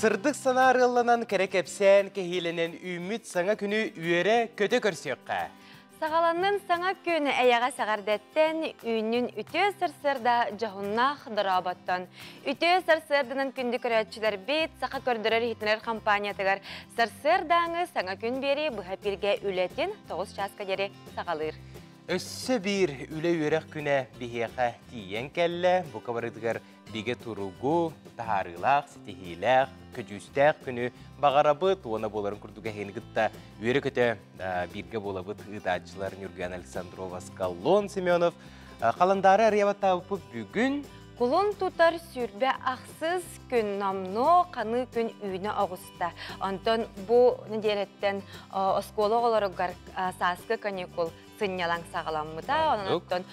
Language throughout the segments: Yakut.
Сырдык санаа арыалланан, кэрэ кэпсээн кэһиилэнэн үүммүт саҥа күнү үөрэ-көтө көрсүөххэ. Саҕаланнын саҥа күн эйэҕэ сэҕэрдэттэн, үүннүн үтүө сарсыарда дьоһуннаах дорооботтон. Үтүө сарсыарданан күндү көрөөччүлэрбит Саха көрдөрөр-иһитинэр компаниятыгар сарсыардааҥы саҥа күн биэрии быһа эпииргэ үлэтин 9 чааска диэри саҕалыыр. Өссө биир үлэ-үөрэх күнэ биһиэхэ тиийэн кэллэ. Бука барытыгар бигэ туругу, таһаарыылаах, ситиһиилээх, көдьүүстээх күнү баҕарабыт уонна буоларын курдук эһигини кытта үөрэ-көтө бииргэ буолабыт ыытааччылар Нюрган Александрова, Скаллон Семенов. Халандаары арыйабаттаабыппыт бүгүн Кулун тутар 26 күн номнуо ханыы күн үүнэ оҕуста. Онтон бу нэдиэлэттэн оскуола оҕолоругар сааскы каникул сынньалаҥ саҕаламмыта. Онон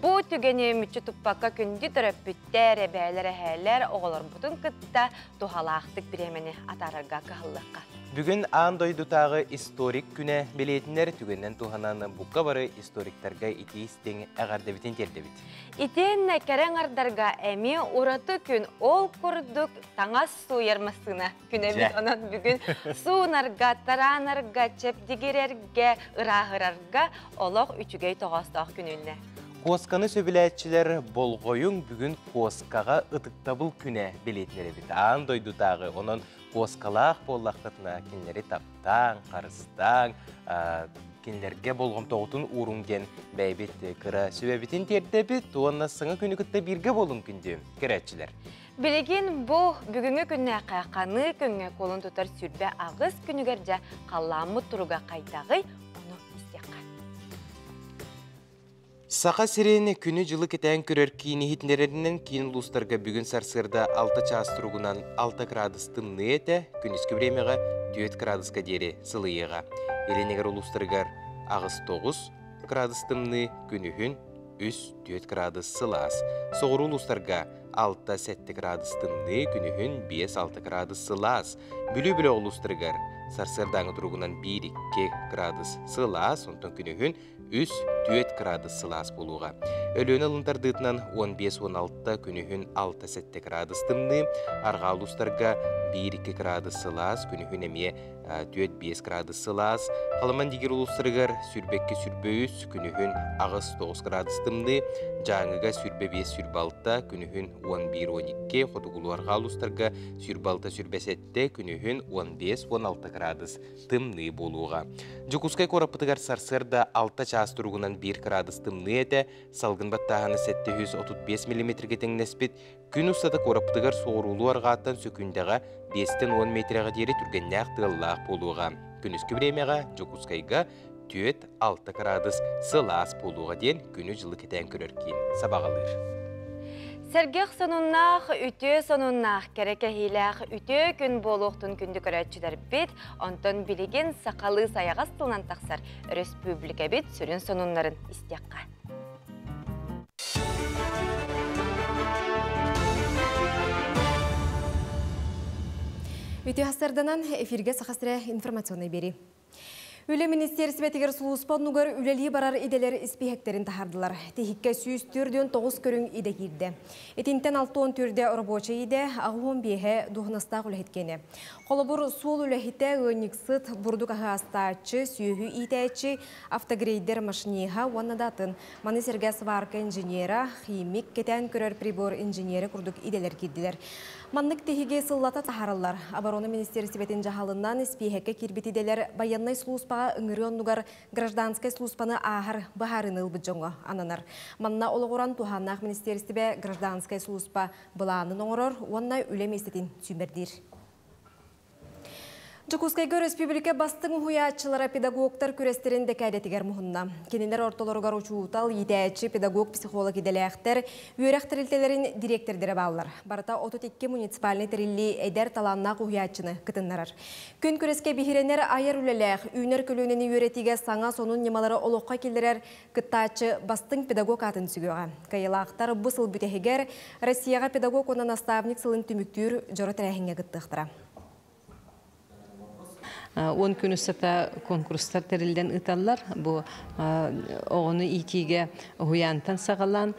бу түгэни мүччү туппакка күндү төрөппүттэр, эбээлэр, эһээлэр оҕолорбутун кытта туһалаахтык бириэмэни атаарарга кыһаллыахха. Бүгүн аан дойдутааҕы историк күнэ билиэтинэр түгэнинэн туһанан бука бары историктарга итии-истиҥ эҕэрдэбитин тиэрдэбит. Итиэннэ кэрэ аҥардарга эмиэ ураты күн ол курдук таҥас сууйар массыына күнэбит. Онон бүгүн суунарга, тараанарга, чэбдигирэргэ, ырааһырарга олох үчүгэй тоҕоостоох күн үүннэ. Куосканы сөбүлээччилэр болҕойуҥ бүгүн куоскаҕа ытыктабыл күнэ билиэтинэр эбит. Аан дойдутааҕы онон куоскалаах буоллаххытына кинилэри таптааҥ, харыстааҥ, кинилэргэ болҕомтоҕутун ууруҥ диэн бэйэбит кыра сүбэбитин тиэрдэбит уонна саҥа күнү кытта бииргэ буолуҥ күндү көрөөччүлэр. Билигин бу бүгүҥҥү күннээххэ ханыы күҥҥэ кулун тутар 28 күнүгэр дьэ халлааммыт туруга хайдаҕый, ону истиэххэ. Саха сирин күнү-дьылы кэтээн көрөр киин иһитиннэрэринэн киин улуустарга бүгүн сарсыарда 6 чаас туругунан 6 градус тымныы этэ, күнүскү бириэмэҕэ 4 градуска диэри сылыйыаҕа. Илин улуустарыгар 8-9 градус тымныы, күнүһүн 3-4 градус сылаас. Соҕуруу улуустарга 6-7 градус тымныы, күнүһүн 5-6 градус сылаас. Бүлүү бөлөх улуустарыгар сарсыардааҥы туругунан 1-2 градус сылаас, онтон күнүһүн 3-4 градус сылаас буолуоҕа. Өлүөнэ ылын тардыытынан 15-16, күнүһүн 6-7 градус тымныы, арҕаа улуустарга 1-2 градус сылаас, күнүһүн эмиэ 4-5 градус сылаас, Халыман Дигир улуустарыгар 22-23, күнүһүн 8-9 градус тымныы, Дьааҥыга 25-26, күнүһүн 11-12, Хотугулуу-Арҕаа улуустарга 26-27, күнүһүн 15-16 градус тымныы буолуоҕа. Дьокуускай куораппытыгар сарсыарда 6 чаас туругунан 1 градус тымныы этэ, салгын баттааһына 735 миллиметргэ тэҥнэспит, Күн устата куораппытыгар соҕуруулуу арҕааттан сөкүүндэҕэ биэстэн уон миэтэрэҕэ диэри түргэннээх тыаллаах буолуоҕа. Күнүскү бириэмэҕэ Дьокуускайга 4-6 кыраадыс сылаас буолуоҕа диэн күнү-дьылы кэтээн көрөр киин сабаҕалыыр. Сэргэх сонуннаах, үтүө сонуннаах, кэрэ кэһиилээх үтүө күн буолуохтун күндү көрөөччүлэрбит, онтон билигин сахалыы сайаҕас тылынан тахсар өрөспүүбүлүкэбит сүрүн сонуннарын истиэххэ. Үтүө хастарданан эфиргэ Саха сирэ информационнай биэрии. Үлэ министиэристибэтигэр сулууспа оннугар үлэлии барар идэлэр испииһэктэрин таһаардылар. Тиһиккэ 149 көрүҥ идэ киирдэ. Итинтэн 64-дэ оробуочай идэ, 85-э дуоһунастаах үлэһит киэнэ. Холобур, суол үлэһитэ, ыанньыксыт, бурдук аһы астааччы, сүөһү иитээччи, автогрейдер машиниһа уонна да атын. Маны сэргэ сварка инженера, химик, кэтээн көрөр прибор инженерэ курдук идэлэр киирдилэр. Маннык тиһиги сыллата таһаараллар. Оборона министиэристибэтин дьаһалынан испииһэккэ киирбит идэлэр байыаннай сулууспаҕа ыҥырыы оннугар гражданскай сулууспаны ааһар быһаарыыны ылбыт дьоҥҥо ананар. Манна олоҕуран туһааннаах министиэристибэ гражданскай сулууспа былаанын оҥорор уонна үлэ миэстэтин сүүмэрдиир. Дьокуускайга өрөспүүбүлүкэ бастыҥ уһуйааччылара педагогтар күрэстэрин дэкээдэтигэр муһунна. Кинилэр ортолоругар учуутал, иитээччи, педагог-психолог идэлээхтэр, үөрэх тэрилтэлэрин дириэктэрдэрэ бааллар. Барыта 32 муниципальнай тэриллии эдэр талааннаах уһуйааччыны кытыннарар. Күн күрэскэ биһирэнэр айар үлэлээх, үүнэр көлүөнэни үөрэтиигэ саҥа сонун ньымалары олоххо киллэрэр кыттааччы бастыҥ педагог аатын сүгүөҕэ. Кыайыылаахтар бу сыл бүтэһигэр Россияҕа педагог уонна наставник сылын түмүктүүр дьоро тэрээһиҥҥэ кыттыахтара. 10 күн устата конкурстар тэриллэн ыыталлар. Бу оҕону иитиигэ уһуйаантан саҕалаан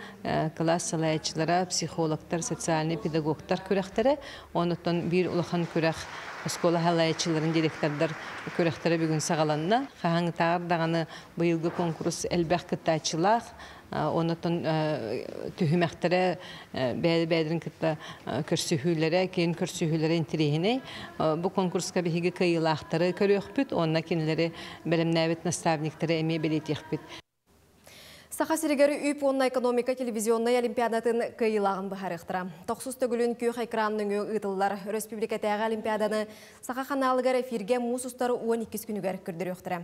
кылаас салайааччылара, психологтар, социальнай педагогтар күрэхтэрэ. Онуттан биир улахан күрэх оскуола салайааччыларын директордар күрэхтэрэ бүгүн саҕаланна. Хаһааҥҥытааҕар даҕаны быйылгы конкурс элбэх кыттааччылаах. Онотон түһүмэхтэрэ бэйэ-бэйэлэрин кытта көрсүһүүлэрэ, киэн көрсүһүүлэрэ интэриэһинэй. Бу конкурска биһиги кыайыылаахтары көрүөхпүт уонна кинилэри бэлэмнээбит наставниктары эмиэ бэлиэтиэхпит. Саха сиригэр үп уонна экономика телевизионнай олимпиадатын кыайыылааҕын быһаарыахтара. Тохсус төгүлүн күөх экран нөҥүө ыытыллар өрөспүүбүлүкэтээҕи олимпиаданы Саха ханаалыгар эфиргэ муус устар 12 күнүгэр көрдөрүөхтэрэ.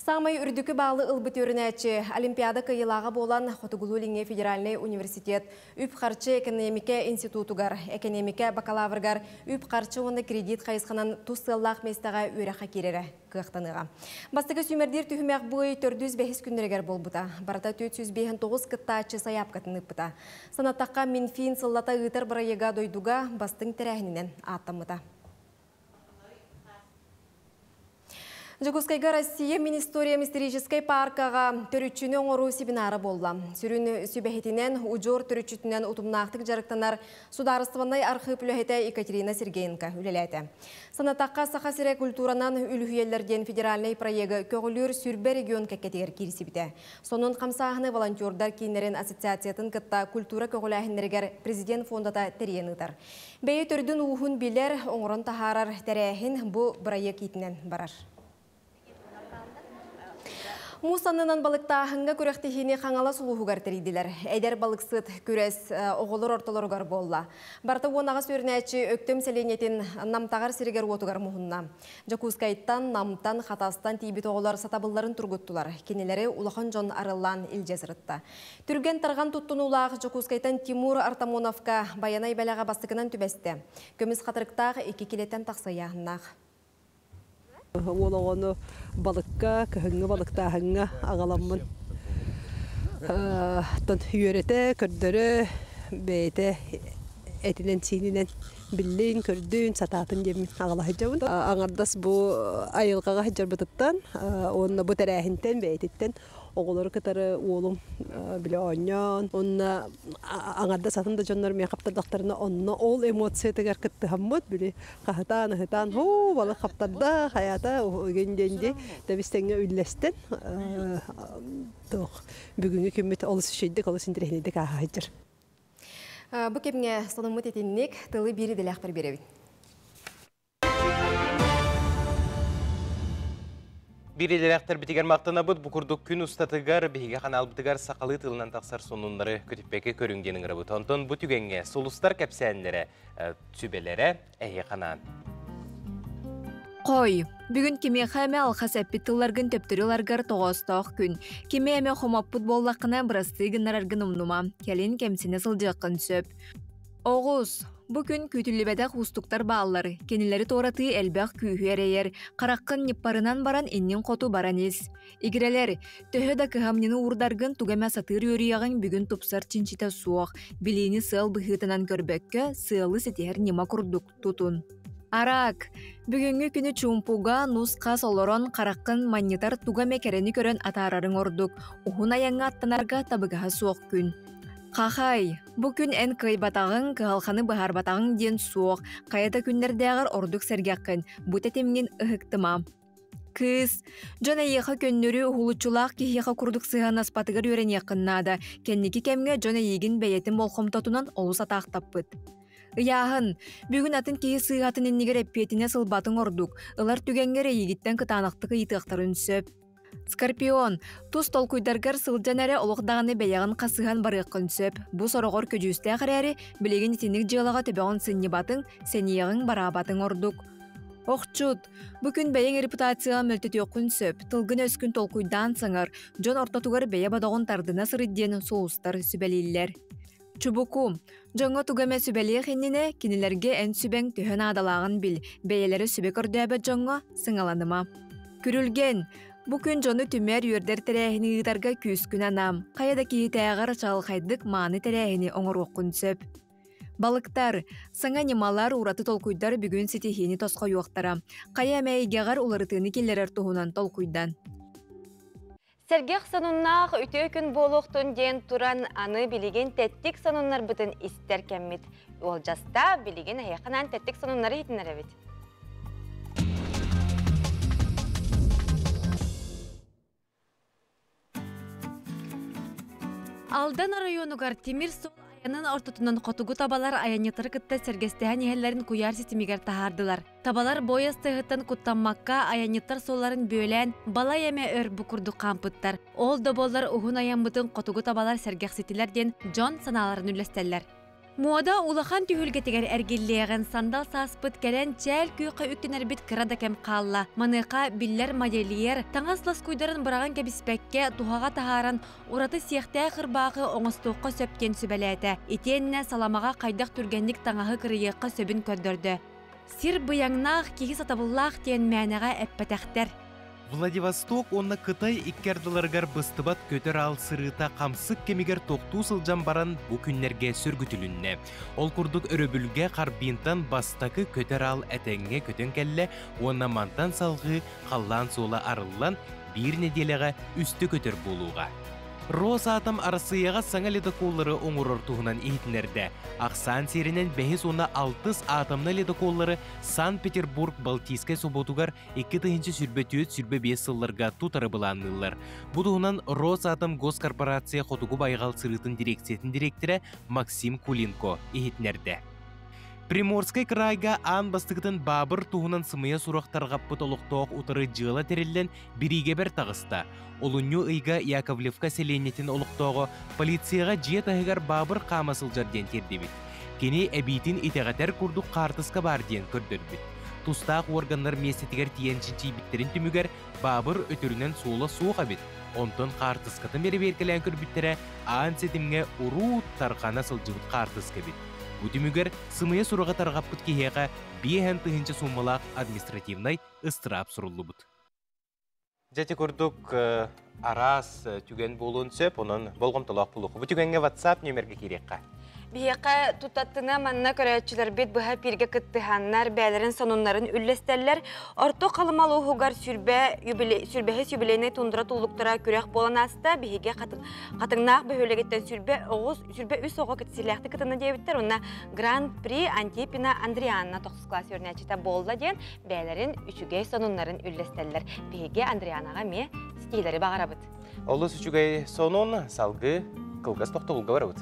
Саамай үрдүкү баалы ылбыт үөрэнээччи Олимпиада кыайыылааҕа буолан Хотугулуу-Илиҥҥи федеральнай университет үп-харчы экэниэмикэ институтугар, экэниэмикэ бакалаврыгар үп-харчы уонна кредит хайысханан тус сыаллаах миэстэҕэ үөрэххэ киирэрэ кыахтаныаҕа. Бастакы сүүмэрдиир түһүмэх бу ый төрдүс бэһис күннэригэр буолбута. Барыта 459 кыттааччы сайаапкатын ыыппыта. Санаттахха, Минфин сыллата ыытар бырайыага дойдуга бастыҥ тэрээһининэн ааттаммыта. Дьокуускайга Россия Мин историям историческай пааркаҕа төрүччүнү оҥоруу семинара буолла. Сүрүн сүбэһитинэн, удьуор төрүччүтүнэн утумнаахтык дьарыктанар судаарыстыбаннай архыып үлэһитэ Екатерина Сергеенко үлэлээтэ. Санатахха, Саха сирэ культуранан үлүһүйэллэр диэн федеральнай проегы көҕүлүүр сүрбэ регион кэккэтигэр киирсибитэ. Сонун хамсааһыны волонтердар кииннэрин ассоциациятын кытта культура көҕүлээһиннэригэр президент фондата тэрийэн ыытар. Бэйэ төрдүн-ууһун билэр, оҥорон таһаарар тэрээһин бу бырайыак иитинэн барар. Муус аннынан балыктааһыҥҥа күрэхтэһиини Хаҥалас улууһугар тэрийдилэр. Эдэр балыксыт күрэс оҕолор ортолоругар буолла. Барыта 18 үөрэнээччи Өктөм сэлиэнньэтин Намтаҕар сиригэр-уотугар муһунна. Дьокуускайтан, Намтан, Хатастан тиийбит оҕолор сатабылларын тургуттулар. Кинилэри улахан дьон арыллаан илдьэ сырытта. Түргэн-тарҕан туттунуулаах Дьокуускайтан Тимур Артамоновка Байанай бэлэҕэ бастакынан түбэстэ. Көмүс хатырыктаах икки килэттэн тахса ыйааһыннаах. Уол оҕону балыкка, кыһыҥҥы балыктааһыҥҥа аҕаламмын үөрэтэ, көрдөрө, бэйэтэ этинэн-сиининэн биллин, көрдүн, сатаатын диэммин аҕала сылдьабын. Аҥардас бу айылҕаҕа сылдьарбытыттан уонна бу тэрээһинтэн бэйэтиттэн оҕолору кытары уолум били оонньоон уонна аҥардас атын да дьоннор миэхэ хаптардахтарына онно ол эмоциятыгар кыттыһаммыт били хаһытаан ыһытаан һуу балык хаптарда хайаата ыгын диэн дии тэбис-тэҥҥэ үллэстэн туох бүгүҥҥү күммүт олус үчүгэйдик олус интэриэһинэйдик ааһа сылдьар. Бу кэмҥэ сонуммут итинник тылы биир идэлээхпэр биэрэбин. Биир идэлээхтэрбитигэр махтанабыт. Бу курдук күн устатыгар биһиги ханаалбытыгар сахалыы тылынан тахсар сонуннары көтүппэккэ көрүҥ диэн ыҥырабыт. Онтон бу түгэҥҥэ сулустар кэпсээннэрэ, сүбэлэрэ эһиэхэ анаан. Хой, бүгүн кимиэхэ эмэ алхас эппит тылларгын төптөрү ыларгар тоҕоостоох күн. Кими эмэ хомоппут буоллаххына бырастыы гыннараргын умнума, кэлин кэмсинэ сылдьыаххын сөп. Оҕус, бу күн күүтүллүбэтэх уустуктар бааллар, кинилэри туоратыы элбэх күүһү эрэйэр, хараххын ньыппарынан баран иннин хоту баран ис. Игирэлэр, төһө да кыһамньыны уурдаргын тугу эмэ сатыыр үөрүйэҕиҥ бүгүн тупсар чинчитэ суох, билиини сыал быһыытынан көрбөккө, сыалы ситиһэр ньыма курдук тутун. Араак, бүгүҥҥү күнү чуумпуга нус-хас олорон хараххын манньытар тугу эмэ кэрэни көрөн атаарарыҥ ордук, уһун айаҥҥа аттанарга табыгаһа суох күн. Хахай, бу күн эн кыайбатаҕыҥ, кыһалҕаны быһаарбатаҕыҥ диэн суох, хайа да күннэрдээҕэр ордук сэргэххин, бу тэтимҥин ыһыктыма. Кыыс, дьон эйиэхэ көннөрү уһулуччулаах киһиэхэ курдук сыһыаннаспатыгар үөрэниэххин наада, кэнники кэмҥэ дьон эйиигин бэйэтин болҕомтотунан олус атаахтаппыт. Ыйааһын, бүгүн атын киһи сыыһатын иннигэр эппиэтинэс ылбатыҥ ордук, ылар түгэҥҥэр эйиигиттэн кытаанахтык ыйытыахтарын сөп. Скорпион, тус толкуйдаргар сылдьан эрэ олох даҕаны бэйэҕин хасыһан барыаххын сөп. Бу сороҕор көдьүүстээх эрээри, билигин итинник дьыалаҕа төбөҕүн сынньыбатыҥ, сэниэҕиҥ бараабатыҥ ордук. Охчут, бу күн бэйэҥ репутацияҕа мөлтөтүөххүн сөп, тылгын-өскүн толкуйдаан саҥар, дьон ортотугар бэйэ бодоҕун тардына сырыт диэн сулустар сүбэлииллэр. Чубуку, дьоҥҥо тугу эмэ сүбэлиэх иннинэ, кинилэргэ эн сүбэҥ төһө наадалааҕын бил, бэйэлэрэ сүбэ көрдөөбөт дьоҥҥо сыҥаланыма. Күрүлгэн, бу күн дьону түмэр, үөрдэр тэрээһини ыытарга күүскүн анаам, хайа да киһитээҕэр чаҕылхайдык мааны тэрээһини оҥоруоххун сөп. Балыктар, саҥа ньымалар, ураты толкуйдар бүгүн ситиһиини тосхойуохтара. Хайа эмэ эйгэҕэр уларытыыны киллэрэр туһунан толкуйдан. Сэргэх сонуннаах үтүө күн буолуохтун диэн туран аны билигин тэттик сонуннарбытын истэр кэммит уолдьаста. Билигин эһиэхэ тэттик сонуннары иһитиннэрэбит. Алдан оройуонугар тимир суол айанын ортотунан хотугу табалар айанньыттары кытта сэргэстэһэн иһэллэрин куйаар ситимигэр таһаардылар. Табалар буойас тыаһыттан куттаммакка айанньыттар суолларын бүөлээн балай эмэ өр бу курдук хаампыттар. Ол да буоллар уһун айаммытын хотугу табалар сэргэхситилэр диэн дьон санааларын үллэстэллэр. Муода улахан түһүлгэтигэр эргиллиэҕин сандал сааспыт кэлэн чээл күөххэ үктэнэрбит кыра да кэм хаалла. Маныаха биллэр модельер таҥас лоскуйдарын быраҕан кэбиспэккэ туһаҕа таһааран ураты сиэхтээх ырбаахы оҥостуохха сөп диэн сүбэлээтэ. Итиэннэ саламаҕа хайдах түргэнник таҥаһы кырыйыахха сөбүн көрдөрдө. Сир быйаҥнаах киһи сатабыллаах диэн мээнэҕэ эппэтэхтэр. Владивосток уонна Кытай икки ардыларыгар быстыбат көтөр аал сырыыта хамсык кэмигэр тохтуу сылдьан баран бу күннэргэ сөргүтүлүннэ. Ол курдук өрөбүлгэ Харбинтан бастакы көтөр аал этэҥҥэ көтөн кэллэ уонна мантан салҕыы халлаан суола арыллан биир нэдиэлэҕэ үстэ көтөр буолуоҕа. Росатом Арассыыйаҕа саҥа ледоколлары оҥорор туһунан иһитиннэрдэ. Ахсаан сиэринэн бэһис уонна алтыс атомнай ледоколлары Санкт-Петербург Балтийскай собуотугар 2024-25 сылларга тутары былаанныыллар. Бу туһунан Росатом госкорпорация Хотугу байҕал сырыытын дирекциятын дириэктэрэ Максим Кулинко иһитиннэрдэ. Приморскай кыраайга аан бастакытын баабыр туһунан сымыйа сурах тарҕаппыт олохтоох утары дьыала тэриллэн бириигэбэр таҕыста. Олунньу ыйга Яковлевка сэлиэнньэтин олохтооҕо полицияҕа дьиэ таһыгар баабыр хаама сылдьар диэн тиэрдибит. Кини эбиитин итэҕэтэр курдук хаартыска баар диэн көрдөрбүт. Тустаах уорганнар миэстэтигэр тиийэн чинчийбиттэрин түмүгэр баабыр өтөрүнэн суола суох эбит. Онтон хаартыскатын бэрэбиэркэлээн көрбүттэрэ аан ситимҥэ уруу тарҕана сылдьыбыт хаартыска эбит. Бу түмүгэр сымыйа сураҕы тарҕаппыт киһиэхэ 50 тыһыынча сууммалаах административнай ыстыраап суруллубут. Дьэ ити курдук араас түгэн буолуон сөп, онон болҕомтолоох буолуохха. Бу түгэҥҥэ WhatsApp нүөмэргэ киириэххэ. Биһиэхэ тутаттына манна көрөөччүлэрбит быһа эфиргэ кыттыһаннар, бэйэлэрин сонуннарын үллэстэллэр. Орто Халыма улууһугар сүрбэ сүрбэһис юбилейнай тундра туллуктара күрэх буолан ааста. Биһиги Хатыҥнаах бөһүөлэгиттэн сүрбэ оҕус, 23 оҕо силээхтик кытынна диэбиттэр. Онно Гран-при Антипина Андрианна тохсус класс үөрэнээччитэ буолла диэн бэйэлэрин үчүгэй сонуннарын үллэстэллэр. Биһиги Андрианаҕа эмиэ ситиһиилэри баҕарабыт. Олус үчүгэй сонун салгыы кылгас тохтобулга барабыт.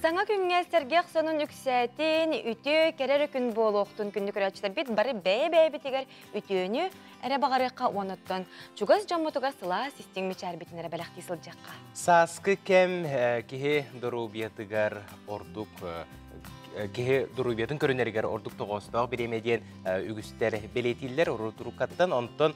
Саҥа күҥҥэ сэргэх сонун үксээтин, үтүө кэрэ күн буолуохтун күндү көрөөччүлэрбит бары бэйэ-бэйэбитигэр үтүөнү эрэ баҕарыахха уонуттан чугас дьоммутугар сылаас истиҥ мичээрбитин эрэ бэлэхтии сылдьыахха. Сааскы кэм киһи доруобуйатыгар ордук киһи доруобуйатын көрүнэригэр ордук тоҕоостоох бириэмэ диэн үгүстэр бэлиэтииллэр урутуруккаттан онтон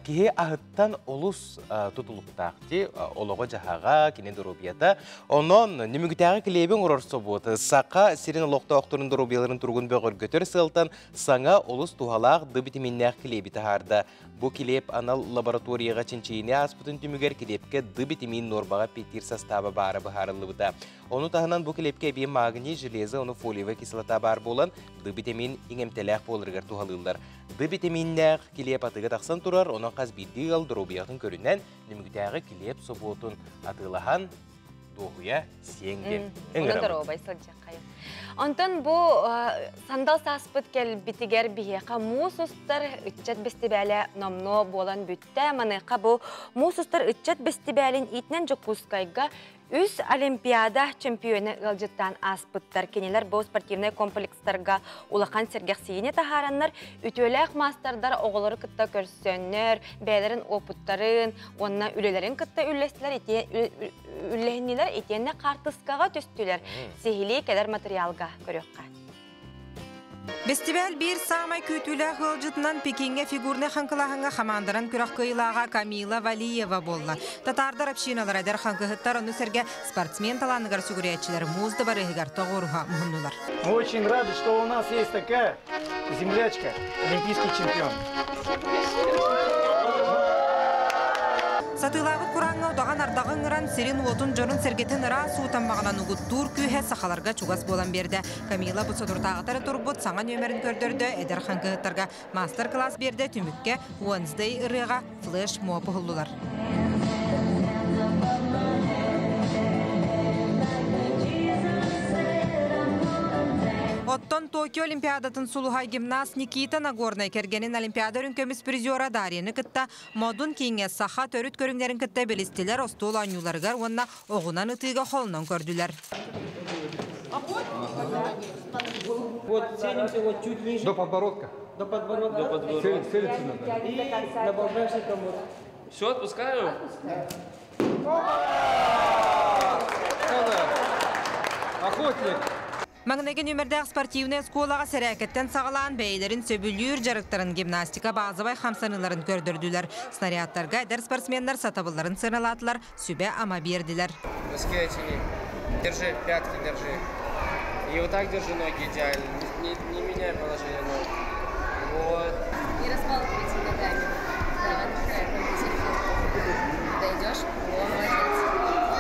киһи аһыттан олус тутулуктаах ти олоҕо-дьаһаҕа кини доруобуйата онон Нөмүгүтээҕи килиэби оҥорор собуот Саха сирин олохтоохторун доруобуйаларын туругун бөҕөргөтөр сыалтан саҥа олус туһалаах Д витаминнээх килиэби таһаарда. Бу килиэп анал лабораторияҕа чинчийиини ааспытын түмүгэр килиэпкэ Д витамин нуорбаҕа эппиэттиир састааба баара быһаарыллыбыта. Ону таһынан бу килиэпкэ эбии магний, железо, ону фолиевая кислота баар буолан Д витамин иҥэмтэлээх буоларыгар туһалыыллар. Д витаминнээх килиэп атыыга тахсан турар, онон хас биирдии ыал доруобуйатын көрүнэн Нөмүгүтээҕи килиэп собуотун атыылаһан дуоһуйа сиэҥ диэн ыҥырабыт. Доруобай сылдьаххайын. Онтон бу сандал сааспыт кэлбитигэр биһиэхэ муус устар ыччат бэстибээлэ номнуо буолан бүттэ. Маныаха бу муус устар ыччат бэстибээлин иитинэн Дьокуускайга үс Олимпиада чемпиона ыалдьыттаан ааспыттар. Кинилэр бу спортивнай комплекстарга улахан сэргэхсийиини таһаараннар, үтүөлээх маастардар оҕолору кытта көрсөннөр, бэйэлэрин опыттарын уонна үлэлэрин кытта үллэстилэр, үллэһиннилэр, итиэннэ хаартыскаҕа түстүлэр. Сиһилии кэлэр материалга көрүөххэ. Фестиваль биир саамай күүтүүлээх ыалдьытынан Пекиҥҥэ фигурнай хаҥкылааһыҥҥа хамаанданан күрэх кыайыылааҕа Камила Валиева буолла. Татаардар общиналара эдэр хаҥкыһыттар, ону сэргэ спортсмен талааныгар сүгүрүйээччилэр муус дыбарыаһыгар тоҕуоруһа муһуннулар. Мы очень рады, что у нас есть такая землячка, олимпийский чемпион. Сатыылаабыт курааҥҥа удаҕан ардаҕы ыҥыран, сирин-уотун, дьонун-сэргэтин ыраас уу таммаҕынан угуттуур күүһэ сахаларга чугас буолан биэрдэ. Камила бу соторутааҕыта турбут саҥа нүөмэрин көрдөрдө, эдэр хаҥкыһыттарга маастар-кылаас биэрдэ, түмүккэ Wednesday ырыаҕа флеш-моб уһуллулар. Оттон Токио Олимпиадатын сулуһа гимнаст Никита Нагорнай кэргэнин Олимпиада үрүҥ көмүс призера Дарьяны кытта Модун кииҥҥэ саха төрүт көрүҥнэрин кытта билистилэр, остуол оонньууларыгар уонна оҕунан ытыыга холонон көрдүлэр. Вот целимся вот чуть ниже. До подбородка. До подбородка. До подбородка. Целиться надо. И на балбешником вот. Все, отпускаю? Охотник. Маҥнайгы нүөмэрдээх спортивнай оскуолаҕа сэрээкэттэн саҕалаан бэйэлэрин сөбүлүүр дьарыктарын гимнастика базовай хамсаныыларын көрдөрдүлэр. Снарядтарга эдэр спортсменнар сатабылларын сыаналаатылар, сүбэ-ама биэрдилэр. Носки оттяни. Держи, пятки держи. И вот так держи ноги идеально. Не, не меняй положение ног. Вот. Не разбалтывайте ногами. Да, отдыхай, Дойдешь? О, молодец.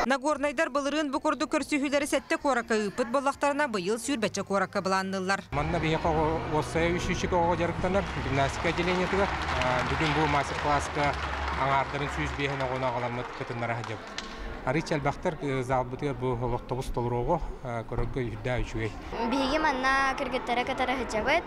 Нагорнайдар былырыын бу курдук көрсүһүүлэри сэттэ куоракка ыыппыт буоллахтарына, быйыл сүүрбэччэ куоракка былаанныыллар. Манна биһиэхэ уопсайа үс оҕо дьарыктанар гимнастика отделениетыгар. Бүгүн бу мастер-класска аҥаардарын 105 оҕону аҕаламмыт кытыннара сылдьабыт. Арыычча элбэхтэр залбытыгар бу олохтобус толоруоҕу көрөргө үрдээ үчүгэй. Биһиги манна кыргыттары кытары сылдьабыт,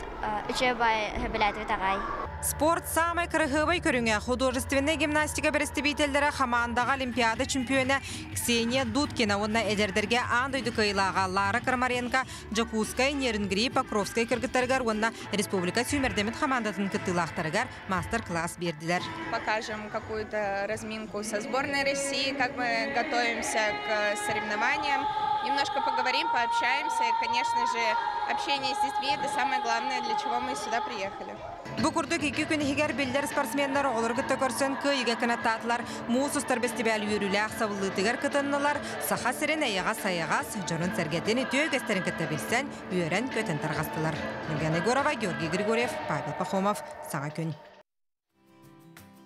үчүгэй бай сөбүлээтибит аҕай. Спорт самай кырыһыабай көрүҥэ художественнай гимнастика бэрэстэбиитэллэрэ хамаандаҕа Олимпиада чемпиона Ксения Дудкина уонна эдэрдэргэ аан дойду кыайыылааҕа Лара Крамаренко Дьокуускай, Нерюнгри, Покровскай кыргыттарыгар уонна республика сүүмэрдэммит хамаандатын кыттыылаахтарыгар мастер-класс биэрдилэр. Покажем какую-то разминку со сборной России, как мы готовимся к соревнованиям. Немножко поговорим, пообщаемся. И, конечно же, общение с детьми – это самое главное, для чего мы сюда приехали. Бу курдук икки күн иһигэр биллэр спортсменнар оҕолору кытта көрсөн кыайыыга кынаттаатылар, муус устар бэстибээл үөрүүлээх сабыллыытыгар кытыннылар, Саха сирин эйэҕэс-сайаҕас дьонун-сэргэтин үтүө үгэстэрин кытта билсэн, үөрэн-көтөн тарҕастылар. Нургана Егорова, Георгий Григорьев, Павел Пахомов, Саҥа күн.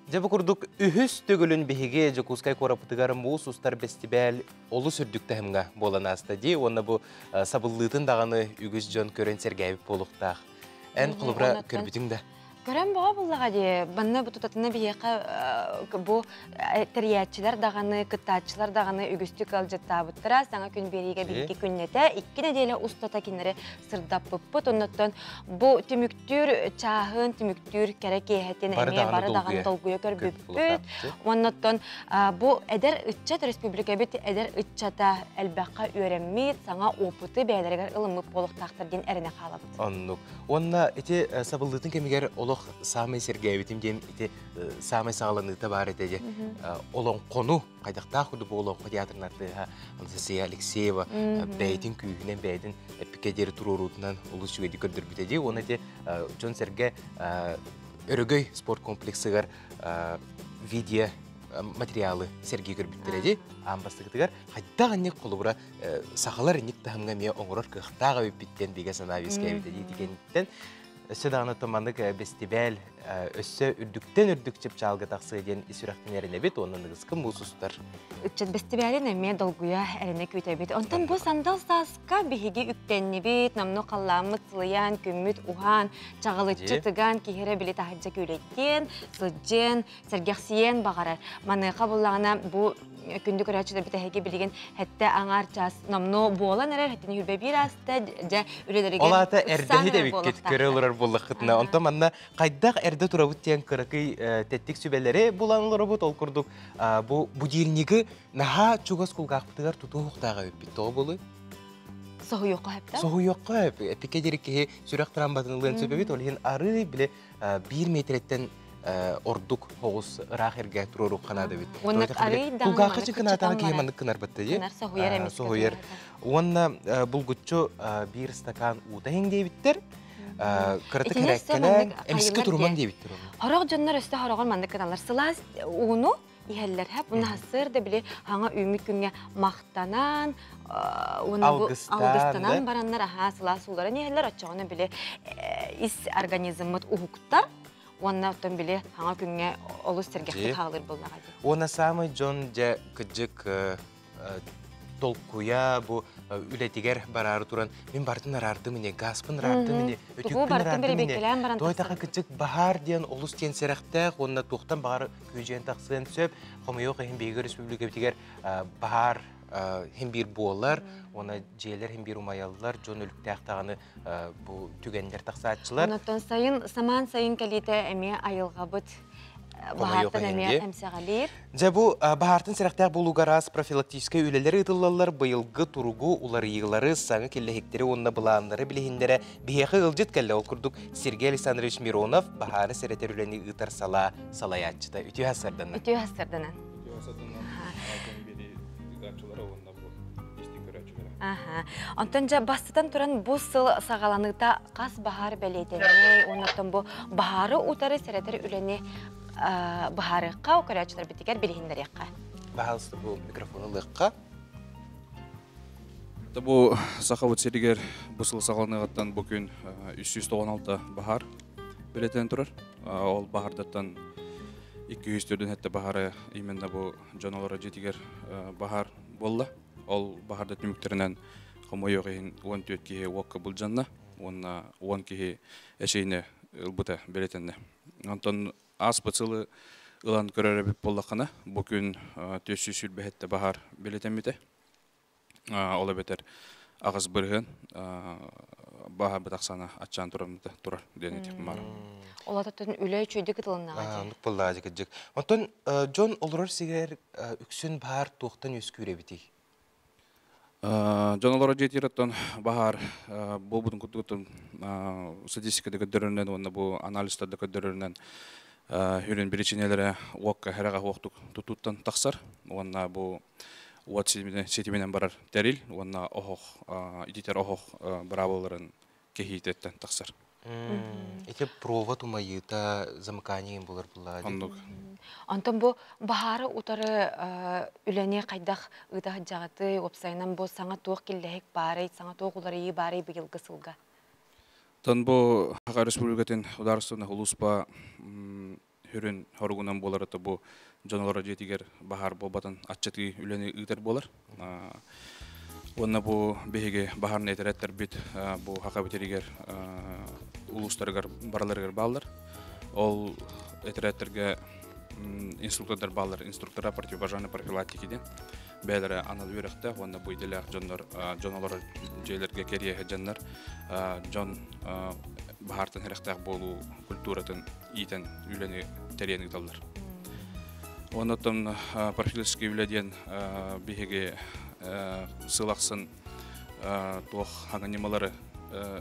Дьэ бу курдук үһүс төгүлүн биһиги Дьокуускай куораппытыгар муус устар бэстибээл олус үрдүк таһымҥа буолан ааста дии уонна бу сабыллыытын даҕаны үгүс дьон көрөн сэргээбит буолуохтаах. Эн холобура көрбүтүҥ да? Көрөн бөҕө буллаҕа дии. Манна бу тутатына биһиэхэ бу тэрийээччилэр даҕаны, кыттааччылар даҕаны үгүстүк ыалдьыттаабыттара. Саҥа күн биэриигэ биһиги күннэтэ 2 нэдиэлэ устата кинилэри сырдаппыппыт. Оннуттан бу түмүктүүр чааһын, түмүктүүр кэрэ киэһэтин эмиэ бары даҕаны долгуйа көрбүппүт. Оннуттан бу эдэр ыччат республикабыт эдэр ыччата элбэххэ үөрэммит, саҥа опыты бэйэлэригэр ылыммыт буолуохтаахтар диэн эрэнэ хаалабыт. Оннук. Уонна ити сабыллыытын кэмигэр олох саамай сэргээбитим диэн ити саамай саҕаланыыта баар этэ дьэ. Олоҥхону хайдахтаах курдук бу олоҥхо театрын артыыһа Анастасия Алексеева бэйэтин күүһүнэн бэйэтин эппиккэ диэри туруоруутунан олус үчүгэйдик көрдөрбүтэ дии. Уонна ити дьон-сэргэ Өрөгөй спорт комплексыгар видео материалы сэргии көрбүттэрэ дии. Аан бастакытыгар хайдах инник холобура сахалар инник таһымҥа эмиэ оҥорор кыахтаах эбиппиттэн бигэ санаа үөскээбитэ дии тигэнниттэн өссө даҕаны маннык бэстибээл өссө үрдүктэн үрдүк чыпчаалга тахсыа диэн ис сүрэхтэн эрэнэбит уонна ныгыскы муус устар. Ыччат бэстибээлин эмиэ долгуйа эрэнэ күүтэбит. Онтон бу сандал сааска биһиги үктэннибит, намну халлааммыт сылыйан, күммүт уһаан, чаҕылыччы тыган, киһирэ били таһырдьа күүлэйдиэн, сылдьыан, сэргэхсийиэн баҕарар. Маныаха буллаҕына бу күндү көрөөччүлэр бүтэһиги билигин хэттэ аҥаар час номнуо буолан эрэр хэттини хүрбэ биир ааста дьэ үлэлэригэр Ол аата эрдэһит эбиккит көрө олорор буоллаххытына онтон манна хайдах эрдэ турабыт диэн кыракый тэттик сүбэлэри булан олоробут ол курдук бу будильнигы наһаа чугас кулгаахпытыгар тутуохтаах эбиппит тоҕо буолуй Соһуйуохха сөп Соһуйуохха эпикэ диэри киһи сүрэх трамбатын ылыан сөп эбит ол иһин арыый били биир миэтэрэттэн ордук оҕус ыраах эргэ туруоруохха наада эбит. Кулгаахха чыкынаатаҕа киһи маннык гынарбатта дии. Соһуйар. Уонна булгуччу биир стакан уута иһиҥ диэбиттэр. Кыратык хэрэккэлээн, эмискэ туруман диэбиттэр onu. Хорох дьоннор өстө хороҕор маннык гыналлар. Сылаас ууну иһэллэр хэп. Уна хассыр да били хаҥа үүммүт күҥҥэ махтанан, уонна бу алгыстанан бараннар аһаа сылаас ууларын иһэллэр. Оччоҕуна били ис организммыт уһуктар. Уонна оттон били хаҥа күҥҥэ олус сэргэхтик хаалыр буоллаҕа дии. Уонна саамай дьон дьэ кыдьык толкуйа бу үлэтигэр бараары туран мин бартын араардым ини газпын араардым ини өтүүкпүн араардым ини туой кычык баһаар диэн олус диэн сэрэхтээх уонна туохтан баҕар күүдьээн тахсыан сөп хомойуох иһин биһиги республикабытыгар баһаар хин биир буолар уонна дьиэлэр хин биир умайаллар дьон өлүктээх даҕаны бу түгэннэр тахсааччылар Онтон сайын самаан сайын кэлиитэ эмиэ айылҕабыт баһаартан эмиэ эмсэҕэлиир. Дьэ бу баһаартан сэрэхтээх буолууга араас профилактическай үлэлэр ыытыллаллар. Быйылгы туругу, уларыйыылары, саҥа киллэһиктэри уонна былааннары билиһиннэрэ биһиэхэ ыалдьыт кэллэ. Ол курдук Сергей Александрович Миронов баһаары сэрэтэр үлэни ыытар салаа салайааччыта. Үтүө сарданан. Үтүө сарданан. Үтүө сарданан. Аха. Онтон дьэ бастатан туран бу сыл саҕаланыыта хас баһаар бэлиэтэний уонна бу баһаары утары сэрэтэр үлэни быһаарыахха, көрөөччүлэрбитигэр билиһиннэриэххэ. Баһаалыста бу микрофону ылыахха. Бу Сахабыт сиригэр бу сыл саҕаланыаҕыттан бу күн 396 баһаар бэлиэтэнэн турар. Ол баһаардартан 247 баһаары именно бу дьон олорор дьиэтигэр баһаар буолла. Ол баһаарда түмүктэринэн хомойуох иһин 14 киһи уокка былдьанна уонна 10 киһи эчэйиини ылбыта бэлиэтэннэ. Онтон ааспыт сылы ылан көрөр эбит буоллаххына, бу күн 427 баһаар бэлиэтэммитэ. Ол эбэтэр 8% баһаарбыт ахсаана аччаан турар диэн этиэхпин баар. Ол ататтан үлэ үчүгэйдик ытылыннаҕа дии. Оннук буоллаҕа дьиккирдьик. Онтон дьон олорор сиригэр үксүн баһаар туохтан үөскүүр эбитий? Дьон олорор дьиэтигэр оттон баһаар буолбутун курдук статистика да көрдөрөрүнэн уонна бу анализтар да көрдөрөрүнэн үрүн биричиинэлэрэ уокка хэрэҕэ уохтук тутууттан тахсар уонна бу уот ситиминэн барар тэрил уонна оһох ититэр оһох быраабылаларын кэһиититтэн тахсар. Ити провод умайыыта замыкание булар булла. Оннук. Онтон бу баһаары утары үлэни хайдах ыыта сылдьаҕытый? Уопсайынан бу саҥа туох киллэһик баарый, саҥа туох уларыйыы баарый быйылгы сылга? Тон бу Саха Республикатын Ударственных улууспа сүрүн хоругунан буолар это бу дьон олорор дьиэтигэр баһаар буолбатын аччатыы үлэни ыытар буолар. Уонна бу биһиги баһаарнай этэрэттэрбит бу Саха сиригэр улуустарыгар бараларыгар бааллар. Ол этэрээттэргэ инструктордар бааллар. Инструктора противопожарной профилактики диэн бэйэлэрэ анал үөрэхтээх уонна бу идэлээх дьоннор дьон олорор дьиэлэргэ кэриэһэ дьоннор дьон баһаартан сэрэхтээх буолуу культуратын иитэн үлэни тэрийэн ыыталлар. Оннуттан профилактический үлэ диэн биһиги сыл ахсын туох хаҥа ньымалары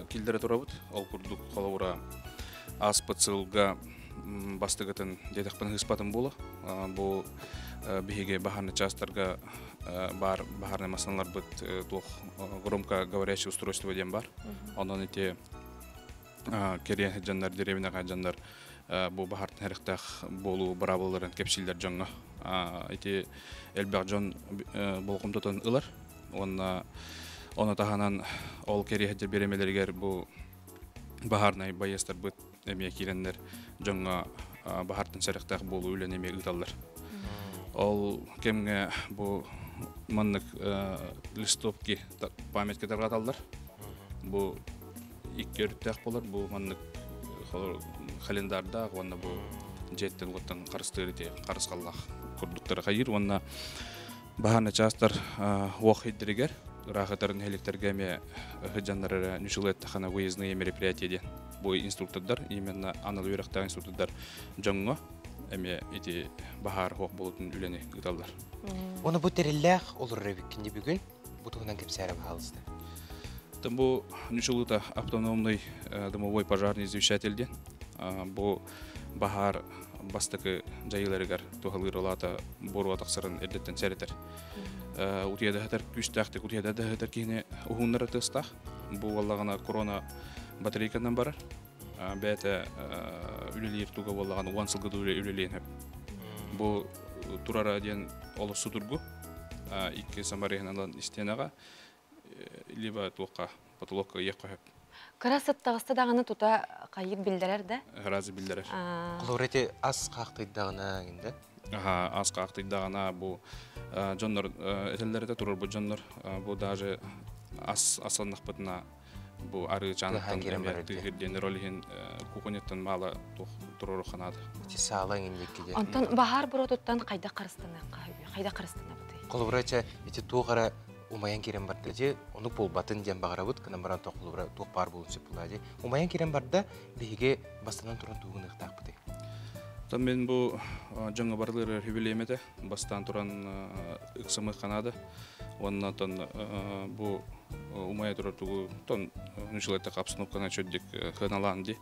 киллэрэ турабыт. Ол курдук холобура ааспыт сылга бастыгытын диэтэхпин ыспатым буолуо. Бу биһиги баһаарнай частарга баар баһаарнай массыыналарбыт туох громко говорящее устройство диэн бар. Онон ити кэриэн сылдьаннар, деревняҕа дьоннор бу баһаартан сэрэхтээх буолуу быраабылаларын кэпсииллэр дьоҥҥо. Ити элбэх дьон болҕомтотун ылар уонна ону таһынан ол кэриэһэ бириэмэлэригэр бу баһаарнай байыастарбыт эмиэ киирэннэр дьоҥҥо баһаартан сэрэхтээх буолуу үлэни эмиэ ыыталлар. Ол кэмҥэ бу маннык листовки памятка тарҕаталлар. Бу икки өрүттээх буолар. Бу маннык календардаах уонна бу дьиэттэн уоттан харыстыыр ити харысхаллаах курдуктары хайыыр уонна баһааны чаастар уох хиддиригэр ыраахытар нэһиликтэргэ эмиэ сыдьаннар эрэ ньучулуэттахана выездные мероприятия диэн бу инструктордар именно анал үөрэхтээх инструктордар дьоҥҥо эмиэ ити баһаар хуох буолутун үлэни ыыталлар. Уонна бу тэриллээх олорор эбиккин бүгүн Бу туһунан кэпсээрэ баһаалыста. Бу ньучулута автономный дымовой пожарный извещатель диэн. Бу баһаар бастакы дьайыыларыгар туһалыыр олаата буруо тахсарын эрдэттэн сэрэтэр. Утуйадаһытар күүстээхтик утуйадаһытар киһини уһуннара тыастаах. Бу буоллаҕына корона Батарейканан барар. Бэйэтэ үлэлиир туга буоллаҕына уон сылга үлэлиэн сөп. Бу турара диэн олус судургу. Икки самарыһын ылан истиэнэҕэ либо туохха потолокка ыйыахха сөп. Кыра сыттаҕыста даҕаны тута хайыр биллэрэр да? Разы биллэрэр. Холобур ити ас хаахтыйдаҕына гинде? Аха, ас хаахтыйдаҕына бу дьоннор этэллэр этэ турарбыт дьоннор бу даже ас асаннахпытына бу арыы чааныттан тыыһыр диэн роль иһин кухняттан маала турору ханаада. Ити саала иҥин дикки. Онтон баһаар буруотуттан хайдах харыстаныахха хайдах харыстанабытый? Холобура чэ ити туох эрэ умайан киирэн барда же ону буолбатын диэн баҕарабыт гынан баран холобура туох баар буолун сөп буолаа же умайан киирэн барда биһиги бастанан туран тугун ыхтаахпытый? Тон мен бу дьоҥҥо барылыр хүбилиэмэтэ бастаан туран ыксамы ханаада уонна тон бу умайа турар тугу тон нучулайта обстановканы чөддик хыналаан ди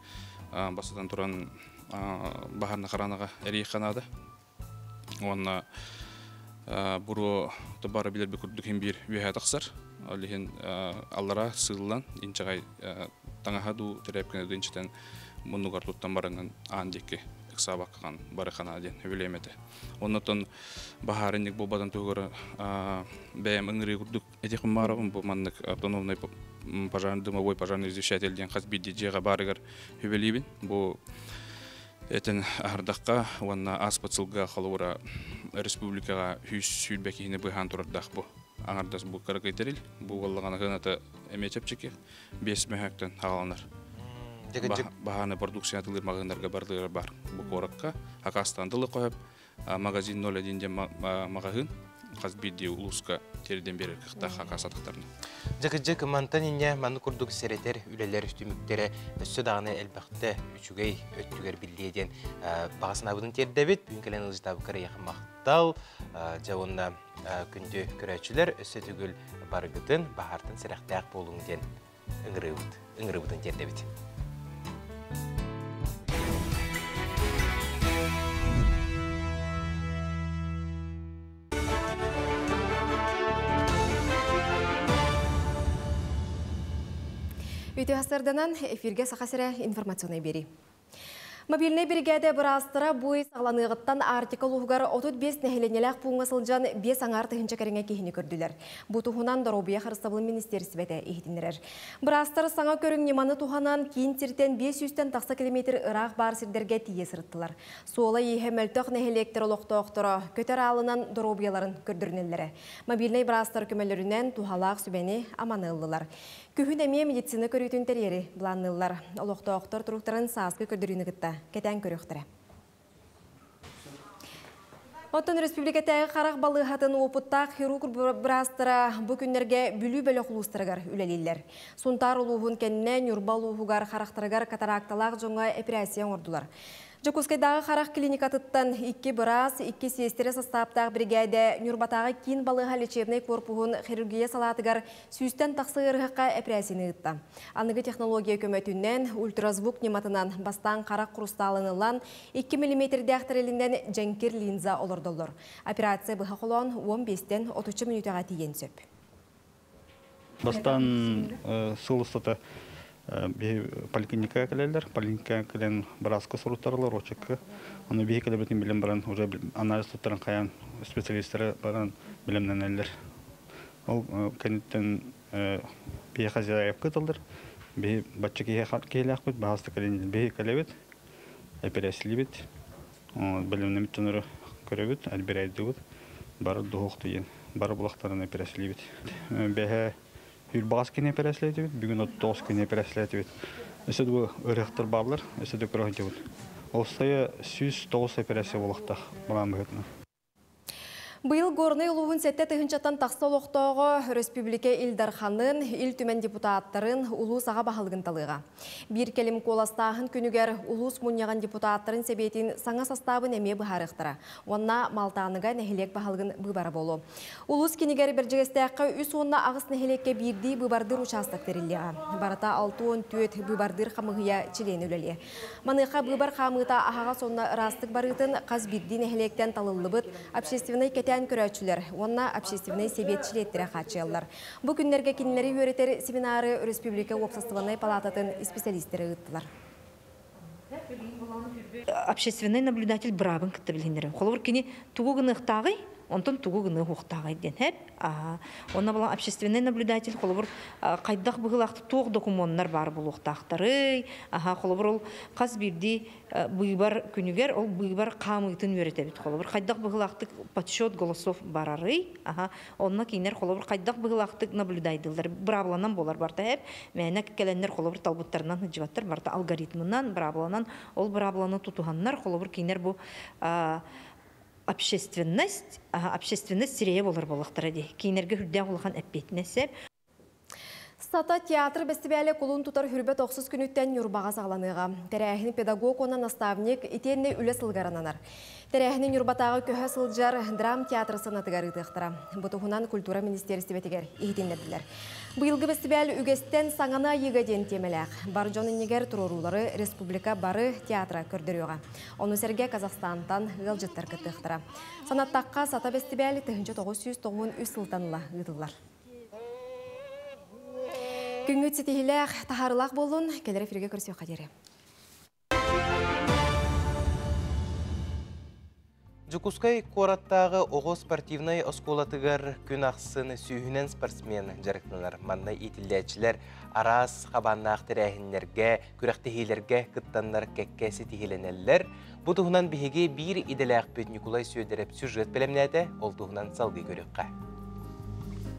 бастатан туран баһарна харанаға эрий ханаада уонна буруо бары билер курдук хин бир үөһэ тахсар ол иһин аллара сыыллан инчэҕэй таҥаһа дуу тэрээпкэне ду инчитэн муннугар туттан баранан аан диэки ыксаабаккаҕан бары ханаа диэн хүбилиэмэтэ оннотон баһаарынньык буолбатан туһугар бэйэм ыҥырыы курдук эти хуммаарабын бу маннык автономный пожарный дымовой пожарный извещатель диэн хас биирдии дьиэҕэ баарыгар хүбэлиибин бу этин аһардахха уонна ааспыт сылга холобура республикаҕа сүүс сүүрбэ киһини быһаан турардаах бу аҥардас бу кыракый тэрил бу буоллаҕына кыната эмиэ чэпчэки биэс мөһөөктөн хааланар баһааны продукция атылыыр маҕаһыыннарга барылыгар бар бу куоракка акаастаан тылы хоһоп магазин 01 диэн маҕаһыын хас биирдии улууска тиэрдэн биэрэр кыахтаах акаас атахтарына. Дьыкыдьык мантан инньэ манны курдук сэрэтэр үлэлэр түмүктэрэ өссө даҕаны элбэхтэ үчүгэй өттүгэр биллиэ диэн баҕа санаабытын тиэрдэбит. Бүгүн кэлэн ылдьытаабыккар эйиэхэ махтал. Дьэ уонна күндү көрөөччүлэр өссө түгүл барыгытын баһаартан сэрэхтээх буолуҥ диэн ыҥырыыбыт, ыҥырыыбытын тиэрдэбит. Үтүө сарданан эфирге Саха сирэ информационный бери. Мобильный бригада быраастара буй саҕаланыаҕыттан Арктика улууһугар 35 нэһилиэнньэлээх пууҥҥа сылдьан 5 аҥаар тыһыынча кэриҥэ киһини көрдүлэр. Бу туһунан Доруобуйа харыстабылын министиэристибэтэ иһитиннэрэр. Быраастар саҥа көрүҥ ньыманы туһанан киин сиртэн 500-тэн тахса километр ыраах баар сирдэргэ тиийэ сырыттылар. Суола-ииһэ мөлтөх нэһилиэктэр олохтоохторо көтөр аалынан доруобуйаларын көрдөрүнэллэрэ. Мобильнай быраастар көмөлөрүнэн туһалаах сүбэни аманы ыллылар. Күһүн эмиэ медицина көрүүтүн тэрийэри былаанныыллар. Олохтоохтор туруктарын сааскы көрдөрүүнү кытта кэтээн көрүөхтэрэ. Оттон республикатааҕы харах балыыһатын уопуттаах хирург быраастара бу күннэргэ Бүлүү бөлөх улуустарыгар үлэлииллэр. Сунтаар улууһун кэннэ Ньурба улууһугар харахтарыгар катаракталаах дьоҥҥо эпэрээссийэ оҥордулар. Дьокуускайдааҕы харах клиникатыттан икки быраас, икки сиэстэрэ састааптаах биригээдэ Ньурбатааҕы киин балыыһа лечебнэй корпуһун хирургия салаатыгар сүүстэн тахса ыарыһахха эпэрээссийэни ыытта. Аныгы технология көмөтүнэн ультразвук ньыматынан бастаан харах хрусталын ылан 2 миллиметрдээх тэрилинэн дьэҥкир линза олордоллор. Операция быһа холоон 15-тэн 30 мүнүүтэҕэ тиийэн сөп. Бастаан сыл устата биһи поликлиникаҕа кэлэллэр. Поликлиникаҕа кэлэн бырааска суруттараллар, очекка. Ону биһи кэлэбитин билэн баран, уже анализ туттаран хайаан специалистары баран билэмнэнэллэр. Ол кэнниттэн биһиэхэ заявка ыталлар. Биһи бачча киһилээхпит, баһаста кэлин биһи кэлэбит, эпэрээссийэлиибит, бэлэмнэммит дьоннору көрөбүт, элбэрээйдибит, бары дуһуох тиийэн, бары булахтарын эпэрээссийэлиибит. Бэһэ Үрбаҕас кини эпэрээссийэлээтибит, бүгүн 39 кини эпэрээссийэлээтибит. Өссө да ырыахтар бааллар, өссө да көрө сылдьабыт. Ол сайа 109 эпэрээссийэ буолуохтаах былаан быһыытынан. Быйыл Горнай улууһун сэттэ тыһыынчаттан тахса олохтооҕо өрөспүүбүлүкэ Ил Дарханын, Ил Түмэн депутаттарын, улуус аҕа баһылыгын талыаҕа. Биир кэлим куоластааһын күнүгэр улуус мунньаҕын депутаттарын сэбиэтин саҥа састаабын эмиэ быһаарыахтара. Уонна Малтааныга нэһилиэк баһылыгын быыбара буолуо. Улуус кинигэр Бэрдьигэстээххэ үс уонна аҕыс нэһилиэккэ биирдии быыбардыыр учаастак тэриллиэҕэ. Барыта 64 быыбардыыр хамыыһыйа чилиэнэ үлэлиэ. Маныаха быыбар хаамыыта аһаҕас уонна ыраастык барыытын хас биирдии нэһилиэктэн талыллыбыт общественнай кэтээн кэтээн көрөөччүлэр уонна общественнай сэбиэт чилиэттэрэ хааччыйаллар. Бу күннэргэ кинилэри үөрэтэр семинары республика уопсастыбаннай палататын исписэлиистэрэ ыыттылар. Общественный наблюдатель быраабын кытта билиһиннэрэр. Холобур, кини тугу гыныахтааҕый, онтон тугу гыныа суохтааҕый диэн. Хэп. Онно буолан общественный наблюдатель холобур хайдах быһыылаах туох докумуоннар баар буолуохтаахтарый, аха холобур ол хас биирдии быыбар күнүгэр ол быыбар хаамыытын үөрэтэбит холобур хайдах быһыылаахтык подсчет голосов барарый, аха онно кинилэр холобур хайдах быһыылаахтык наблюдайдыллар быраабыланан буолар барта эп мээнэ кэлэннэр холобур талбыттарынан сылдьыбаттар барта алгоритмынан быраабыланан ол быраабыланы тутуһаннар холобур кинилэр бу общественность общественность сирэйэ буолар буоллахтара дии кинилэргэ үрдээх улахан эппиэтинэс сеп. Сата театр бэстибээлэ кулун тутар хүрбэт охсус күнүттэн Ньурбаҕа саҕаланыаҕа. Тэрээһин педагог уонна наставник итиэннэ үлэ сылыгар ананар. Тэрээһини Ньурбатааҕы көһө сылдьар драм театр сыанатыгар ыытыахтара. Бу туһунан культура министиэристибэтигэр иһитиннэрдилэр. Быйылгы бэстибээл үгэстэн саҥаны айыыга диэн тиэмэлээх. Бар дьон иннигэр туруоруулары республика бары театра көрдөрүөҕэ. Ону сэргэ Казахстантан ыалдьыттар кыттыахтара. Санаттахха, Сата бэстибээл 1993 сылтан ыла ыытыллар. Күҥҥүт ситиһилээх, таһаарылаах буоллун, кэлэр эфиргэ көрсүөххэ диэри. Дьокуускай куораттааҕы оҕо спортивнай оскуолатыгар күн ахсын сүүһүнэн спортсмен дьарыктанар. Манна иитиллээччилэр араас хабааннаах тэрээһиннэргэ, күрэхтэһиилэргэ кыттаннар кэккэ ситиһилэнэллэр. Бу туһунан биһиги биир идэлээхпит Ньукулай Сүөдэрэп сюжет бэлэмнээтэ, ол туһунан салгыы көрүөххэ.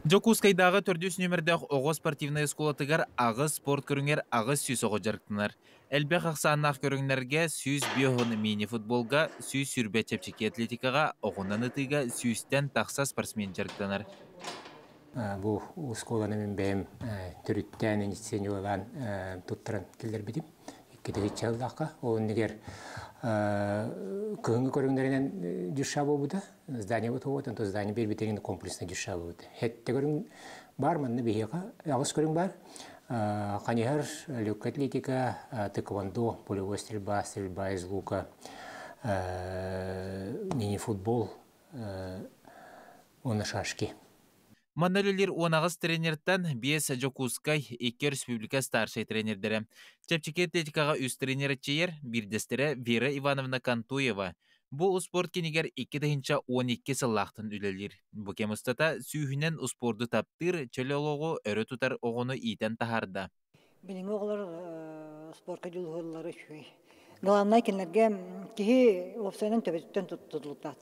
Дьокуускайдааҕы төрдүс нүөмэрдээх оҕо спортивнай оскуолатыгар аҕыс спорт көрүҥэр 800 оҕо дьарыктанар. Элбэх ахсааннаах көрүҥнэргэ 150 мини-футболга, 120 чэпчэки атлетикаҕа, оҕунан ытыыга сүүстэн тахса спортсмен дьарыктанар. Бу оскуоланы мин бэйэм төрүттээн, инициативалаан туттаран киллэрбитим. Икки сыллаахха. Ол иннигэр кыһыҥҥы көрүҥнэринэн дюша буолбута. Здание вот вот, онто здание биэрбитигин комплексный дюша буолбута. Хетте көрүҥ бар, манна биһиэхэ аҕыс көрүҥ бар. Ханьыһар, легкая атлетика, тэквондо, полевой стрельба, стрельба из лука, мини-футбол, уонна шашки. Манна үлэлиир 18 тренертэн биэс Дьокуускай, икки республика старшай тренердэрэ. Чэпчэки атлетикаҕа үс тренер иччийэр, биирдэстэрэ Вера Ивановна Кантуева. Бу успуорт кинигэр 2012 сыллаахтан үлэлиир. Бу кэм устата сүүһүнэн успуорду таптыыр, чөл олоҕу өрө тутар оҕону иитэн таһаарда. Билиҥҥи оҕолор спорка дьулуһаллара үчүгэй. Главное кинилэргэ киһи уопсайынан төбөтүттэн тутулуктаах.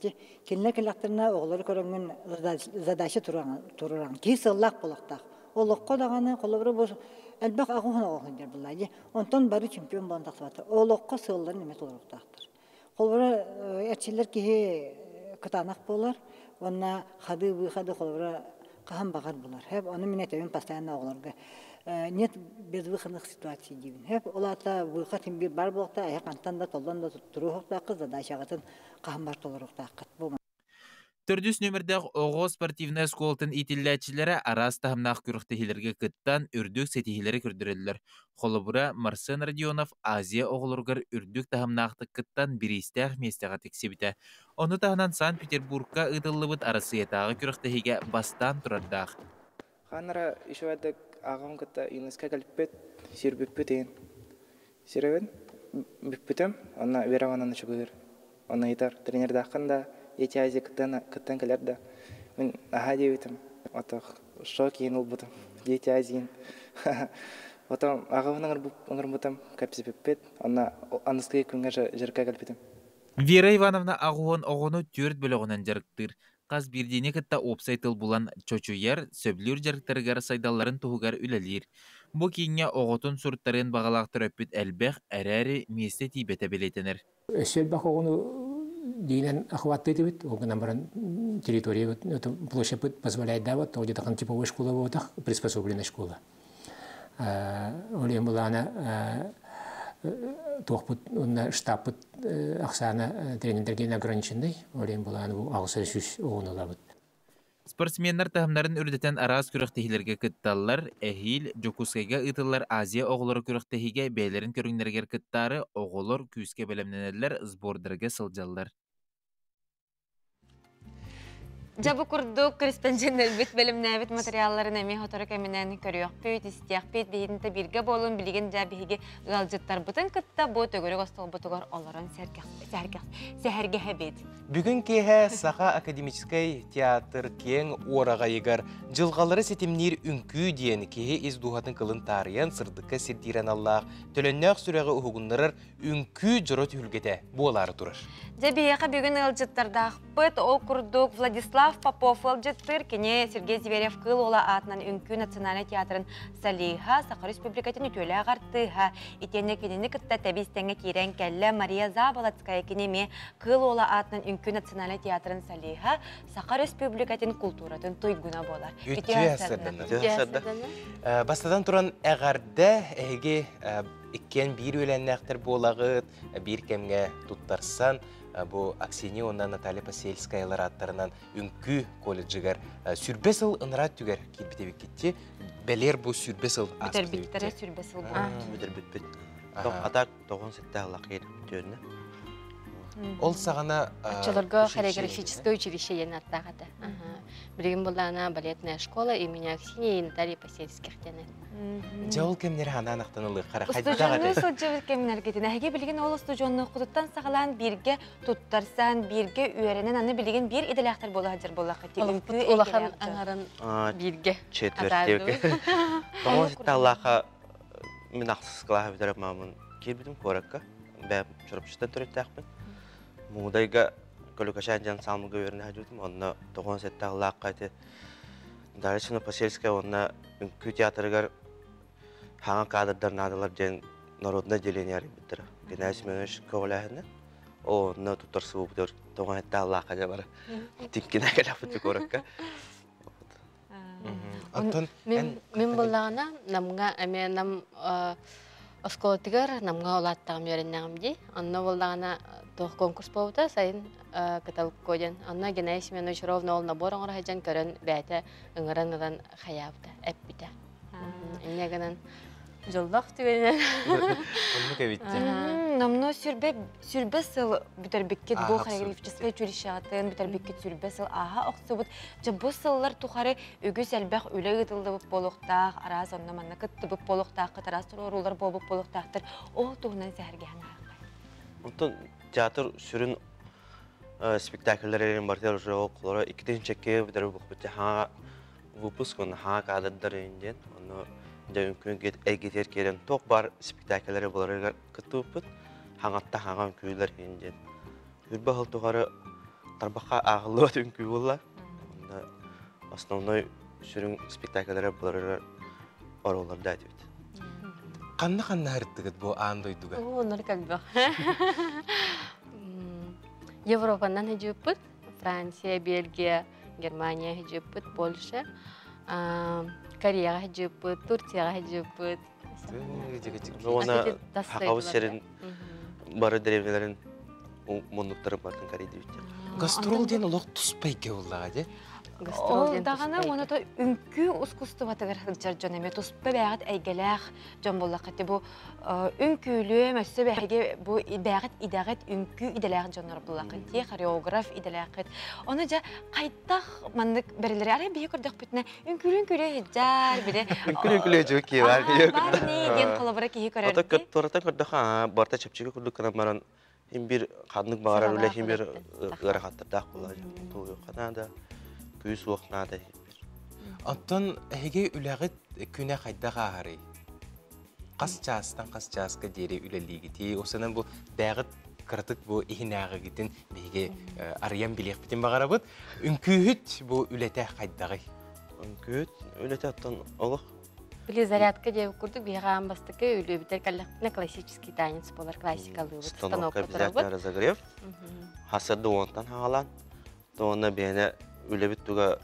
Кинилэр кэллэхтэринэ оҕолору көрөҥҥүн задача туруораҥ. Киһи сыаллаах буолуохтаах. Олоххо даҕаны холобура бу элбэх аҕыһын оҕо сылдьар буоллаа дии. Онтон бары чемпион буолан тахсыбаттар. Олоххо сыалларын эмиэ толоруохтаахтар. Холобура эрчиллэр киһи кытаанах буолар уонна хады-выходы холобура хаһан баҕар булар. Хэп ону мин этэбин постоянно оҕолорго нет безвыходных ситуаций диибин. Хэп ол аата выход син биир бар буолта эһэ хантан да толлон да туруохтааххыт задачаҕытын хаһан бар толоруохтааххыт. Бу Төрдүс нүөмэрдээх оҕо спортивнай оскуолатын иитиллээччилэрэ араас таһымнаах күрэхтэһиилэргэ кыттан, үрдүк ситиһиилэри көрдөрөллөр. Холобура, Марсен Родионов Азия оҕолоругар үрдүк таһымнаахтык кыттан бириистээх миэстэҕэ тиксибитэ. Ону таһынан Санкт-Петербургка ыытыллыбыт Арассыыйатааҕы күрэхтэһиигэ бастаан турардаах. Ханара еще аҕам кытта юнеско кэлиппит, сүүрбүппүт иһин. Сирэбин бүппүтүм, онно Вера Ивановна чугуйар. Онно ыйытар, тренердааххын да, Дети Азии кыттан, кыттан кэлэр да. Мин аһаа диэбитим, отох шок иһин ылбытым, Дети Азии. Потом аҕабын ыҥырбытым, кэпсэппиппит, онно аныскы күҥҥэ дьарыкка кэлбитим. Вера Ивановна аҕыһын оҕону түөрт бөлөҕүнэн дьарыктыыр. Хас биирдиини кытта уопсай тыл булан чочуйар, сөбүлүүр дьарыктарыгар сайдалларын туһугар үлэлиир. Бу кииҥҥэ оҕотун суруттарыан баҕалаах төрөппүт элбэх, эрээри миэстэ тиийбэтэ бэлиэтэнэр. Өссө элбэх оҕону диинэн охваттыы этибит, ол гынан баран территория площадьпыт позволяет ол где-то типовой школа буолбатах, приспособленная школа. Ол иһин былаана туохпут уонна штабпыт ахсаана тренердэргэ ограниченный, ол иһин былаана бу аҕыс сүүс оҕону ылабыт. Спортсменнар таһымнарын үрдэтэн араас күрэхтэһиилэргэ кытталлар. Эһиил Дьокуускайга ыытыллар Азия оҕолоро күрэхтэһиигэ бэйэлэрин көрүҥнэригэр кыттаары оҕолор күүскэ бэлэмнэнэллэр, сбордарга сылдьаллар. Дьэ бу курдук корреспонденнэрбит бэлэмнээбит материалларын эмиэ сотору кэминэн көрүөхпүт, истиэхпит, биһигинтэ бииргэ буолун, билигин дьэ биһиги ыалдьыттарбытын кытта бу төгүрүк остуолбутугар олорон сэһэргэһэбит. Бүгүн киэһэ Саха академическай театр киэҥ уораҕайыгар дьылҕалары ситимниир үҥкүү диэн киһи ис дууһатын кылын таарыйан сырдыкка сирдиир аналлаах төлөннөөх сүрэҕи уһугуннарар үҥкүү дьоро түһүлгэтэ буолаары турар. Дьэ биһиэхэ бүгүн ыалдьыттардаахпыт. Ол курдук Владислав Попов ыалдьыттыыр. Кини Сергей Зверев Кыыл Уола аатынан үҥкүү национальнай театрын солиһа, Саха Республикатын үтүөлээх артыыһа. Итиэннэ кинини кытта тэбис тэҥҥэ киирэн кэллэ Мария Заболоцкая. Кини эмиэ Кыыл Уола аатынан үҥкүү национальнай театрын солиһа, Саха Республикатын култууратын туйгуна буолар. Үтүө сырдана. Бастатан туран эҕэрдэ эһиги иккиэн биир үөлээннээхтэр буолаҕыт, биир кэмҥэ туттарсан, бу Аксинья уонна Наталья Посельскаялар ааттарынан үҥкүү колледжыгар сүрбэ сыл ыныраа түгэр киирбит эбиккитти. Бэлиэр бу сүрбэ сыл ааспыт Бүтэрбиттэрэ сүрбэ сыл буолар. Бүтэрбиппит. Атак тоҕон сетте аллах киирбит Ол саҕана Оччолорго хореографическое училище диэн аттаах этэ. Билигин буллаана балетная школа имени Аксиньи и Натальи Посельских диэн. Дьэ ол кэмнэри ханаан ахтан ылыаххара хайдах Устудьуоннуу сылдьыбыт кэмнэргитин эһиги билигин ол устудьуоннуоххутуттан саҕалаан бииргэ туттарсан, бииргэ үөрэнэн аны билигин биир идэлээхтэр буола сылдьар буоллаххыт Олохпут улахан аҥарын бииргэ Четверть. Тоҕо ситталлаахха мин ахсыс кылааһы бүтэрэр маамын киирбитим куоракка. Бэйэм Чурапчыттан төрүттээхпин. Муҥудайга Көлүкэчээн диэн саамыга үөрэнэ сылдьыбытым. Онно тоҕон сэттэ ити Дарья Посельская уонна үҥкүү театрыгар хаҥа кадрдар наадалар диэн народное отделение арыйбыттара. Геннадий Семенович көҕүлээһинэ. Онно туттарсыбыппытыгар тоҕо этте аллаахха дьэ бары тиҥкинэ кэлэхпит куоракка. Оттон Мин буллаҕына намга эмиэ нам оскуолатыгар намга улааттаҕым үөрэннэҕим дии. Онно буллаҕына туох конкурс буолбута сайын кыталыкко диэн. Онно Геннадий Семенович ровно ол набор оҥоро сылдьан көрөн бэйэтэ ыҥыран ылан хайаабыта, эппитэ. Инньэ гынан дьоллоох түгэнинэн. Оннук эбит. Номно сүрбэ сүрбэ сыл бүтэрбиккит бу хореографическай училищеҕытын бүтэрбиккит сүрбэ сыл ааһа охсубут. Дьэ бу сыллар тухары үгүс элбэх үлэ ыытыллыбыт буолуохтаах, араас онно манна кыттыбыт буолуохтааххыт, араас туруоруулар буолбут буолуохтаахтар. Ол туһунан сэһэргэһэн ааһыаххай. Онтон театр сүрүн спектакльлэрин барытыгар уже ол иккитин чекке бүтэр буолбут хаҥа выпуск онно хаҥа кадрдар диэн онно дьэ үҥкүү эйгэтигэр киирэн туох баар спектакльлэри буларыгар кыттыбыппыт хаҥатта хаҥа үҥкүүлэр диэн үрбэ сыл тухары тарбахха ааҕыллыбат үҥкүү буолла онно основной сүрүн спектакльлэри буларыгар оруолларда этибит. Ханна ханна һырыттыгыт бу аан дойдуга? Оннор кэлбэх. Европанан хыдьыппыт, Франция, Бельгия, Германия хыдьыппыт, Польша, Кореяҕа хыдьыппыт, Турцияҕа хыдьыппыт. Уонна Хахабыс сирин бары деревняларын муннуктарын бартын карийдибит. Гастрол диэн олох туспа эйгэ буоллаҕа дии. Ол даҕаны уонна то үҥкүү ускустубатыгар сылдьар дьон эмиэ туспа бэйэҕит эйгэлээх дьон буоллахха бу үҥкүүлүөм өссө бэһиги бу бэйэҕит идэҕит үҥкүү идэлээх дьоннор буоллаххыт дии хореограф идэлээххит ону дьэ хайдах маннык бэрилэри арай биһи көрдөхпүтүнэ үҥкүүлүү үҥкүүлүү сылдьар били Үҥкүүлүү үҥкүүлүү дьү киһи бар бар диэн холобура киһи көрөр Ото туораттан көрдөххө барыта чэпчэки курдук гынан баран Хин бир ханнык баҕарар үлэ хин бир ыарахаттардаах буолар. Туойуохха наада, күүс уох наада хин бир. Оттон эһиги үлэҕит күнэ хайдах ааһарый? Хас чаастан хас чааска диэри үлэлиигитий? Осынан бу бэҕит кыратык бу иһинээҕигитин биһиги арыйан билиэхпитин баҕарабыт. Үҥкүүһүт бу үлэтэ хайдаҕый? Үҥкүүһүт үлэтэ оттон олох Били зарядка диэбит курдук биһиэхэ аан бастакы үлүөбүтэр кэллэхпитинэ классический танец буолар, классикалыыбыт, станокка обязательно разогрев. Хасырды уонтан хаалан, то онно биһиэнэ үлэбит туга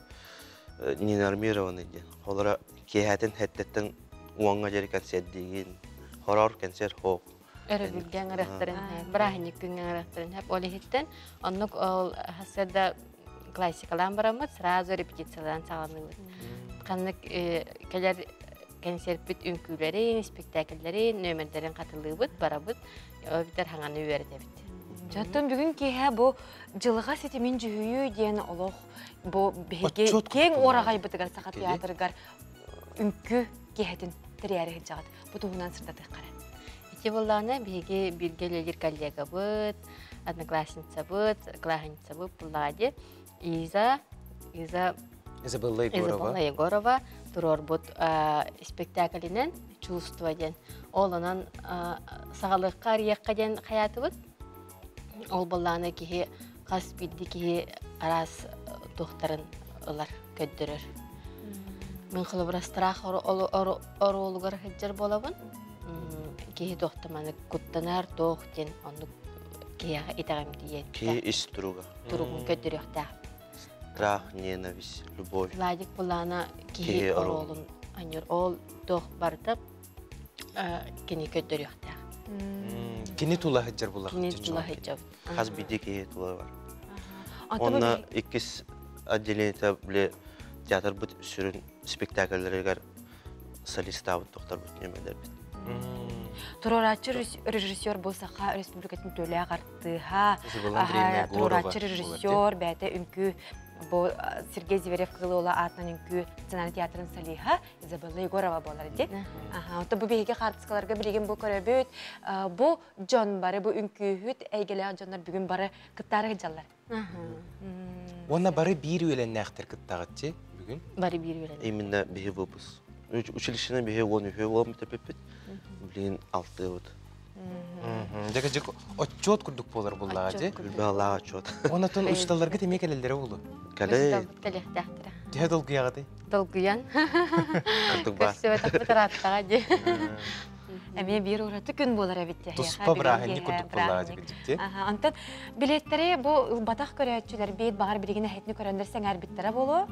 ненормированный диэн. Холоро киэһэтин хэттеттен уоҥҥа диэри концерт диигин, хорор концерт хоох. Өрөбүлгэ ыҥырыахтарын, бырааһынньык күҥҥэ ыҥырыахтарын сөп. Ол иһиттэн оннук ол хасырда классикалаан бараммыт, сразу репетициялаан саҕаланыбыт. Ханнык кэлэр кэнсиэрпит үҥкүүлэрин, спектакльлэрин, нүөмэрдэрин хатылыыбыт, барабыт, ол битэр хаҥаны үөрэтэбит. Жаттан бүгүн киэһэ бу дьылҕа ситимин дьүһүйүү диэн олох бу биһиги киэҥ уораҕайбытыгар Саха театрыгар үҥкүү киэһэтин тэрийээри сылдьаҕыт. Бу туһунан сырдатыахха эрэ. Ити буоллаҕына биһиги бииргэ үлэлиир коллегабыт, одноклассницабыт, классницабыт буллаҕа дии. Иза, Иза Изабелла Егорова. Изабелла Егорова туруорбут спектаклинэн «Чувство» диэн. Ол онон саҕалыахха арыйыахха диэн хайаатыбыт. Ол буоллаҕына киһи хас биирдии киһи араас туохтарын ылар, көрдөрөр. Мин холобура страх оруолугар сылдьар буолабын. Киһи туохта куттанар, туох диэн оннук киһиэхэ итэҕэмтийиэ. Киһи ис туруга. Туругун көрдөрүөхтээх. Страх, ненависть, любовь. Владик Булана киһи оруолун аньыр. Ол туох барыта кини көрдөрүөхтээх. Кини тула сылдьар була. Кини тула сылдьар. Хас биирдии киһи тула бар. Онно иккис отделениета бile театрбыт сүрүн спектакльлэригэр солистаабыт тохторбут нөмөлөрбүт. Туруорааччы режиссер бу Саха Республикатын төлөөх артыыһа, туруорааччы режиссер бэйэтэ үҥкүү бу Сергей Зверев Кылыола аатынан үҥкүү национальный театрын солиһа Изабелла Егорова буолар дии. Ото бу биһиги хаартыскаларга билигин бу көрөбүт. Бу дьон бары бу үҥкүүһүт эйгэлээх дьоннор бүгүн бары кыттаары сылдьаллар. Уонна бары биир үөлэннээхтэр кыттаҕытчы бүгүн? Бары биир үөлэннээх. Именно биһи выпуск. Училищены биһи 13 буолан бүтэрбиппит. Билигин алтыабыт. Дьэ дьэ отчуот курдук буолар буллаҕа дьэ. Баалаах отчуот. Онотон учуталларга темиэ кэлэллэрэ буолу. Кэлэ. Кэлиэхтээхтэрэ. Төһө долгуйаҕытый? Долгуйан. Кырдык баар. Көрсүбэтэх бытарааттаҕа дии. Эмиэ биир ураты күн буолар эбит дии. Туспа бырааһынньык курдук буоллаҕа дьикти. Онтон билеттэри бу ылбатах көрөөччүлэр биир баҕар билигин эһэтини көрөннөр сэҥээрбиттэрэ буолуо.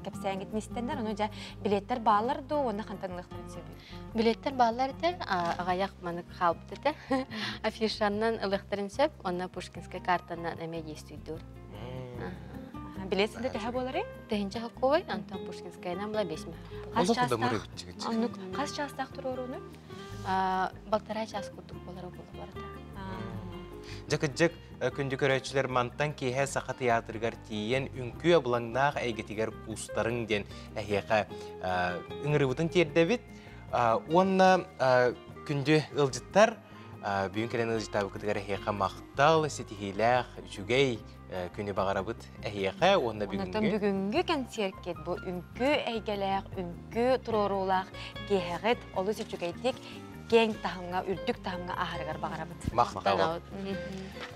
Кэпсээҥҥитин истэннэр, ону дьэ билеттэр бааллар дуу уонна хантан ылыахтарын сөбүй? Билеттэр бааллар этэ, аҕыйах манык хаалбыт этэ. Афишаннан ылыахтарын сөп, онно Пушкинскай картанан эмиэ действуйдуур. Билет синде төһө буоларый? Тыһынча хоккой, Антон Пушкинскайынан була 5 мөһө. Хас чаастаах? Оннук хас чаастаах туруорууну? Полтора час курдук болара буола барыта. Дьэ күндү көрөөччүлэр мантан киэһэ Саха театрыгар тиийэн үҥкүү абылаҥнаах эйгэтигэр куустарыҥ диэн эһиэхэ ыҥырыбытын тиэрдэбит. Уонна күндү ыалдьыттар бүгүн кэлэн ыалдьыттаабыккытыгар эһиэхэ махтал, ситиһиилээх, үчүгэй күнү баҕарабыт эһиэхэ уонна бүгүҥҥү. Бүгүҥҥү кэнсиэркит бу үҥкүү эйгэлээх, үҥкүү туруоруулаах киэһэҕит олус үчүгэйдик киэҥ таһымҥа, үрдүк таһымҥа ааһарыгар баҕарабыт. Махтал.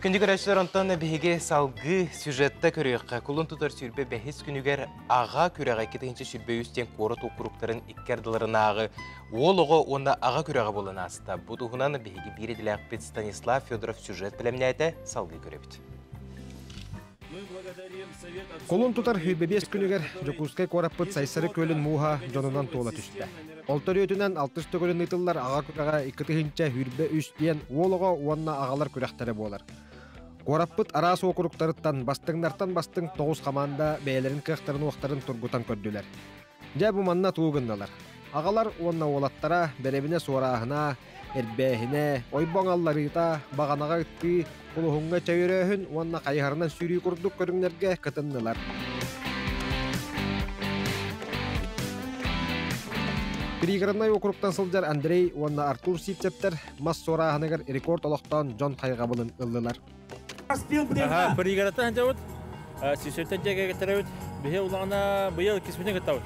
Күндү көрөөччүлэр, онтон биһиги салгыы сюжетта көрүөххэ. Кулун тутар 25 күнүгэр аҕа күрэҕэ 2023 диэн куорат уокуруктарын икки ардыларынааҕы уол оҕо уонна аҕа күрэҕэ буолан ааста. Бу туһунан биһиги биир идэлээхпит Станислав Федоров сюжет бэлэмнээтэ, салгыы көрөбүт. Кулун тутар 25 күнүгэр Дьокуускай куораппыт Сайсары күөлүн мууһа дьонунан туола түстэ. Ол төрүөтүнэн алтыс төгүлүн ыытыллар аҕа күрэҕэ 2023 диэн уол оҕо уонна аҕалар күрэхтэрэ буолар. Куораппыт араас уокуруктарыттан бастыҥнартан бастыҥ тоҕус хамаанда бэйэлэрин кыахтарын-уохтарын тургутан көрдүлэр. Дьэ бу манна тугу гынналар? Аҕалар уонна уолаттара бэрэбинэ суорааһына, эрбээһинэ, ойбоҥ алларыыта, баҕанаҕа ыттыы, кулуһуҥҥа чөйөрөөһүн уонна хайыһарынан сүүрүү курдук көрүҥнэргэ кытыннылар. Пригороднай округтан сылдьар Андрей уонна Артур Сивцевтэр мас суорааһыныгар рекорд олохтоон дьон хайҕабылын ыллылар. Пригородтан сылдьабыт, Сүүсөттөн дьиэ Биһи улаҕана быйыл кисмитин кыттабыт.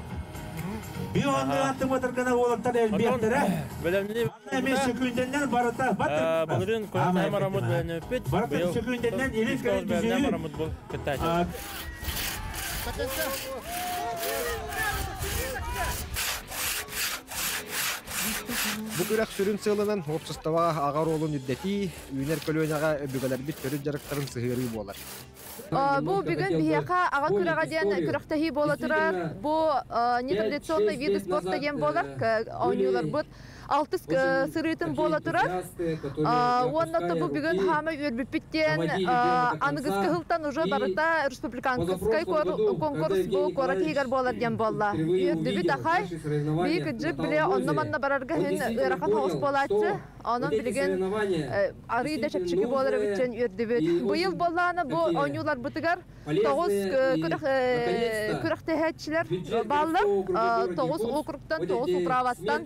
Би оннугар гына уолаттар элбиэхтэрэ. Бэлэмни Эмиэ сөкүүндэннэн барыта Былырыын куратаһы мараммыт бэлэмнэппит. Барыта сөкүүндэннэн илин кэлин бэлэмнэн мараммыт бу кыттааччы. Бу күрэх сүрүн сыалынан уопсастыбаҕа аҕа оруолун үрдэтии, үүнэр көлүөнэҕэ өбүгэлэрбит төрүт дьарыктарын сыһыарыы буолар. Бу бүгүн биһиэхэ аҕа күрэҕэ диэн күрэхтэһии буола турар. Бу нетрадиционный виды спорта диэн буолар. Оонньууларбыт алтыс сырыытын буола турар. Уонна бу бүгүн хаама үөрбүппүт диэн аныгыскы сылтан уже барыта республиканскай конкурс бу куорат иһигэр буолар диэн буолла. Үөрдүбүт ахай. Бии кыдьык биле онно-манна барарга хин ыарахан соҕус буолааччы. Онон билигин арый да чэпчэки буолар эбит үөрдүбүт. Быйыл буоллаҕына бу оонньууларбытыгар тоҕус күрэхтэһээччилэр бааллар. Тоҕус округтан, тоҕус управаттан.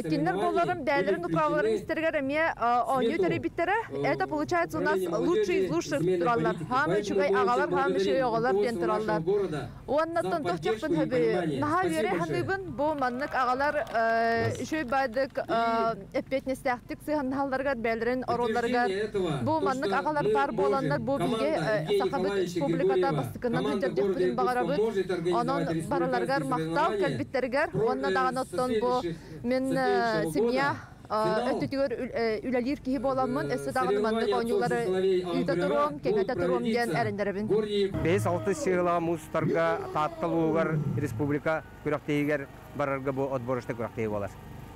Кинилэр буолларым бэйэлэрин управаларын истэригэр эмиэ оонньуу тэрийбиттэрэ. Это получается у нас лучшие из лучших тураллар. Хаамы үчүгэй аҕалар, хаамы үчүгэй оҕолор диэн тураллар. Уонна тохтохпун хөбү. Наһаа үөрэ саныыбын бу маннык аҕалар үчүгэй баайдык эппиэтинэстээхтик сыһаннаһалларыгар бэйэлэрин оруолларыгар бу маннык аҕалар баар буоланнар бу биһиги Сахабыт Республиката бастакынан сылдьар диэхпитин баҕарабыт. Онон барыларыгар махтал кэлбиттэригэр уонна даҕаны оттон бу мин семья өттүтүгэр үлэлиир киһи буоламмын өссө даҕаны маннык оонньуулары ыыта туруом, кэҥэтэ туруом диэн эрэннэрэбин. Бэһис алтыс сыһыылаҕа муус устарга Таатта улууһугар республика күрэхтэһиигэр барарга бу отборочнай күрэхтэһии буолар.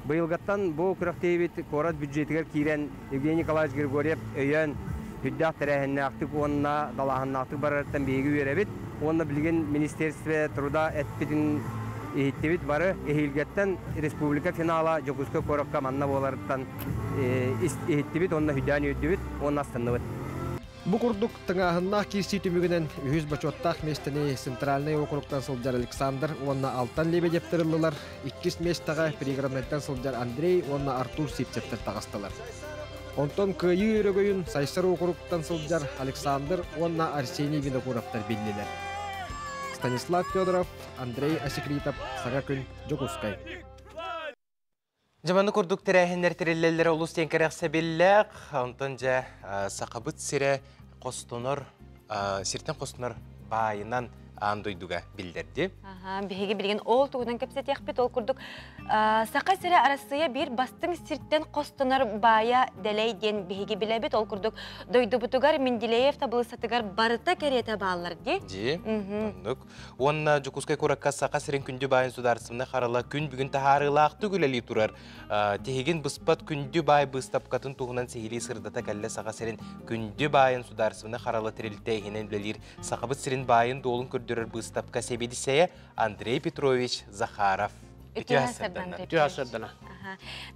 Быйылгаттан бу күрэхтэһиибит куорат бюджетигэр киирэн Евгений Николаевич Григорьев өйөөн үрдээх тэрээһиннээхтик уонна далааһыннаахтык барарыттан биһиги үөрэбит уонна билигин Министерство труда эппитин иһиттибит бары эһиилгэттэн республика финала Дьокуускай куоракка манна буоларыттан иһиттибит уонна хүдээн үөрдүбүт уонна астынныбыт. Бу курдук тыҥааһыннаах киирсии түмүгүнэн үһүс бочуоттаах миэстэни Центральнай округтан сылдьар Александр уонна Алтан Лебедевтэр ыллылар. Иккис миэстэҕэ Пригороднайтан сылдьар Андрей уонна Артур Сивцевтэр таҕыстылар. Онтон кыайыы өрөгөйүн Сайсар округтан сылдьар Александр уонна Арсений Винокуровтар биллилэр. Станислав Федоров, Андрей Асекритов, Саҥа күн, Дьокуускай. Дьэ маннык курдук тэрээһиннэр тэриллэллэрэ олус диэн кэрэхсэбиллээх. Онтон дьэ Сахабыт сирэ хостонор, сиртэн хостонор баайынан аан дойдуга биллэрди. Биһиги билигин ол туһунан кэпсэтиэхпит. Ол курдук Саха сирэ Арассыыйа биир бастыҥ сиртэн хостонор баайа дэлэй диэн биһиги билэбит. Ол курдук дойдубутугар Менделеев табылысатыгар барыта кэриэтэ бааллар дии. Дии. Оннук. Уонна Дьокуускай куоракка Саха сирин күндү баайын судаарыстыбаннай харала күн бүгүн таһаарыылаахтык үлэлии турар. Тиһигин быспат күндү баай быыстапкатын туһунан сиһилии сырдата кэллэ Саха сирин күндү баайын судаарыстыбаннай харала тэрилтэ иһинэн үлэлиир Сахабыт сирин баайын-дуолун көрдөрөр быыстапка сэбиэдиссэйэ Андрей Петрович Захаров. Үтүө сардана. Үтүө сардана.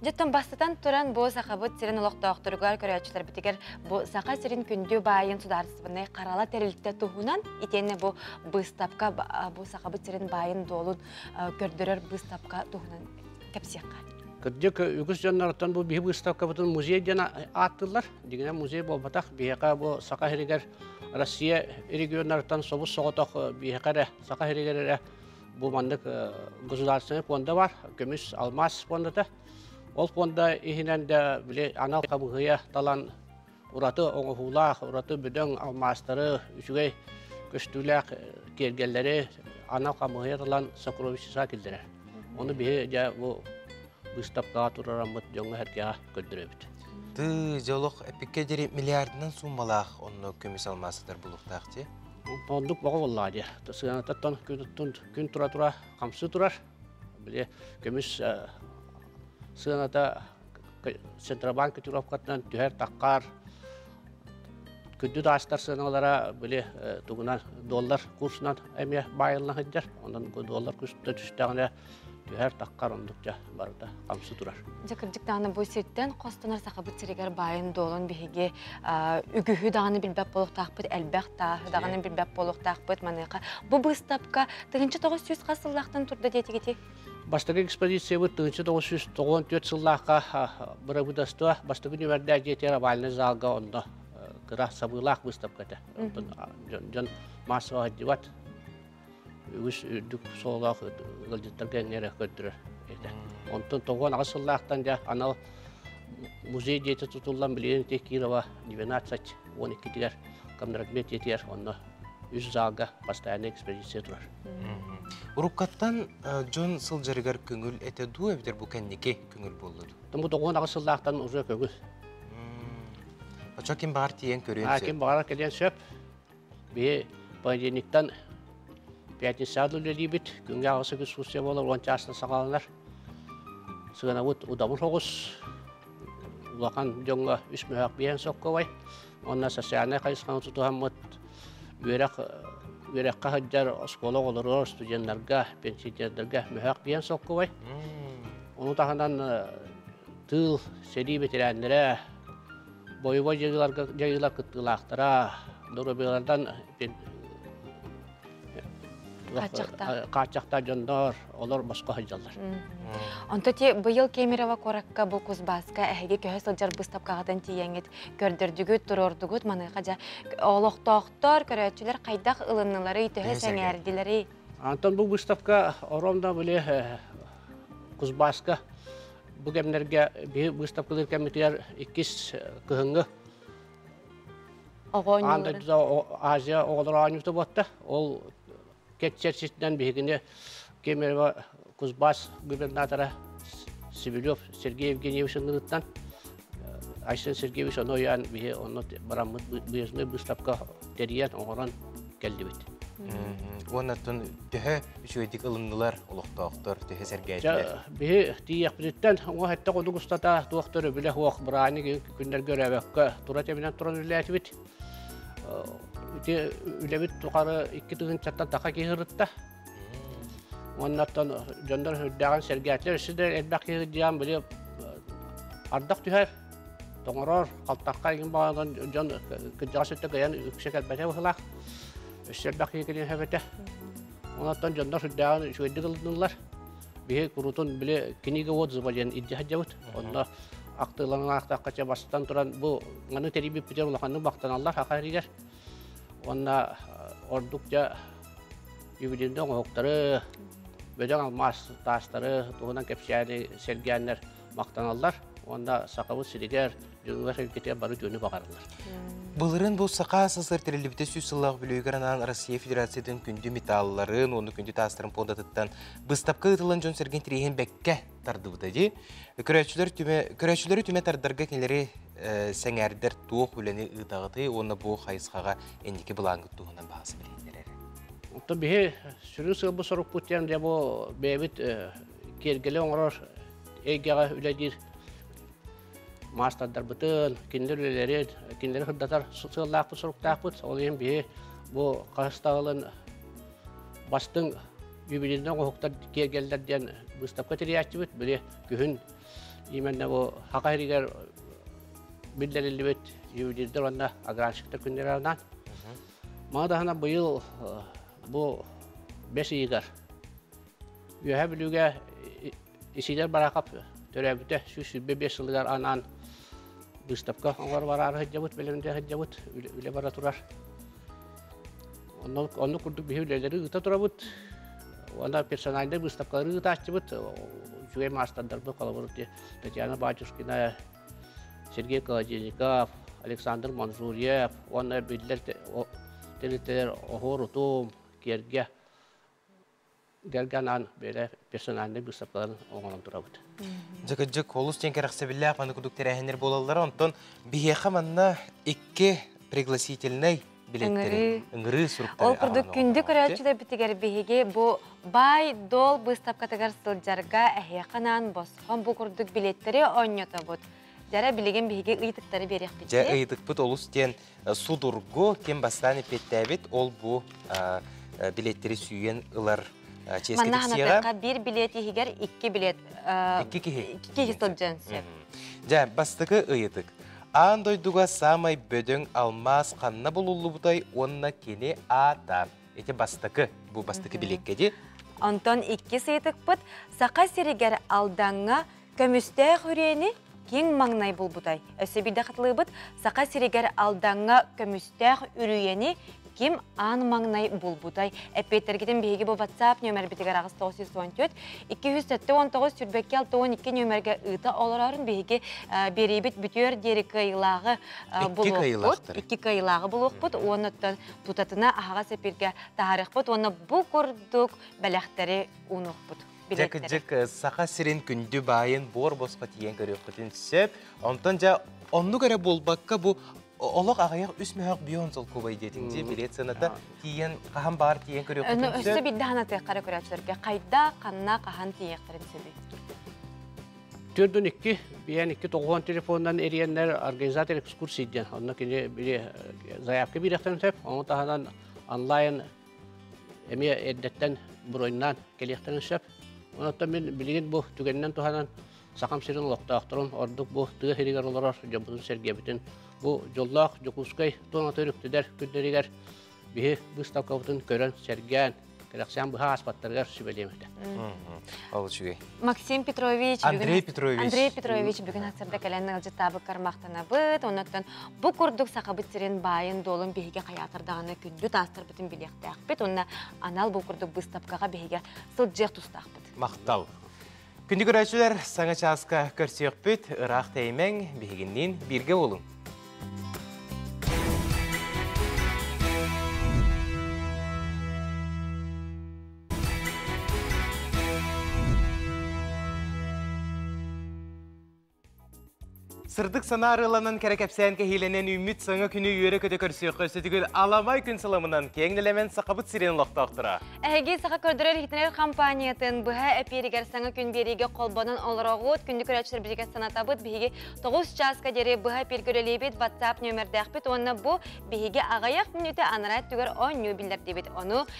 Дьэттэн бастатан туран бу Сахабыт сирин олохтоохторугар көрөөччүлэрбитигэр бу Саха сирин күндү баайын судаарыстыбаннай харала тэрилтэ туһунан итиэннэ бу быыстапка бу Сахабыт сирин баайын дуолун көрдөрөр быыстапка туһунан кэпсиэххэ. Кырдьык үгүс дьоннортон бу биһи быыстапкабытын музей диэн ааттыыллар. Дигинэ музей буолбатах. Биһиэхэ бу Саха сиригэр Россия регионнарыттан собус соҕотох биһиэхэ эрэ Саха сиригэр эрэ Бу маннык государственный фонда бар, көмүс алмаас фондата. Ол фонда иһинэн да били анал хамыһыйа талан ураты оҥоһуулаах, ураты бөдөҥ алмаастары, үчүгэй көстүүлээх киэргэллэри анал хамыһыйа талан сокровищеса киллэрэр. Ону биһи дьэ бу быыстапкаҕа турараммыт дьоҥҥо-сэргэҕэ көрдөрөбүт. Ты дьолох эпикке диэри миллиардынан сууммалаах онно көмүс алмаасытар булуктаах дии. Оннук бөҕө буоллаҕа дии. Сыанатыттан күн тура-тура хамсыы турар. Били көмүс сыаната Центробанк котировкатынан түһэр-таххар. Күндү таастар сыаналара били тугунан доллар курсунан эмиэ баайыллан сылдьар. Онон доллар курсуттан түстэҕинэ түһэр таххар оннук дьэ барыта хамсы турар. Дьэ кырдьык даҕаны бу сиртэн хостонор сахабыт сиригэр баайын дуолун биһиги үгүһү даҕаны билбэт буолуохтаахпыт, элбэх тааһы даҕаны билбэт буолуохтаахпыт. Маныаха бу быыстапка 1900 хас сыллаахтан турда диэтигити? Бастакы экспозициябыт 1994 сыллаахха бырабыыталыстыба бастакы нүмэрдээх дьиэтигэр овальный залга онно кыра сабыылаах быыстапка этэ. Онтон дьон массово сылдьыбат. үгүс үрдүк суолаах ыалдьыттарга эҥэрэ көрдөрөр этэ. Онтон 98 сыллаахтан дьэ анал музей дьиэтэ тутуллан билигин Кирова 12 12-тигэр Комнарогмет дьиэтигэр онно үс залга постоянная экспозиция турар. Уруккаттан дьон сылдьарыгар көҥүл этэ дуу эбэтэр бу кэнники көҥүл буолла дуу? Бу 98 сыллаахтан уже көҥүл. Очо ким баҕар тиийэн көрүөн сөп? Ким баҕарар кэлиэн сөп. Биһи понедельниктан пятницаҕа үлэлиибит. Күҥҥэ аҕыс экскурсия буолар, уон чаастан саҕаланар. Сыанабыт удамыр соҕус. Улахан дьоҥҥо үс мөһөөх биэһэн сокковай. Уонна социальнай хайысханы тутуһаммыт үөрэх үөрэххэ сылдьар оскуола оҕолоругар, студеннарга, пенсионердарга мөһөөх биэһэн сокковай. Ону таһынан Тыыл, сэрии бэтэрээннэрэ, бойобуой дьайыыларга дьайыылар кыттыылаахтара, доруобуйаларынан хааччахтаах дьоннор, олор босхо сылдьаллар. Онто ти быйыл Кемерово куоракка бу Кузбасска эһиги көһө сылдьар быыстапкаҕытын тиийэҥҥит көрдөрдүгүт, туруордугут. Маныаха дьэ олохтоохтор, көрөөччүлэр хайдах ылынныларый, төһө сэҥээрдилэрий? Антон бу выставка оромда били Кузбасска бу кэмнэргэ биһи выставкалыыр кэммитигэр иккис кыһыҥҥы Аан дойдута Азия оҕолоро оонньуута буотта. Ол кэтчэрчитинэн биһигини Кемерово Кузбасс губернатора Сибилев Сергей Евгеньевич ыҥырыттан Айсен Сергеевич ону өйөөн биһи онно бараммыт выездной выставка тэрийэн оҥорон кэллибит. Уонна төһө үчүгэйдик ылыннылар олохтоохтор, төһө сэргээтилэр? Биһи тиийиэхпититтэн уҥа хэттэ кудук устата туох да өрөбүлэ суох бырааһынньык күннэргэ өрөөбөккө тура тэбинэн туран үлэлээтибит. Ити үлэбит тухары 2 тыһыынчаттан таха киһи ырытта. Уоннаттан дьоннор үрдээҕин сэргээтилэр. Өссө да элбэх киһи диэн били ардах түһэр, тоҥорор, халтахха игин баҕанан дьон кырдьаҕас өттө кыайан үксэ кэлбэтэ быһылаах. Өссө элбэх киһи кэлиэн сөп этэ. Онон дьоннор сүрдээҕин үчүгэйдик ылыннылар. Биһи курутун били книга отзыва диэн илдьэ сылдьабыт. Онно актыыланан аахтахха бастан туран бу маны тэрийбиппитигэр улаханнык махтаналлар хаха эригэр. Уонна ордук дьэ юбилейный оҥоһуктары, бөдөҥ алмаас таастары туһунан кэпсээни сэргээннэр махтаналлар уонна Сахабыт сиригэр, дьонугар-сэргэтигэр бары үтүөнү баҕараллар. Былырын бу Саха СССР тэриллибитэ 100 сыллаах үбүлүөйүгэр анаан Россия Федерациятын күндү металларын уонна күндү таастарын пуондатыттан быыстапка ыытыллан дьон-сэргэ интэриэһин бэккэ тардыбыта дии. Көрөөччүлэр түмэ, көрөөччүлэри түмэ тардарга кинилэри сэҥээрдэр туох үлэни ыытаҕытый уонна бу хайысхаҕа инники былааҥҥыт туһунан баҕасы билиһиннэрэр. Оттон биһи сүрүн сыалбыт сорукпут диэн дьэ бу бэйэбит киэргэли оҥорор эйгэҕэ үлэлиир маастардарбытын, кинилэр үлэлэрин, кинилэри сырдатар сыаллаахпыт, соруктаахпыт. Ол иһин биһи бу хаһыстаҕылын бастыҥ юбилейный оҥоһуктар киэргэллэр диэн быыстапка тэрийээччибит. Били күһүн именно бу Хака сиригэр биллэриллибит ювелирдэр уонна аграрщиктар күннэрэ анаан. Маны таһынан быйыл бу бэс ыйыгар Үөһээ Бүлүүгэ Исидор Барахов төрөөбүтэ 125 сылыгар анаан быыстапка оҥоро бараары сылдьабыт, бэлэмнээх сылдьабыт, үлэ бара турар. Онно курдук биһи үлэлэри ыыта турабыт. Уонна персональнай быыстапкалары ыытааччыбыт. Үчүгэй маастардарбыт холобур Татьяна Батюшкина, Сергей Колодезников, Александр Манжурьев уонна биллэр тэрилтэлэр Оһуор Утум, Киэргэ Герганаан бэйэ персональнай быыстапкаларын оҥорон турабыт. Дьэ кырдьык олус диэн кэрэхсэбиллээх маны курдук тэрээһиннэр буолаллара. Онтон биһиэхэ манна икки пригласительнай билеттэри, ыҥырыы суруктары Ол курдук күндү көрөөччүлэрбитигэр биһиги бу баай-дуол быыстапкатыгар сылдьарга эһиэхэ анаан босхом бу курдук билеттэри оонньотобут. Дьара билигин биһиги ыйытыктары биэриэхпит. Дьэ ыйытыкпыт олус диэн судургу ким бастаан эппиэттээбит ол бу билеттэри сүүйэн ылар чиэскэ Манна ханатыахха биир билет иһигэр икки билет икки киһи икки киһи сылдьыан сөп. Дьэ, бастакы ыйытык. Аан дойдуга саамай бөдөҥ алмаас ханна булуллубутай уонна кини аата? Ити бастакы, бу бастакы билиэккэ ди. Онтон иккис ыйытыкпыт Саха сиригэр Алдаҥҥа көмүстээх үрүөни киҥ маҥнай булбутай? Өссө биирдэ хатылыыбыт, Саха сиригэр Алдаҥҥа көмүстээх үрүйэни ким аан маҥнай булбутай? Эппиэттэргитин биһиги бу WhatsApp нүөмэрбитигэр 8914 279 22 62 нүөмэргэ ыыта олорорун биһиги биэриибит бүтүөр диэри кыайыылааҕы булуохпут. Икки кыайыылааҕы булуохпут уонна тутатына аһаҕас эпиргэ таһаарыахпыт уонна бу курдук бэлэхтэри уунуохпут. Дьэ кырдьык Саха сирин күндү баайын буор босхо тиийэн көрүөххүтүн сөп. Онтон дьэ оннук эрэ буолбакка бу олох аҕыйах үс мөһөх бион солкуобай диэтиҥ дии билет сыаната тиийэн хаһан баар тиийэн көрүөххүтүн сөп. Өссө биирдэ ханатыаххара көрөөччүлэргэ хайда, ханна, хаһан тиийиэхтэрин сөбүй? Төрдүн икки, биэн икки тоҕуһун телефонунан эрийэннэр организатор экскурсий диэн. Онно кини били заявка биэриэхтэрин сөп. Ону таһынан онлайн эмиэ эрдэттэн броньнаан кэлиэхтэрин сөп. Онон мин билигин бу түгэнинэн туһанан Сахам сирин олохтоохторун ордук бу тыа сиригэр олорор дьоммутун сэргэбитин бу дьоллоох Дьокуускай туонатын өрүктүдэр күннэригэр биһи быыстапкабытын көрөн сэргээн кэрэхсээн быһа ааспаттарыгар сүбэлиэм этэ. Ол үчүгэй. Максим Петрович, Андрей Петрович. Андрей Петрович бүгүн сарсыарда кэлэн ыалдьыттаабыккар махтанабыт. Оннуттан бу курдук сахабыт сирин баайын дуолун биһиги хайаатардаҕына күндү таастарбытын билиэхтээхпит. Уонна анал бу курдук быыстапкаҕа биһиги сылдьыах тустаахпыт. Махтал. Күндү көрөөччүлэр, саҥа чааска көрсүөхпүт, ыраах тэйимэҥ, биһигинниин бииргэ буолуҥ. Сырдык санаа арыаланан кэрэ кэпсээн кэһиилэнэн үүммүт саҥа күнү үөрэ-көтө көрсүөххэ өссөтүгүл аламай күн сыламынан киэҥ нэлэмэн Сахабыт сирин олохтоохторо. Эһиги Саха көрдөрөр иһитинэр компаниятын быһа эпииригэр саҥа күн биэриигэ холбонон олороҕут. Күндү көрөөччүлэр биһиги санатабыт. Биһиги 9 чааска диэри быһа эпииргэ үлэлиибит, WhatsApp нүөмэрдээхпит уонна бу биһиги аҕыйах мүнүүтэ анараа өттүгэр оонньуу биллэрдибит. Ону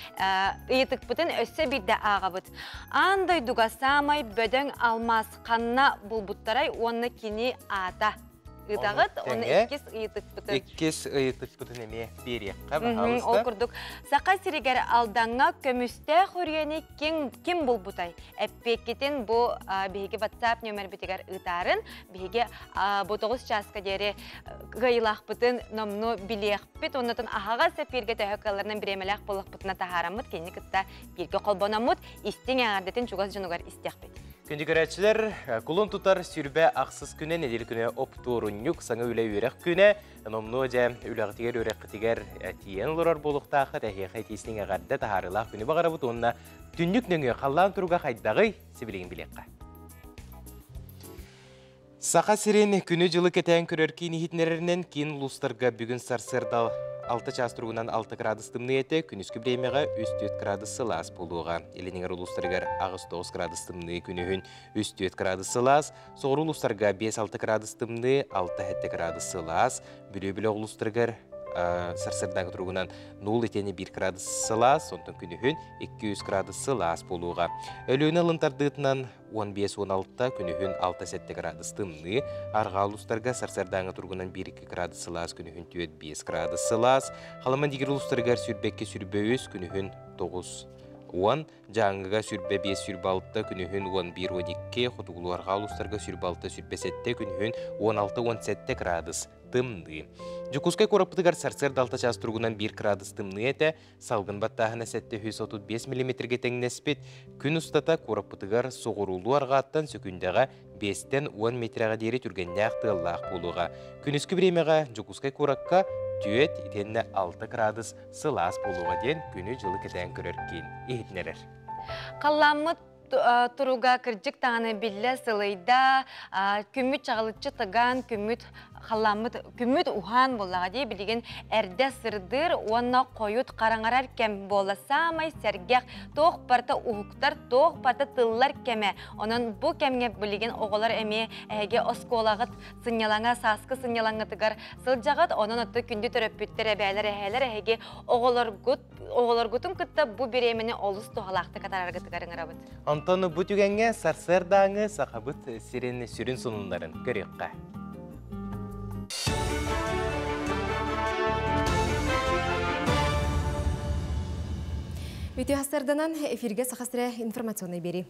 ыйытыкпытын өссө биирдэ ааҕабыт. Аан дойдуга саамай бөдөҥ алмаас ханна булбуттарай уонна кини аата ыытаҕыт уонна иккис ыйытыкпытын иккис ыйытыкпытын эмиэ биэриэххэ баһаалыста ол курдук Саха сиригэр Алдаҥҥа көмүстээх үрүйэни ким ким булбутай эппиэккитин бу биһиги WhatsApp нүөмэрбитигэр ыытаарын биһиги бу 9 чааска диэри кыайыылаахпытын номнуо билиэхпит оннотон аһаҕас эпииргэ төһө кыалларынан бириэмэлээх буоллахпытына таһаараммыт кинини кытта бииргэ холбономмут истиҥ эҕэрдэтин чугас дьонугар истиэхпит. Күндү көрөөччүлэр, кулун тутар сүрбэ ахсыс күнэ нэдиэлэ күнэ оптуорунньук саҥа үлэ үөрэх күнэ. Номнуо дьэ үлэҕитигэр үөрэххитигэр тиийэн олорор буолуохтааххыт. Эһиэхэ итиисниҥ эҕэрдэ таһаарыылаах күнү баҕарабыт уонна түннүк нөҥүө халлаан туруга хайдаҕый сибилигин билиэххэ. Саха сирин күнү-дьылы кэтээн көрөр киин иһитиннэрэринэн киин улуустарга бүгүн сарсыарда 6 чаас туругунан 6 градус тымныы этэ, күнүскү бириэмэҕэ 3-4 градус сылаас буолуоҕа. Илин эҥэр улуустарыгар 8-9 градус тымныы, күнүһүн 3-4 градус сылаас, соҕуруу улуустарга 5-6 градус тымныы, 6-7 градус сылаас, Бүлүү бөлөх улуустарыгар сарсыардааҥы туругунан 0 итиэнэ 1 градус сылаас, онтон күнүһүн 2-3 градус сылаас буолуоҕа. Өлүөнэ ылын тардыытынан 15-16, күнүһүн 6-7 градус тымныы, арҕаа улуустарга сарсыардааҥы туругунан 1-2 градус сылаас, күнүһүн 4-5 градус сылаас, Халыма Дигир улуустарыгар 22-23, күнүһүн 9-10, Дьааҥыга 25-26, күнүһүн 11-12, хотугулуу арҕаа улуустарга 26-27, күнүһүн 16-17 градус тымныы. Дьокуускай куораппытыгар сарсыарда 6 чаас туругунан 1 градус тымныы этэ, Салгын баттааһына 735 миллиметргэ тэҥнэспит. Күн устата куораппытыгар соҕуруулуу арҕааттан сөкүүндэҕэ 5-тэн 10 метрэҕэ диэри түргэннээх тыаллаах буолуоҕа. Күнүскү бириэмэҕэ Дьокуускай куоракка 4 итиэннэ 6 градус сылаас буолуоҕа диэн күнү-дьылы кэтээн көрөр киин иһитиннэрэр. Халлааммыт туруга кырдьык даҕаны биллэ сылыйда, күммүт чаҕылыччы тыган, күммүт халлааммыт күммүт уһаан буоллаҕа дии билигин эрдэ сырдыыр уонна хойут хараҥарар кэм буолла саамай сэргэх туох барыта уһуктар туох барыта тыллар кэмэ онон бу кэмҥэ билигин оҕолор эмиэ эһиги оскуолаҕыт сынньалаҥа сааскы сынньалаҥҥытыгар сылдьаҕыт онон отто күндү төрөппүттэр эбээлэр эһээлэр эһиги оҕолоргут оҕолоргутун кытта бу бириэмэни олус туһалаахтык атаараргытыгар ыҥырабыт. Онтон бу түгэҥҥэ сарсыардааҥы Сахабыт сирин сүрүн сонуннарын көрүөххэ. Үтүө сарданан эфиргэ Саха сирэ информационный биэрии.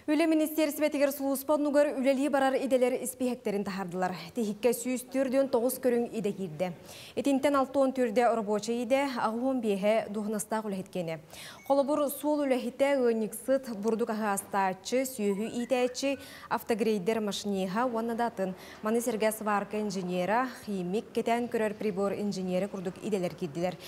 Үлэ министиэристибэтигэр сулууспа оннугар үлэлии барар идэлэр испииһэктэрин таһаардылар. Тиһиккэ 149 көрүҥ идэ киирдэ. Итинтэн 64-дэ оробуочай идэ, 85-э дуоһунастаах үлэһит киэнэ. Холобур, суол үлэһитэ, ыанньыксыт, бурдук аһы астааччы, сүөһү иитээччи, автогрейдер машиниһа уонна да атын. Маны сэргэ сварка инженера, химик, кэтээн көрөр прибор инженерэ курдук идэлэр киирдилэр.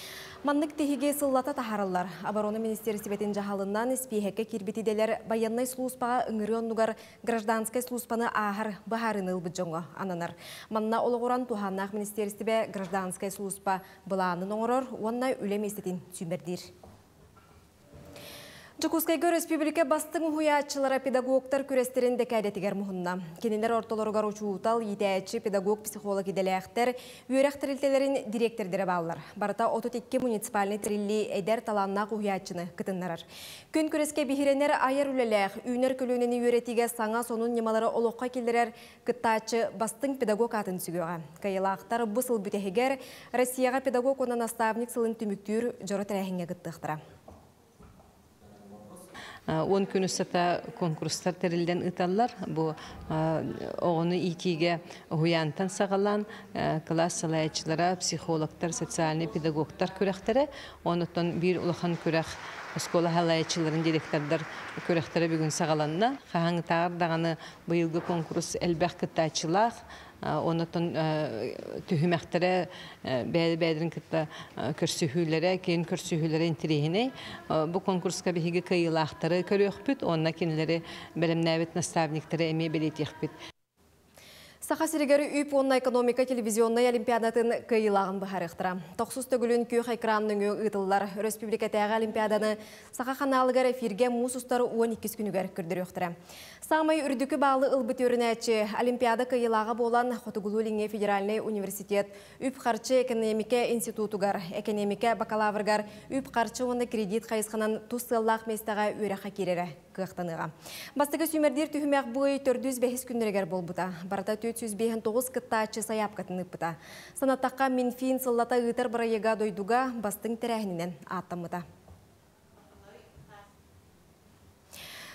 Маннык тиһиги сыллата таһаараллар. Оборона министиэристибэтин дьаһалынан испииһэккэ киирбит идэлэр байыаннай сулууспаҕа ыҥырыы оннугар гражданскай сулууспаны ааһар быһаарыыны ылбыт дьоҥҥо ананар. Манна олоҕуран туһааннаах министиэристибэ гражданскай сулууспа былаанын оҥорор уонна үлэ миэстэтин сүүмэрдиир. Дьокуускайга өрөспүүбүлүкэ бастыҥ уһуйааччылара педагогтар күрэстэрин дэкээдэтигэр муһунна. Кинилэр ортолоругар учуутал, иитээччи, педагог-психолог идэлээхтэр, үөрэх тэрилтэлэрин дириэктэрдэрэ бааллар. Барыта 32 муниципальнай тэриллии эдэр талааннаах уһуйааччыны кытыннарар. Күн күрэскэ биһирэнэр айар үлэлээх, үүнэр көлүөнэни үөрэтиигэ саҥа сонун ньымалары олоххо киллэрэр кыттааччы бастыҥ педагог аатын сүгүөҕэ. Кыайыылаахтар бу сыл бүтэһигэр Россияҕа педагог уонна наставник сылын түмүктүүр дьоро тэрээһиҥҥэ кыттыахтара. 10 күн устата конкурстар тэриллэн ыыталлар. Бу оҕону иитиигэ уһуйаантан саҕалаан кылаас салайааччылара, психологтар, социальнай педагогтар күрэхтэрэ. Онуттан биир улахан күрэх оскуола салайааччыларын директордар күрэхтэрэ бүгүн саҕаланна. Хаһааҥҥытааҕар даҕаны быйылгы конкурс элбэх кыттааччылаах. Онотон түһүмэхтэрэ бэйэ-бэйэлэрин кытта көрсүһүүлэрэ, киин көрсүһүүлэрэ интэриэһинэй. Бу конкурска биһиги кыайыылаахтары көрүөхпүт уонна кинилэри бэлэмнээбит наставниктары эмиэ бэлиэтиэхпит. Саха сиригэр үп уонна экономика телевизионнай олимпиадатын кыайыылааҕын быһаарыахтара. Тохсус төгүлүн күөх экран нөҥүө ыытыллар өрөспүүбүлүкэтээҕи олимпиаданы Саха ханаалыгар эфиргэ муус устар 12 күнүгэр көрдөрүөхтэрэ. Саамай үрдүкү баалы ылбыт үөрэнээччи Олимпиада кыайыылааҕа буолан Хотугулуу-Илиҥҥи федеральнай университет үп-харчы экэниэмикэ институтугар, экэниэмикэ бакалаврыгар үп-харчы уонна кредит хайысханан тус сыаллаах миэстэҕэ үөрэххэ киирэрэ кыахтаныаҕа. Бастакы сүүмэрдиир түһүмэх бу ый төрдүс бэһис күннэригэр буолбута. Барыта 459 кыттааччы сайаапкатын ыыппыта. Санаттахха, Минфин сыллата ыытар бырайыага дойдуга бастыҥ тэрээһининэн ааттаммыта.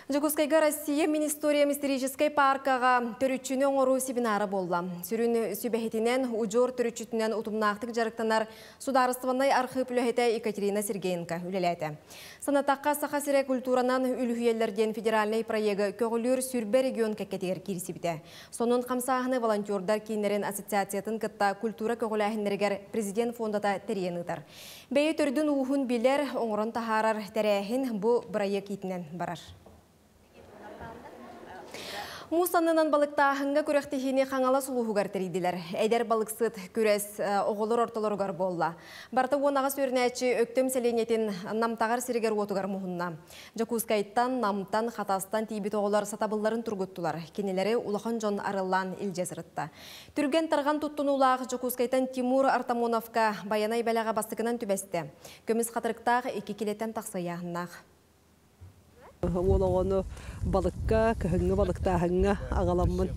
Дьокуускайга Россия Мин историям историческай паркаҕа төрүччүнү оҥоруу семинара буолла. Сүрүн сүбэһитинэн, удьуор төрүччүтүнэн утумнаахтык дьарыктанар судаарыстыбаннай архыып үлэһитэ Екатерина Сергеенко үлэлээтэ. Санатахха, Саха сирэ культуранан үлүһүйэллэр диэн федеральнай проегы көҕүлүүр сүрбэ регион кэккэтигэр киирсибитэ. Сонун хамсааһыны волонтердар кииннэрин ассоциациятын кытта культура көҕүлээһиннэригэр президент фондата тэрийэн ыытар. Бэйэ төрдүн-ууһун билэр, оҥорон таһаарар тэрээһин бу бырайыак иитинэн барар. Муус аннынан балыктааһыҥҥа күрэхтэһиини Хаҥалас улууһугар тэрийдилэр. Эдэр балыксыт күрэс оҕолор ортолоругар буолла. Барыта 18 үөрэнээччи Өктөм сэлиэнньэтин Намтаҕар сиригэр-уотугар муһунна. Дьокуускайтан, Намтан, Хатастан тиийбит оҕолор сатабылларын тургуттулар. Кинилэри улахан дьон арыллаан илдьэ сырытта. Түргэн-тарҕан туттунуулаах Дьокуускайтан Тимур Артамоновка Байанай бэлэҕэ бастакынан түбэстэ. Көмүс хатырыктаах икки килэттэн тахса ыйааһыннаах. Уол оҕону балыкка, кыһыҥҥы балыктааһыҥҥа аҕаламмын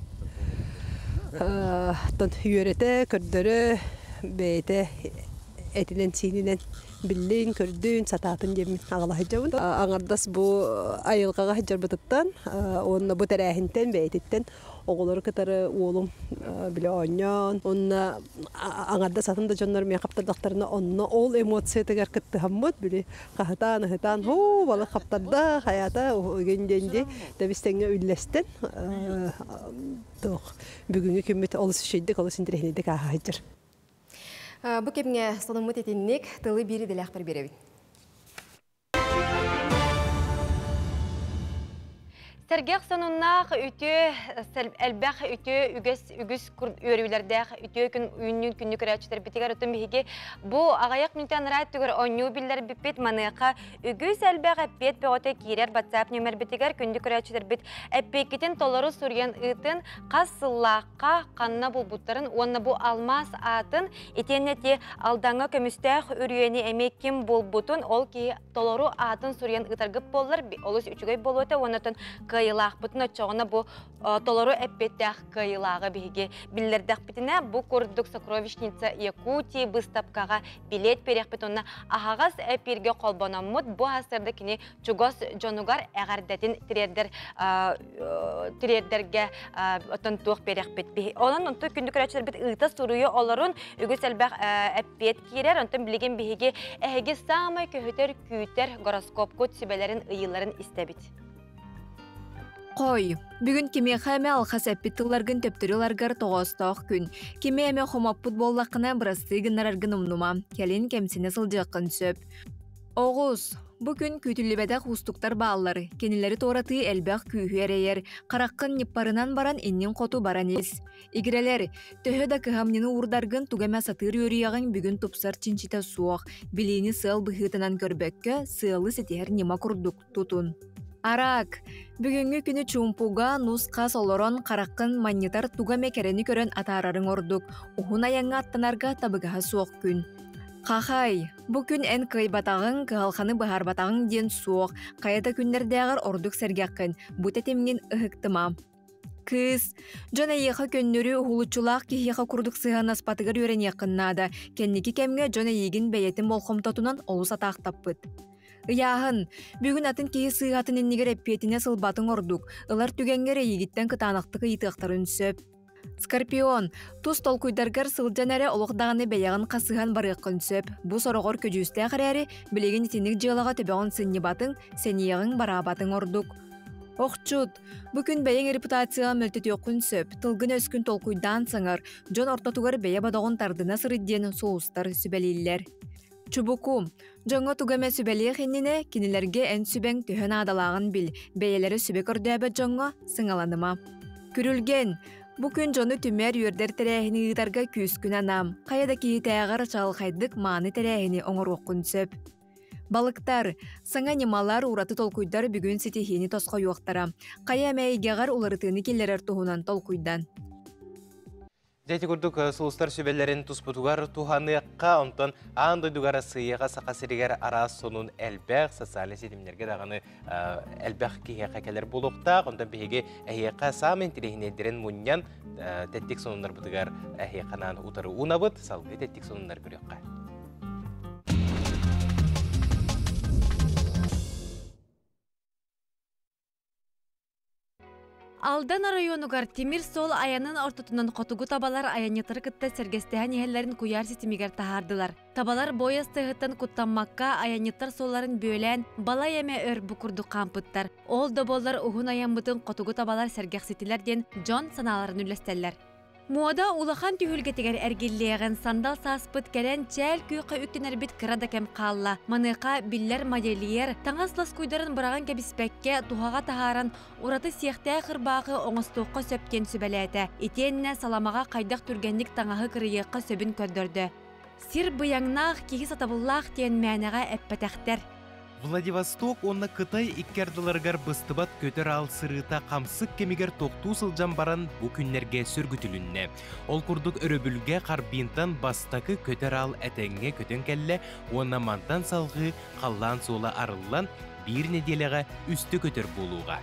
үөрэтэ, көрдөрө, бэйэтэ этинэн-сиининэн биллин, көрдүн, сатаатын диэммин аҕала сылдьабын. Аҥардас бу айылҕаҕа сылдьарбытыттан уонна бу тэрээһинтэн бэйэтиттэн оҕолору кытары уолум бile оонньоон уонна аҥардас атын да дьоннор миэхэ хаптардахтарына онно ол эмоциятыгар кыттыһаммыт били хаһытаан ыһытаан хуу балык хаптарда хайата угин диэн ди тэбис-тэҥҥэ үллэстэн туох бүгүҥҥү күммүт олус үчүгэйдик олус интэриэһинэйдик ааһа сылдьар. Бу кэмҥэ сонуммут итинник тылы биир идэлээхпэр биэрэбин. Сэргэх сонуннаах үтүө элбэх үтүө үгэс үгүс үөрүүлэрдээх үтүө күн үүннүүн күннү көрөөччүлэрбитигэр отун биһиги бу аҕыйах мүнтэ анараа өттүгэр оонньуу биллэрбиппит маныаха үгүс элбэх эппиэт бөҕөтө киирэр WhatsApp нүөмэрбитигэр күндү көрөөччүлэрбит эппиэккитин толору суруйан ыытын хас сыллаахха ханна булбуттарын уонна бу алмаас аатын итиэннэ ти Алдаҥҥа көмүстээх үрүйэни эмиэ ким булбутун ол киһи толору аатын суруйан ыытаргыт буоллар олус үчүгэй буолуо этэ уонна кыайыылаахпытын оччоҕуна бу толору эппиэттээх кыайыылааҕы биһиги биллэрдэхпитинэ бу курдук сокровищница Якутии быыстапкаҕа билиэт биэриэхпит уонна аһаҕас эпииргэ холбономмут бу сарсыарда кини чугас дьонугар эҕэрдэтин тириэрдэр тириэрдэргэ оттон туох биэриэхпит. Онон онтон күндү көрөөччүлэрбит ыыта суруйа олорун үгүс элбэх эппиэт киирэр. Онтон билигин биһиги эһиги саамай көһүтэр күүтэр гороскопкут сүбэлэрин ыйыыларын истэбит. Хой, бүгүн кимиэхэ эмэ алхас эппит тылларгын төптөрү ыларгар тоҕоостоох күн. Кими эмэ хомоппут буоллаххына бырастыы гыннараргын умнума. Кэлин кэмсинэ сылдьыаххын сөп. Оҕус, Бу күн күүтүллүбэтэх уустуктар бааллар. Кинилэри туоратыы элбэх күүһү эрэйэр. Хараххын ньыппарынан баран иннин хоту баран ис. Игирэлэр, төһө да кыһамньыны уурдаргын тугу эмэ сатыыр үөрүйэҕиҥ бүгүн тупсар чинчитэ суох. Билиини сыал быһыытынан көрбөккө, сыалы ситиһэр ньыма курдук тутун. Араак, бүгүҥҥү күнү чуумпуга нус-хас олорон хараххын манньытар тугу эмэ кэрэни көрөн атаарарыҥ ордук. Уһун айаҥҥа аттанарга табыгаһа суох күн. Хахай, бу күн эн кыайбатаҕыҥ, кыһалҕаны быһаарбатаҕыҥ диэн суох, хайа да күннэрдээҕэр ордук сэргэххин, бу тэтимҥин ыһыктыма. Кыыс, дьон эйиэхэ көннөрү уһулуччулаах киһиэхэ курдук сыһыаннаспатыгар үөрэниэххин наада. Кэнники кэмҥэ дьон эйиигин бэйэтин болҕомтотунан олус атаахтаппыт. Ыйааһын, бүгүн атын киһи сыыһатын иннигэр эппиэтинэс ылбатыҥ ордук, ылар түгэҥҥэр эйиигиттэн кытаанахтык ыйытыахтарын сөп. Скорпион, тус толкуйдаргар сылдьан эрэ олох даҕаны бэйэҕин хасыһан барыаххын сөп. Бу сороҕор көдьүүстээх эрээри, билигин итинник дьыалаҕа төбөҕүн сынньыбатыҥ, сэниэҕиҥ бараабатыҥ ордук. Охчут, бу күн бэйэҥ репутацияҕа мөлтөтүөххүн сөп, тылгын-өскүн толкуйдаан саҥар, дьон ортотугар бэйэ бодоҕун тардына сырыт диэн сулустар сүбэлииллэр. Чубуку, дьоҥҥо тугу эмэ сүбэлиэх иннинэ, кинилэргэ эн сүбэҥ төһө наадалааҕын бил, бэйэлэрэ сүбэ көрдөөбөт дьоҥҥо сыҥаланыма. Күрүлгэн, бу күн дьону түмэр, үөрдэр тэрээһини ыытарга күүскүн анаам. Хайа да киһитээҕэр чаҕылхайдык мааны тэрээһини оҥоруоххун сөп. Балыктар, саҥа ньымалар, ураты толкуйдар бүгүн ситиһиини тосхойуохтара. Хайа эмэ эйгэҕэр уларытыыны киллэрэр туһунан толкуйдан. Дьэ ити курдук сулустар сүбэлэрин туспутугар туһаныахха, онтон аан дойдуга Арассыыйаҕа Саха сиригэр араас сонун элбэх, социальнай ситимнэргэ даҕаны элбэх киһиэхэ кэлэр буолуохтаах. Онтон биһиги эһиэхэ саамай интэриэһинэйдэрин мунньан тэттик сонуннарбытыгар эһиэхэ анаан утары уунабыт, салгыы тэттик сонуннар көрүөххэ. Алдан оройуонугар тимир суол айанын ортотунан хотугу табалар айанньыттары кытта сэргэстэһэн иһэллэрин куйаар ситимигэр таһаардылар. Табалар буойас тыаһыттан куттаммакка айанньыттар суолларын бүөлээн балай эмэ өр бу курдук хаампыттар. Ол да буоллар уһун айаммытын хотугу табалар сэргэхситилэр диэн дьон санааларын үллэстэллэр. Муода улахан түһүлгэтигэр эргиллиэҕин сандал сааспыт кэлэн чээл күөххэ үктэнэрбит кыра да кэм хаалла. Маныаха биллэр модельер таҥас лоскуйдарын быраҕан кэбиспэккэ туһаҕа таһааран ураты сиэхтээх ырбаахы оҥостуохха сөп диэн сүбэлээтэ. Итиэннэ саламаҕа хайдах түргэнник таҥаһы кырыйыахха сөбүн көрдөрдө. Сир быйаҥнаах, киһи сатабыллаах диэн мээнэҕэ эппэтэхтэр. Владивосток уонна Кытай икки ардыларыгар быстыбат көтөр аал сырыыта хамсык кэмигэр тохтуу сылдьан баран бу күннэргэ сөргүтүлүннэ. Ол курдук өрөбүлгэ Харбинтан бастакы көтөр аал этэҥҥэ көтөн кэллэ уонна мантан салҕыы халлаан суола арыллан биир нэдиэлэҕэ үстэ көтөр буолуоҕа.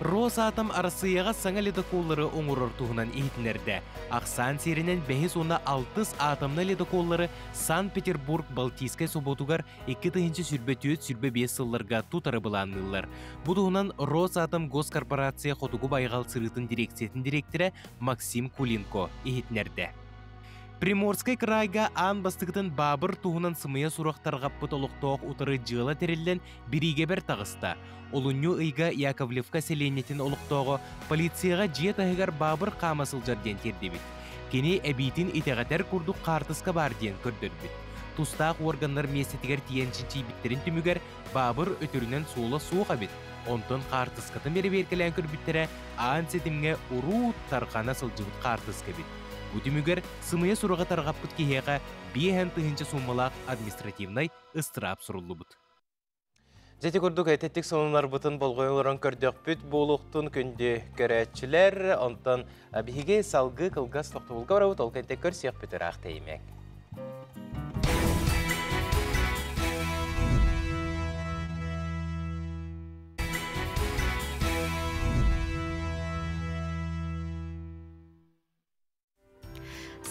Росатом Арассыыйаҕа саҥа ледоколлары оҥорор туһунан иһитиннэрдэ. Ахсаан сиэринэн бэһис уонна алтыс атомнай ледоколлары Санкт-Петербург Балтийскай собуотугар 2024-25 сылларга тутары былаанныыллар. Бу туһунан Росатом госкорпорация Хотугу байҕал сырыытын дирекциятын дириэктэрэ Максим Кулинко иһитиннэрдэ. Приморскай кыраайга аан бастакытын баабыр туһунан сымыйа сурах тарҕаппыт олохтоох утары дьыала тэриллэн бириигэбэр таҕыста. Олунньу ыйга Яковлевка сэлиэнньэтин олохтооҕо полицияҕа дьиэ таһыгар баабыр хаама сылдьар диэн тиэрдибит. Кини эбиитин итэҕэтэр курдук хаартыска баар диэн көрдөрбүт. Тустаах уорганнар миэстэтигэр тиийэн чинчийбиттэрин түмүгэр баабыр өтөрүнэн суола суох эбит. Онтон хаартыскатын бэрэбиэркэлээн көрбүттэрэ аан ситимҥэ уруу тарҕана сылдьыбыт хаартыска эбит. Бу түмүгэр сымыйа сураҕы тарҕаппыт киһиэхэ 50 тыһыынча сууммалаах административнай ыстыраап суруллубут. Дьэ ити курдук тэттик сонуннарбытын болҕойон олорон көрдөхпүт буолуохтун күндү көрөөччүлэр. Онтон биһиги салгыы кылгас тохтобулга барабыт, ол кэнтэ көрсүөхпүт ыраах тэйимэк.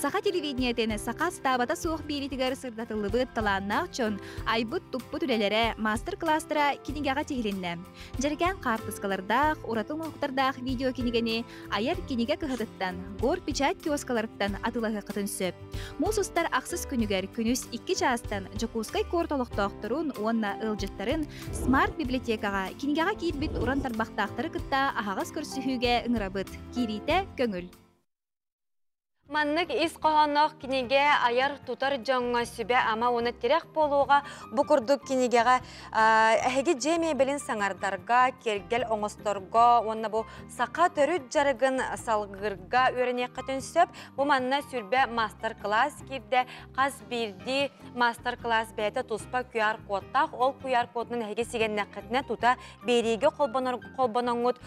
Саха телевидениетин саха ыстаабата суох биэриитигэр сырдатыллыбыт талааннаах дьон айбыт-туппут үлэлэрэ, маастар-кылаастара кинигэҕэ тиһилиннэ. Дьэргээн хаартыскалардаах, ураты оҥоһуктардаах видеокинигэни айар кинигэ кыһатыттан, Горпечать киоскаларыттан атыылаһыаххытын сөп. Муус устар ахсыс күнүгэр күнүс 2 чаастан Дьокуускай куорат олохтоохторун уонна ыалдьыттарын смарт-библиотекаҕа кинигэҕэ киирбит уран тарбахтаахтары кытта аһаҕас көрсүһүүгэ ыҥырабыт. Киириитэ көҥүл. Маннык ис хоһоонноох кинигэ айар тутар дьоҥҥо сүбэ-ама уонна тирэх буолуоҕа. Бу курдук кинигэҕэ эһиги дьиэ миэбэлин саҥардарга, киэргэл оҥосторго уонна бу саха төрүт дьарыгын салгыырга үөрэниэххитин сөп. Бу манна сүрбэ маастар-кылаас киирдэ. Хас биирдии маастар-кылаас бэйэтэ туспа QR-кодтаах. Ол QR-кодунан эһиги сигэннэххитинэ тута биэриигэ холбоноҥҥут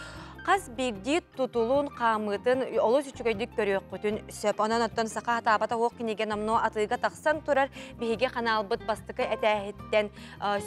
хас биирдии тутулун, хаамыытын олус үчүгэйдик көрүөххүтүн сөп. Онон оттон саха хатаабата уох кинигэ номнуо атыыга тахсан турар биһиги ханаалбыт бастакы этээһиттэн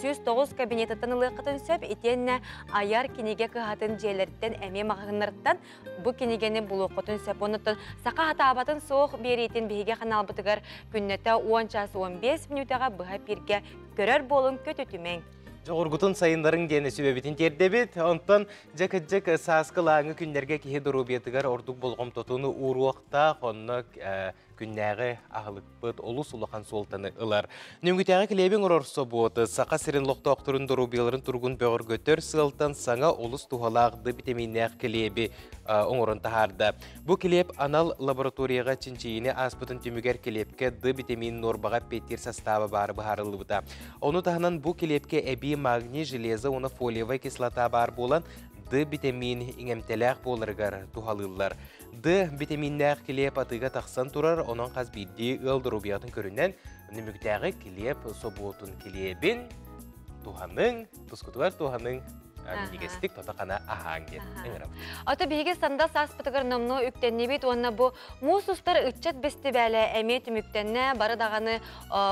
109 кабинетыттан ылыаххытын сөп. Итиэннэ айар кинигэ кыһатын дьиэлэриттэн эмиэ маҕаһыыннарыттан бу кинигэни булуоххутун сөп. Онуттан саха хатаабатын суох биэриитин биһиги ханаалбытыгар күннэтэ 10 час 15 мүнүүтэҕэ быһа эпииргэ көрөр буолуҥ, көтүтүмэҥ. Дьоҕургутун сайыннарыҥ диэн сүбэбитин тиэрдэбит. Онтон дьэ-кыдьык сааскы лааҥы күннэргэ киһи доруобуйатыгар ордук болҕомтотун ууруохтаах, онно күннээҕи аһылыкпыт олус улахан суолтаны ылар. Нөҥүтээҕи килиэбиҥ орор собуоты Саха сирин олохтоохторун доруобуйаларын туругун бөҕөргөтөр сыалтан саҥа олус туһалаах д витаминнээх килиэби оҥорон таһаарда. Бу килиэп анал лабораторияҕа чинчийиини ааспытын түмүгэр килиэпкэ Д витамин нуорбаҕа эппиэттиир састааба баара быһаарыллыбыта. Ону таһынан бу килиэпкэ эбии магний, железо уонна фолиевай кислота баар буолан Д витамин иҥэмтэлээх буоларыгар туһалыыллар. Д витаминнээх килиэп атыыга тахсан турар, онон хас биирдии ыал доруобуйатын көрүнэн нөмүктээҕи килиэп собуотун килиэбин туһаныҥ, тускутугар туһаныҥ, минньигэстик тото-хана аһааҥ диэн ыҥырабыт. Ото биһиги сандал сааспытыгар номнуо үктэннибит уонна бу муус устар ыччат бэстибээлэ эмиэ түмүктэннэ. Бары даҕаны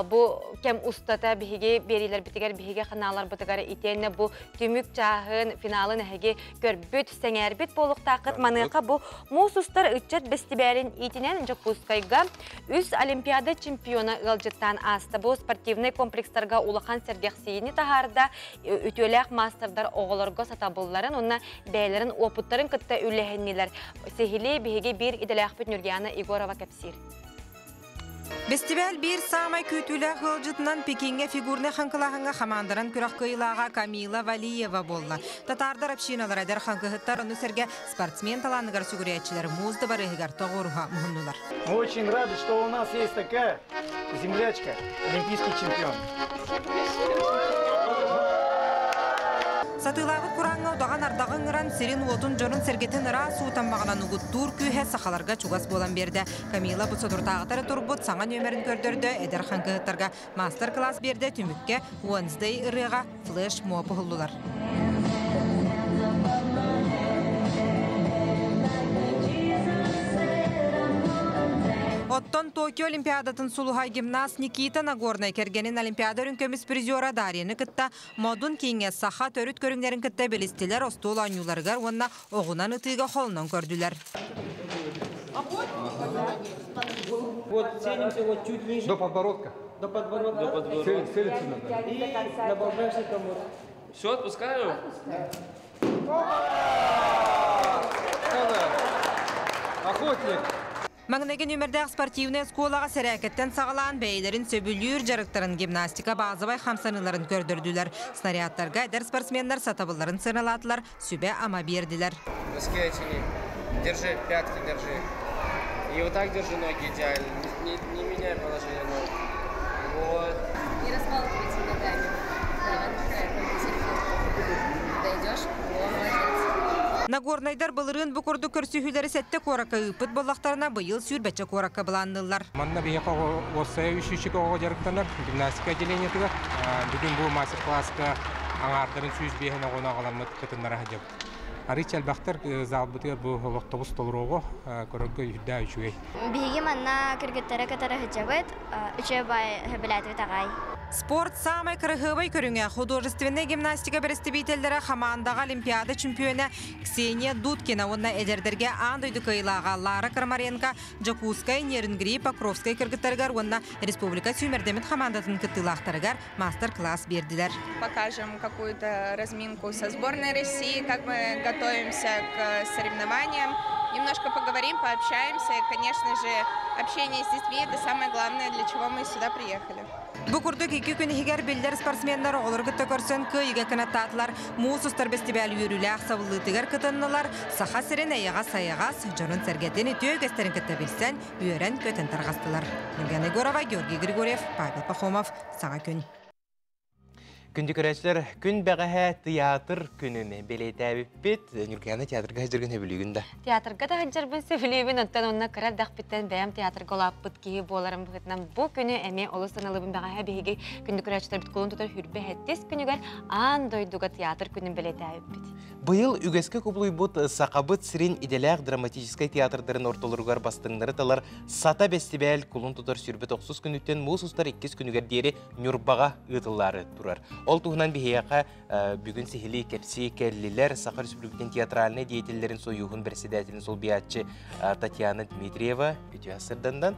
бу кэм устата биһиги биэриилэрбитигэр, биһиги ханааларбытыгар итиэннэ бу түмүк чааһын, финалын эһиги көрбүт, сэҥээрбит буолуохтааххыт. Маныаха бу муус устар ыччат бэстибээлин иитинэн Дьокуускайга үс Олимпиада чемпиона ыалдьыттаан ааста. Бу спортивнай комплекстарга улахан сэргэхсийиини таһаарда. Үтүөлээх маастардар оҕолорго сатабылларын уонна бэйэлэрин уопуттарын кытта үллэһиннилэр. Сиһилии биһиги биир идэлээхпит Нюргиана Егорова кэпсиир. Бэстибээл биир саамай күүтүүлээх ыалдьытынан Пекиҥҥэ фигурнай хаҥкылааһыҥҥа хамаанданан күрэх кыайыылааҕа Камила Валиева буолла. Татаардар общиналара эдэр хаҥкыһыттар, ону сэргэ спортсмен талааныгар сүгүрүйээччилэр муус дыбарыаһыгар тоҕуоруһа муһуннулар. Мы очень рады, что у нас есть такая землячка, олимпийский чемпион. Сатыылаабыт курааҥҥа удаҕан ардаҕы ыҥыран, сирин-уотун, дьонун-сэргэтин ыраас уу таммаҕынан угуттуур күүһэ сахаларга чугас буолан биэрдэ. Камила бу соторутааҕыта эрэ турбут саҥа нүөмэрин көрдөрдө, эдэр хаҥкыһыттарга маастар-кылаас биэрдэ, түмүккэ Wednesday ырыаҕа флеш-моб уһуллулар. Оттон Токио Олимпиадатын сулуһа гимнаст Никита Нагорнай кэргэнин Олимпиада үрүҥ көмүс призера Дарьяны кытта Модун кииҥҥэ саха төрүт көрүҥнэрин кытта билистилэр, остуол оонньууларыгар уонна оҕунан ытыыга холонон көрдүлэр. Вот целимся вот чуть ниже. До подбородка. До подбородка. До подбородка. Целиться надо. И добавляемся вот. Все, отпускаю? Охотник. Маҥнайгы нүөмэрдээх спортивнай оскуолаҕа сэрээкэттэн саҕалаан бэйэлэрин сөбүлүүр дьарыктарын гимнастика базовай хамсаныыларын көрдөрдүлэр. Снарядтарга эдэр спортсменнар сатабылларын сыаналаатылар, сүбэ-ама биэрдилэр. Носки оттяни. Держи, пятки держи. И вот так держи ноги идеально. Не, не, не меняй положение ног. Вот. Не разбалтывайте ногами. Да, отдыхай, Дойдешь, о, молодец. Нагорнайдар былырыын бу курдук көрсүһүүлэри сэттэ куоракка ыыппыт буоллахтарына, быйыл сүүрбэччэ куоракка былаанныыллар. Манна биһиэхэ уопсайа үс оҕо дьарыктанар гимнастика отделениетыгар. Бүгүн бу мастер-класска аҥаардарын 105 оҕону аҕаламмыт кытыннара сылдьабыт. Арыычча элбэхтэр залбытыгар бу олохтобус толоруоҕу көрөргө үрдээ үчүгэй. Биһиги манна кыргыттары кытары сылдьабыт, үчүгэй бай сөбүлээтибит аҕай. Спорт саамай кыраһыабай көрүҥэ художественнай гимнастика бэрэстэбиитэллэрэ хамаандаҕа Олимпиада чемпиона Ксения Дудкина уонна эдэрдэргэ аан дойду кыайыылааҕа Лара Крамаренко Дьокуускай, Нерюнгри, Покровскай кыргыттарыгар уонна республика сүүмэрдэммит хамаандатын кыттыылаахтарыгар мастер-класс биэрдилэр. Покажем какую-то разминку со сборной России, как мы готовимся к соревнованиям. Немножко поговорим, пообщаемся. И, конечно же, общение с детьми – это самое главное, для чего мы сюда приехали. Бу курдук 2 күн иһигэр биллэр спортсменнар оҕолору кытта көрсөн кыайыыга кынаттаатылар, муус устар бэстибээл үөрүүлээх сабыллыытыгар кытыннылар, Саха сирин эйэҕэс-сайаҕас дьонун-сэргэтин үтүө үгэстэрин кытта билсэн, үөрэн-көтөн тарҕастылар. Нургана Егорова, Георгий Григорьев, Павел Пахомов, Саҥа күн. Күндү көрөөччүлэр, күн бэҕэһээ тыйаатыр күнүн бэлиэтээбиппит. Ньургуяна театрга сылдьаргын сөбүлүүгүн да? Театрга да сылдьарбын сөбүлүүбүн, оттон онно кыра эрдэхпиттэн бэйэм театрга улааппыт киһи буоларым быһыытынан бу күнү эмиэ олус сыаналыыбын. Бэҕэһээ биһиги күндү көрөөччүлэрбит кулун тутар хүрбэ сэттис күнүгэр аан дойдуга театр күнүн бэлиэтээбиппит. Быйыл үгэскэ кубулуйбут Сахабыт сирин идэлээх драматическай театрдарын ортолоругар бастыҥнары талар Сата бэстибээл кулун тутар сүрбэ тохсус күнүттэн муус устар иккис күнүгэр диэри Ньурбаҕа ыытыллаары турар. Ол туһунан биһиэхэ бүгүн сиһилии кэпсии кэллилэр Саха Республикатын театральнай деятеллэрин сойууһун председателин солбуйааччы Татьяна Дмитриева үтүө сырдандан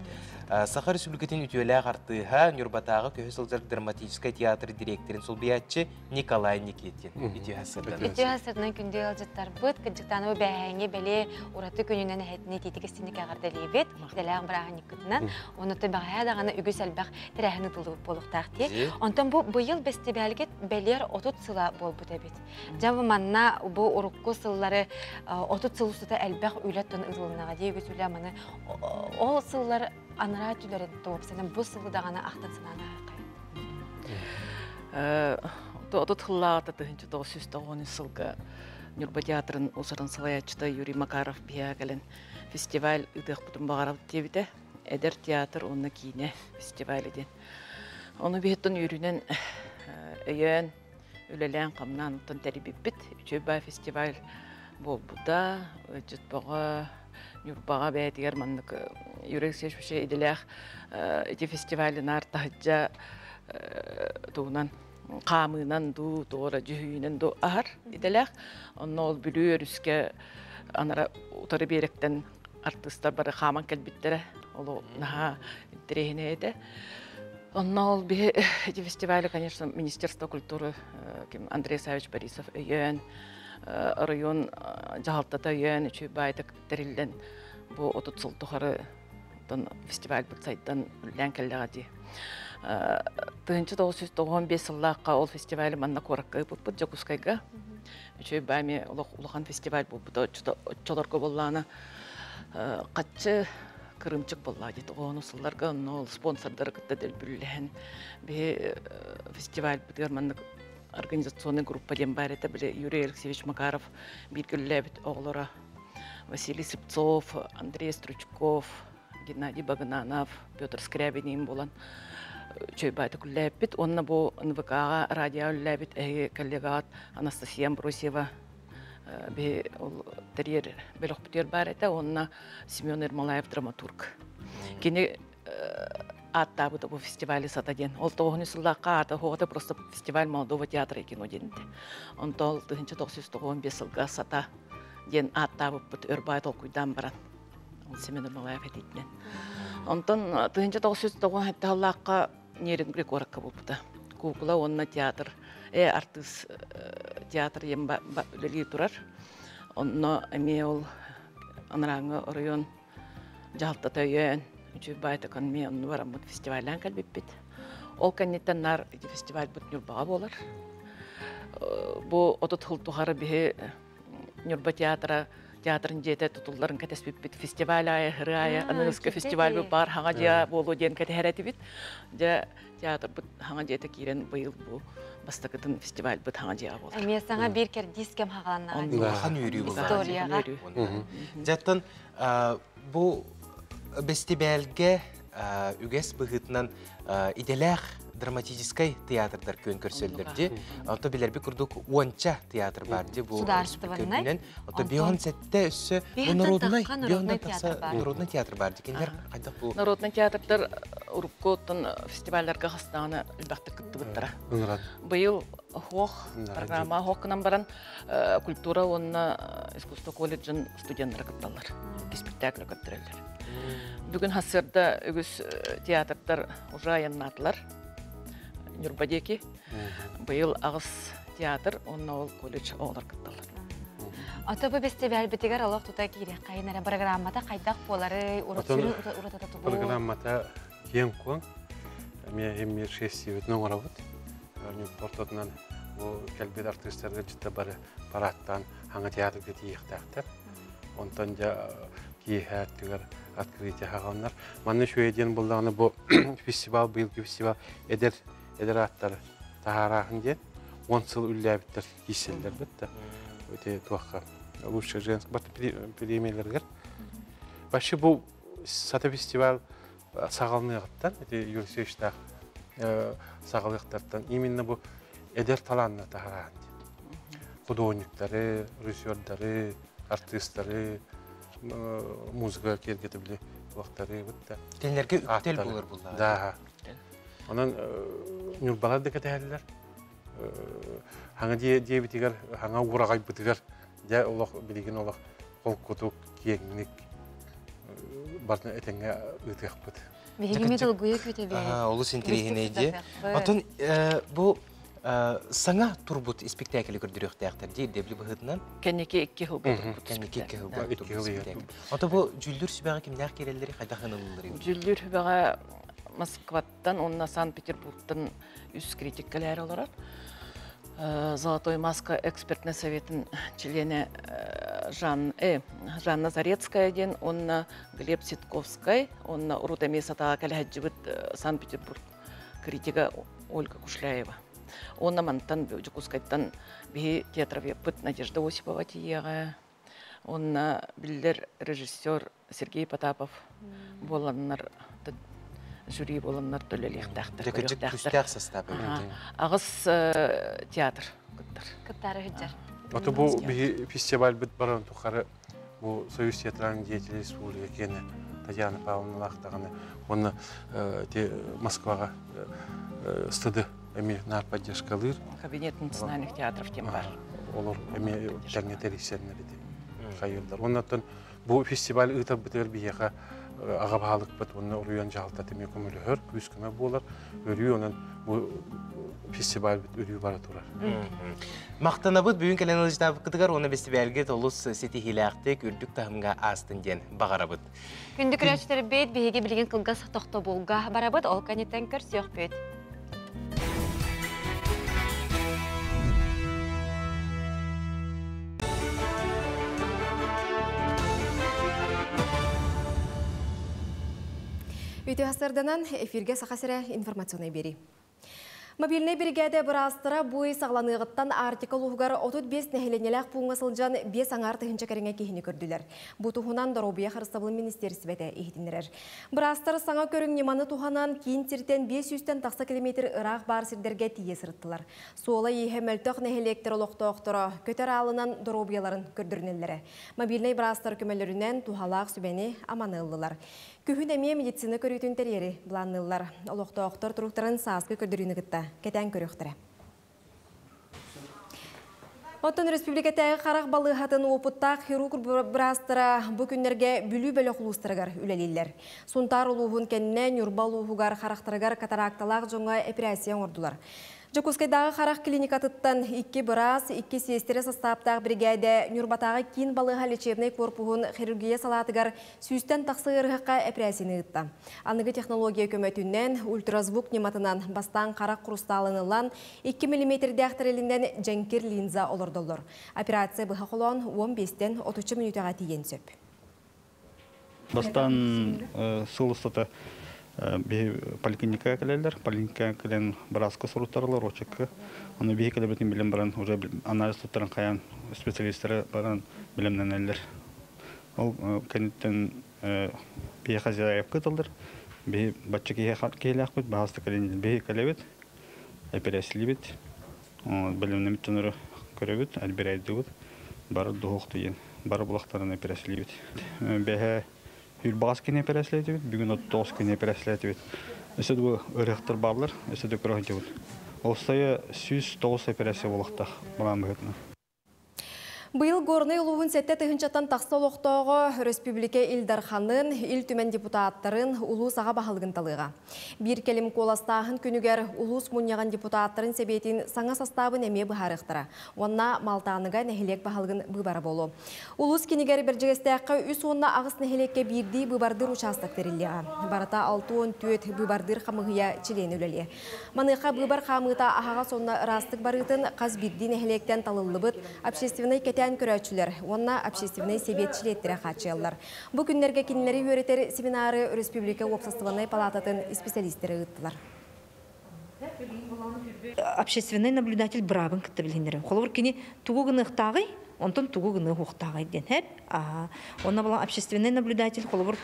Саха Республикатын үтүөлээх артыыһа Ньурбатааҕы көһө сылдьар драматическай театр директорын солбуйааччы Николай Никитин үтүө сырданан. Үтүө сырданан күндү ыалдьыттарбыт кырдьыктаанабы бээһээҥҥи бэлиэ ураты күнүнэн эһэтини итиитик истинник эҕэрдэлиибит. Идэлээх бырааһынньыккытынан. Онуттан бэҕэһээ даҕаны үгүс элбэх тэрээһин ыытыллыбыт буолуохтаах дии. Онтон бу быйыл бэстибээлгит бэлиэр 30 сыла буолбут эбит. Дьэ бу манна бу урукку сыллары 30 сыл устата элбэх үлэ тон ыытылыннаҕа дии үгүс үлэ маны ол сыллар анараа өттүлэрин туопсанан бу сылы даҕаны ахтан санаан ааһыаххайын. 30 сыллааҕыта 1990 сылга Ньурба театрын усарын салайааччыта Юрий Макаров биһиэхэ кэлэн фестиваль ыытыахпытын баҕарабыт диэбитэ. Эдэр театр уонна киинэ фестиваля диэн. Ону биһиттэн үөрүүнэн өйөөн, үлэлээн-хамнаан оттон тэрийбиппит. Үчүгэй баа фестиваль буолбута. Ыалдьыт бөҕө, Ньурбаҕа бэйэтигэр маннык Юрий Алексеевич вообще идэлээх ити фестивали наар таһырдьа тугунан хаамыынан дуу, туора дьүһүйүүнэн дуу аһар идэлээх. Онно ол Бүлүү өрүскэ анара утары биэрэктэн артыыстар бары хааман кэлбиттэрэ. Ол наһаа интэриэһинэй этэ. Онно ол биһи эти фестивали, конечно, Министерство культуры ким Андрей Савич Борисов өйөөн, оройуон дьаһалтата өйөөн үчүгэй баайдык тэриллэн бу 30 сыл тухары фестивальбыт сайдан үлэлээн кэллэҕэ дии. 1995 сыллаахха ол фестивали манна куоракка ыыппыппыт Дьокуускайга. Үчүгэй баами олох улахан фестиваль буолбута оччолорго буоллаҕына хаччы кырыымчык буоллаа дии оҕону сылларга онно ол спонсордары кытта дэлбүллэһэн биһи фестивальбытыгар маннык организационный группа диэн баар этэ били Юрий Алексеевич Макаров бииргэ үлэлээбит оҕолоро Василий Сыпцов, Андрей Стручков, Геннадий Багынанов, Петр Скрябин буолан үчүгэй үлэлээбит уонна бу НВК-ҕа радио үлэлээбит эһиги коллегаҕыт Анастасия Амбросьева биһи ол тэрийэр бөлөхпүтүгэр баар этэ уонна Семен Ермолаев драматург. Кини ааттаабыта бу фестивали сата диэн. Ол тоҕуһун сыллаахха аата хуоҕата просто фестиваль молодого театра и кино диэн этэ. Онтон ол 1995 сылга сата диэн ааттаабыппыт өр баай толкуйдаан баран. Ол Семен Ермолаев этиитинэн. Онтон 1997 сыллаахха Нерюнгри куоракка буолбута. Куукула уонна театр, артыыс театр диэн үлэлии турар. Онно эмиэ ол анарааҥҥы оройуон дьаһалтата өйөөн, үчүгэй баайтакан эмиэ онно бараммыт фестивальдаан кэлбиппит. Ол кэнниттэн наар ити фестивальбыт Ньурбаҕа буолар. Бу 30 сыл тухары биһи Ньурба театра театрын дьиэтэ тутулларын кэтэспиппит фестиваль аайы ырыа аайы аныгыскы фестивальбыт баар хаҥа дьиэ буолуо диэн кэтэһэр этибит дьэ театрбыт хаҥа дьиэтэ киирэн быйыл бу бастакытын фестивальбыт хаҥа дьиэҕэ буолар эмиэ саҥа биир кэрдиис кэм хаҕаланнаҕа улахан үөрүү историяҕа дьаттан бу бэстибээлгэ үгэс быһыытынан идэлээх драматическай театрдар күөн көрсөллөр дии. Онто билэрби курдук уонча театр бар дии бу Судаарыстыбаннай. Ото бион сетте өссө народный народный театр бар дии. Кинилер хайдах бу Народный театрдар урукку оттон фестивальларга хастааны элбэхтик кыттыбыттара. Быйыл хуох программа хуох гынан баран культура уонна искусство колледжын студенттара кытталлар. Спектакль көттөрөллөр. Бүгүн хассырда үгүс театрдар уже айаннаатылар. Ньурба диэки. Быйыл аҕыс театр, онно ол колледж оҕолор кытталлар. Ото бу бэстибээлбитигэр олох тута киириэххэйин эрэ программата хайдах буоларый, Отон уратата тугу? Программата киэҥ-куоҥ. Эмиэ эмиэ шествиебитин оҥоробут. Ортотунан бу кэлбит артыыстарга дьиттэ бары парадтаан хаҥа театрга тиийиэхтээхтэр. Онтон дьэ киэһэ өттүгэр открытие хаҕаланар. Манна үчүгэй диэн буоллаҕына бу фестивал, быйылгы фестивал эдэр эдэр ааттары таһаарааһын диэн 10 сыл үллээбиттэр киирсэллэр бытта. Ити туохха лучшая женская премияларыгар. Вообще бу Сата фестиваль саҕаланыаҕыттан ити Юрий Алексеевичтаах саҕалыахтартан именно бу эдэр талаанна таһараан диэн. Художниктары, режиссердары, артыыстары, музыка киэргэтэ били туохтары бытта. Кинилэргэ үктэл буолар буллаа. Да. Онон Ньурбалар да кэтэһэллэр. Хаҥа диэбитигэр, хаҥа ураҕайбытыгар дьэ олох билигин олох холкутук, киэҥник барытын этэҥҥэ ыытыахпыт. Биһиги ми долгуйа күүтэбит. Олус интэриэһинэй дии. Отон бу саҥа турбут испиктээкили көрдөрүөхтээхтэр дии ирдэбили быһыытынан. Кэнники икки сылга турбут. Кэнники икки сылга турбут испиктээкил. Ото бу дьүүллүүр сүбэҕэ кимнээх киирэллэри хайдах ылылларый? Дьүүллүүр сүбэҕэ Москваттан уонна Санкт-Петербургтан үс критик кэлээри олорор. Золотой маска экспертнай советын чилиэнэ Жан, Жанна Зарецкая диэн уонна Глеб Ситковскай уонна урут эмиэ сатаҕа кэлэһэддьибит Санкт-Петербург критига Ольга Кушляева. Уонна мантан Дьокуускайтан биһи театроведпыт Надежда Осипова тиийиэҕэ. Уонна биллэр режиссер Сергей Потапов буоланнар жюри буоланнар төлөлүөхтээхтэр. Күүстээх состав. Аҕыс театр кыттар. Кыттары сылдьар. Ото бу биһи фестивальбыт баран тухары бу Союз театральных деятелей республика киэнэ Татьяна Павловна даҕаны уонна Москваҕа стыды эмиэ наар поддержкалыыр. Кабинет национальных театров тем бар. Олор эмиэ тэҥҥэ тэрийсэннэр ити хайыыллар. Оннуттан бу фестиваль ыытарбытыгар биһиэхэ аҕа баһылыкпыт уонна уруйан дьаһалтата эмиэ көмөлөһөр, күүс-көмө буолар. Өрүү онон бу фестивальбыт өрүү бара турар. Махтанабыт бүгүн кэлэн ылдьытаабыккытыгар уонна бэстибээлгит олус ситиһиилээхтик, үрдүк таһымҥа аастын диэн баҕарабыт. Күндү көрөөччүлэрбит, биһиги билигин кылгас тохтобулга барабыт, ол кэнниттэн көрсүөхпүт. Үтүө сарданан эфирге Саха сирэ информационный бери. Мобильнай биригээдэ быраастара бу ый саҕаланыаҕыттан Арктика улууһугар 35 нэһилиэнньэлээх пууҥҥа сылдьан биэс аҥаар тыһыынча кэриҥэ киһини көрдүлэр. Бу туһунан Доруобуйа харыстабылын министиэристибэтэ иһитиннэрэр. Быраастар саҥа көрүҥ ньыманы туһанан киин сиртэн 500-тэн тахса километр ыраах баар сирдэргэ тиийэ сырыттылар. Суола-ииһэ мөлтөх нэһилиэктэр олохтоохторо көтөр аалынан доруобуйаларын көрдөрүнэллэрэ. Мобильнай быраастар көмөлөрүнэн туһалаах сүбэни аманы ыллылар. Күһүн эмиэ медицина көрүүтүн тэрийэри былаанныыллар. Олохтоохтор туруктарын сааскы көрдөрүүнү кытта кэтээн көрүөхтэрэ. Оттон республикатааҕы харах балыыһатын уопуттаах хирург быраастара бу күннэргэ Бүлүү бөлөх улуустарыгар үлэлииллэр. Сунтаар улууһун кэннэ Ньурба улууһугар харахтарыгар катаракталаах дьоҥҥо эпэрээссийэ оҥордулар. Дьокуускайдааҕы харах клиникатыттан икки быраас, икки сиэстэрэ састааптаах биригээдэ Ньурбатааҕы киин балыыһа лечебнэй корпуһун хирургия салаатыгар сүүстэн тахса ыарыһахха эпэрээссийэни ыытта. Аныгы технология көмөтүнэн ультразвук ньыматынан бастаан харах хрусталын ылан, 2 миллиметрдээх тэрилинэн дьэҥкир линза олордоллор. Операция быһа холоон 15-тэн 30 мүнүүтэҕэ тиийэн сөп. Бастаан сыл устата биһи поликлиникаҕа кэлэллэр. Поликлиникаҕа кэлэн бырааска суруттараллар, очеркка. Ону биһи кэлэбитин билэн баран, уже анализ туттаран хайаан специалистары баран билэмнэнэллэр. Ол кэнниттэн биһи хозяевка ыталлар. Биһи бачча киһилээхпит, баһаста кэлин биһи кэлэбит, эпэрээсилибит, бэлэмнэммит дьоннору көрөбүт, элбэрээйдибит, бары дуһуохтуйан, бары булахтарын эпэрээсилибит. Бэһэ үрбаҕас күн эпэрээсилээтибит, бүгүн 39 күн эпэрээсилээтибит. Өссө да ырыахтар бааллар, өссө да көрө сылдьабыт. Ол сайа 109 эпэрээссийэ буолуохтаах былаан быһыытынан. Быйыл Горнай улууһун 7 тыһыынчаттан тахса олохтооҕо Республика Ил Дарханын, Ил Түмэн депутаттарын, улуус аҕа баһылыгын талыаҕа. Биир кэлим куоластааһын күнүгэр улуус мунньаҕын депутаттарын сэбиэтин саҥа составын эмиэ быһаарыахтара. Уонна Малтааныга нэһилиэк баһылыгын быыбара буолуо. Улуус киинигэр Бэрдьигэстээххэ 38 нэһилиэккэ биирдии быыбардыыр учаастак тэриллиэҕэ. Барыта 64 быыбардыыр хамыыһыйа чилиэнэ үлэлиэ. Маныаха быыбар хаамыыта аһаҕас уонна ыраастык барыытын хас биирдии нэһилиэктэн талыллыбыт общественнай кэтээн көрөөччүлэр уонна общественнай сэбиэт чилиэттэрэ хааччыйаллар. Бу күннэргэ кинилэри үөрэтэр семинары Республика уопсастыбаннай палататын исписэлиистэрэ ыыттылар. Общественный наблюдатель быраабын кытта билиһиннэрэр. Холобур, кини тугу гыныахтааҕый, онтон тугу гыныа диэн хэп. Онно буолан общественный наблюдатель холобур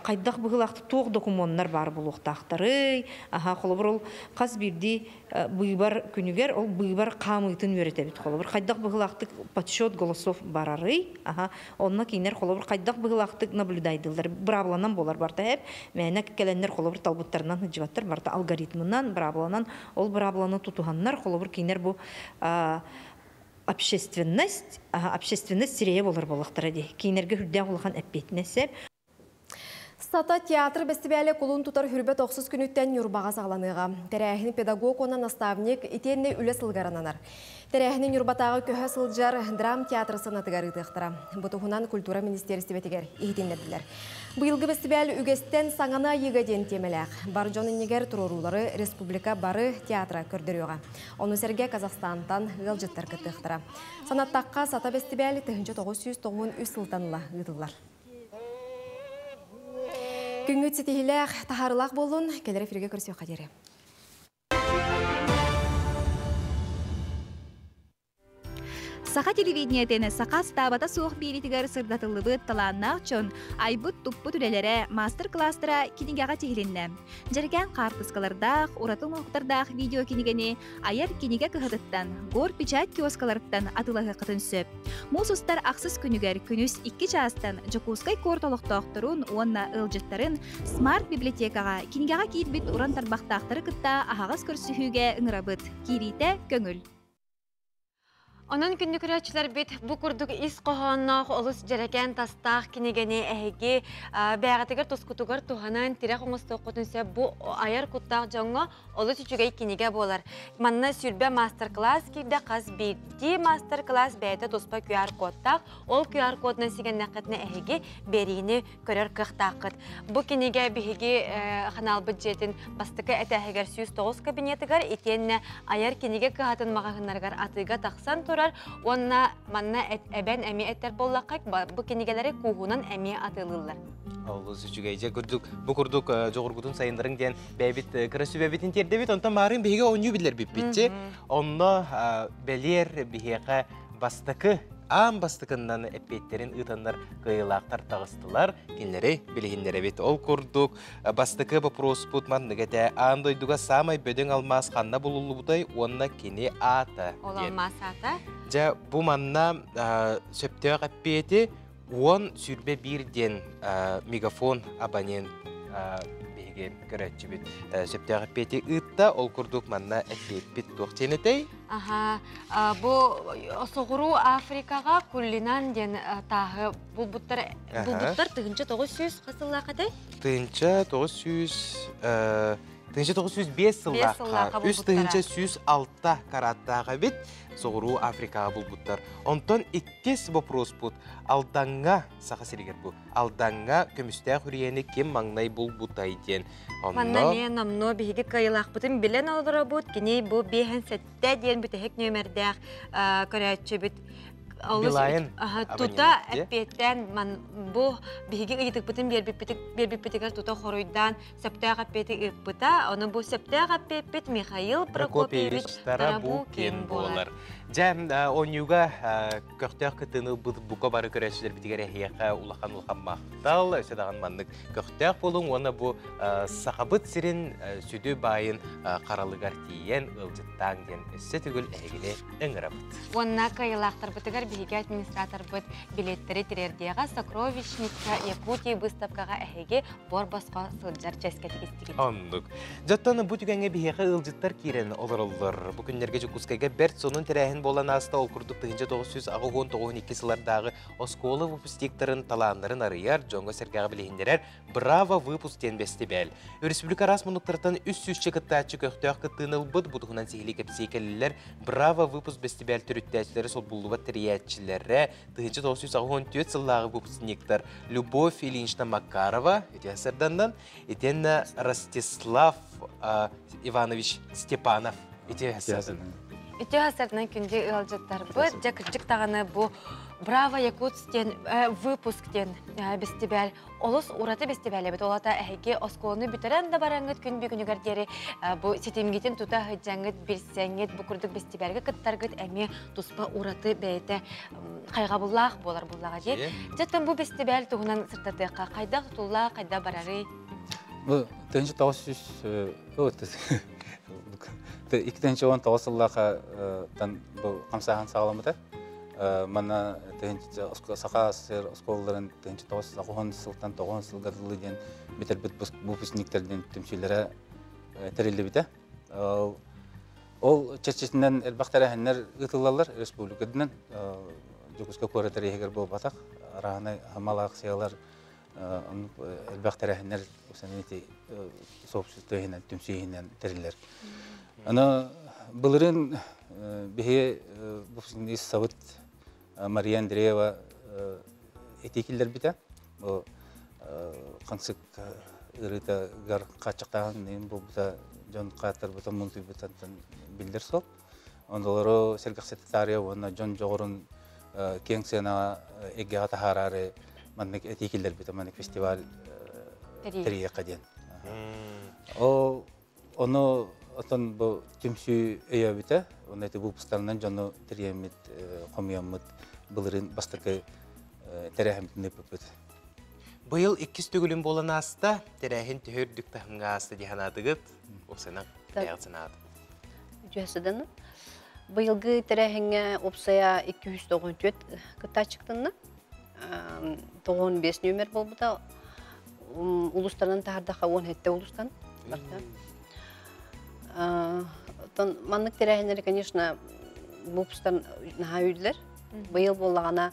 хайдах быһыылаахтык туох докумуоннар баар буолуохтаахтарый. Аха, холобур ол хас биирдии быыбар күнүгэр ол быыбар хаамыытын үөрэтэбит. Холобур хайдах быһыылаахтык подсчет голосов барарый. Аха, онно кинилэр холобур хайдах быһыылаахтык наблюдайдылар. Быраабыланан буолар барта хэп. Мээнэ кэлэннэр холобур талбыттарынан сылдьыбаттар барта алгоритмынан, быраабыланан ол быраабыланы тутуһаннар холобур кинилэр бу общественность, общественность сирэйэ болар буоллахтара дии. Кинилэргэ сүрдээх улахан эппиэтинэс. Сата театр бэстибээлэ кулун тутар 29 күнүттэн Ньурбаҕа саҕаланыаҕа. Тэрээһин педагог уонна наставник итиэннэ үлэ сылыгар ананар. Тэрээһини Ньурбатааҕы көһө сылдьар драм театр сыанатыгар ыытыахтара. Бу туһунан культура министиэристибэтигэр иһитиннэрдилэр. Быйылгы бэстибээл үгэстэн саҥаны айыыга диэн тиэмэлээх. Бар дьон иннигэр туруоруулары республика бары театра көрдөрүөҕэ. Ону сэргэ Казахстантан ыалдьыттар кыттыахтара. Санаттахха Сата бэстибээл 1993 сылтан ыла ыытыллар. Күҥҥүт ситиһиилээх, таһаарыылаах буоллун, кэлэр эфиргэ көрсүөххэ диэри. Саха телевидениетин саха астаабата суох биэриитигэр сырдатыллыбыт талааннаах дьон айбыт-туппут үлэлэрэ, маастар-кылаастара кинигэҕэ тиһилиннэ. Дьэрэкээн хаартыскалардаах, ураты оҥоһуктардаах видео-кинигэни айар кинигэ кыһатыттан, гор печать киоскаларыттан атыылаһыаххытын сөп. Муус устар ахсыс күнүгэр күнүс 2 чаастан Дьокуускай куорат олохтоохторун уонна ыалдьыттарын смарт библиотекаҕа кинигэҕэ киирбит уран тарбахтаахтары кытта аһаҕас көрсүһүүгэ ыҥырабыт. Киириитэ көҥүл. Онон күндү көрөөччүлэрбит бу курдук ис хоһоонноох олус дьэрэкээн тастаах кинигэни эһиги бэйэҕитигэр тускутугар туһанан тирэх оҥостуоххутун сөп бу айар куттаах дьоҥҥо олус үчүгэй кинигэ буолар. Манна 20 мастер-класс киирдэ хас биирдии мастер-класс бэйэтэ туспа QR-кодтаах. Ол QR-кодунан сигэннэххитинэ эһиги биэриини көрөр кыахтааххыт. Бу кинигэ биһиги ханаалбыт дьиэтин бастакы этээһигэр 109 кабинетыгар итиэннэ айар кинигэ кыһатын маҕаһыыннарыгар атыыга тахсан турар уонна манна эбэн эмиэ этэр буоллахха бу кинигэлэри кууһунан эмиэ атыылыыллар. Олус үчүгэй. Дьэ курдук бу курдук дьоҕургутун сайыннарыҥ диэн бэйэбит кыра сүбэбитин тиэрдэбит. Онтон маарыын биһиги оонньуу биллэрбиппитчи. Онно бэлиэр биһиэхэ бастакы аан бастакыннан эппиэттерин ыытаннар кыайыылаахтар таҕыстылар. Кинилэри билиһиннэрэбит. Ол курдук бастакы вопроспут маннык этэ. Аан дойдуга саамай бөдөҥ алмаас ханна булуллубутай уонна кини аата Ол диэн. алмаас аата? Дьэ бу манна сөптөөх эппиэти 10 21 диэн мегафон абонент биһиги көрөөччүбүт сөптөөх эппиэти ыытта. Ол курдук манна эппиэппит туох диэн этэй? Аха, бу Соҕуруу Африкаҕа Куллинан диэн тааһы булбуттар булбуттар 1900 хас сыллаах этэй? 1905 сыллаахха сыллаахха үс булбуттара. 1106 караттаах эбит Соҕуруу Африкаҕа булбуттар. Онтон иккис вопроспут Алдаҥҥа Саха сиригэр бу Алдаҥҥа көмүстээх үрүйэни ким маҥнай булбутай диэн. Манна Онно эмиэ номнуо биһиги кыайыылаахпытын билэн олоробут. Кини бу 57 диэн бүтэһик нүөмэрдээх көрөөччүбүт олус Билайн тута абонент, эппиэттээн ман бу биһиги ыйытыкпытын биэрбиппитигэр тута хоруйдаан сөптөөх эппиэти ыыппыта. Ону бу сөптөөх эппиэппит Михаил Прокопьевич Прокопьевич Тарабукин Тарабукин буолар. Дьэ, оонньууга көхтөөх кыттыыны ылбыт бука бары көрөөччүлэрбитигэр эһиэхэ улахан улахан махтал, өссө даҕаны маннык көхтөөх буолуҥ уонна бу Сахабыт сирин сүдү баайын харалыгар тиийэн ыалдьыттааҥ диэн өссө төгүл эһигини ыҥырабыт. Уонна кыайыылаахтарбытыгар биһиги администраторбыт билеттэри тириэрдиэҕэ Сокровищница Якутии выставкаҕа эһиги буор босхо сылдьар чиэскэ тигистигит. Оннук. Дьоттон бу түгэҥҥэ биһиэхэ ыалдьыттар киирэн олороллор. Бу күннэргэ Дьокуускайга бэрт сонун тэрээһин тэрээһин буолан ааста. Ол курдук 1989 сыллардааҕы оскуола выпускниктарын талааннарын арыйар, дьоҥҥо-сэргэҕэ билиһиннэрэр «Браво выпуск» диэн бэстибээл. Өрөспүүбүлүкэ араас муннуктарыттан 300 кыттааччы көхтөөх кыттыыны ылбыт. Бу туһунан сиһилии кэпсии кэллилэр. «Браво выпуск» бэстибээл төрүттээччилэрэ солбуллубат тэрийээччилэрэ 1984 сыллааҕы выпускниктар Любовь Ильинична Макарова, ити сырданнан, итиэннэ Ростислав Иванович Степанов ити сырданнан. Үтүө сарсыарданан күндү ыалдьыттарбыт, дьэ кырдьык даҕаны бу Браво Якутск диэн выпуск диэн бэстибээл олус ураты бэстибээл эбит. Ол аата эһиги оскуоланы бүтэрэн да бараҥҥыт күн бүгүнүгэр диэри бу ситимҥитин тута сылдьаҥҥыт, билсэҥҥит, бу курдук бэстибээлгэ кыттаргыт эмиэ туспа ураты бэйэтэ хайҕабыллаах буолар буллаҕа дии. Дьэ бу бэстибээл туһунан сырдатыахха хайдах тутуллаах, хайдах барарый? Бу 1900 2019 сыллаахтан бу хамсааһын саҕаламмыта. Манна Саха СССР оскуолаларын 1990 сылтан 90 сылга дылы диэн бүтэрбит выпускниктар диэн түмсүүлэрэ тэриллибитэ. Ол чэрчитинэн элбэх тэрээһиннэр ыытыллаллар республикатынан. Дьокуускай куорат иһигэр буолбатах. Араанай мал акциялар элбэх тэрээһиннэр сообщество иһинэн, түмсүү иһинэн тэриллэр. Аны былырын биһи выпускник сабыт Мария Андреева этии киллэрбитэ. Бу хансык ырыытагар хааччахтааһын буолбута дьон хааттарбыта мунтуйбутан биллэр сол. Ондолору сэргэхситэ таарыйа уонна дьон дьоҕурун киэҥ сыанаҕа эйгэҕэ таһаараары маннык этии киллэрбитэ, маннык фестиваль тэрийиэххэ диэн. Ол ону отон бу түмсүү өйөөбүтэ, уонна ити выпусктарынан дьону тэрийэммит, хомуйаммыт былырыын бастакы тэрээһиммитин ыыппыппыт. Быйыл иккис төгүлүн буолан ааста, тэрээһин төһө үрдүк таһымҥа ааста дии санаатыгыт? Оксана, бэйэҕит санаат. Үтүөсыданы. Быйылгы тэрээһиҥҥэ уопсайа 294 кыттааччыктанна. 95 нүөмэр буолбута. Улустанан таһардаха 17 улустан барда. Оттон маннык тэрээһиннэри, конечно, выпусктан наһаа үйдүлэр. Быйыл буоллаҕына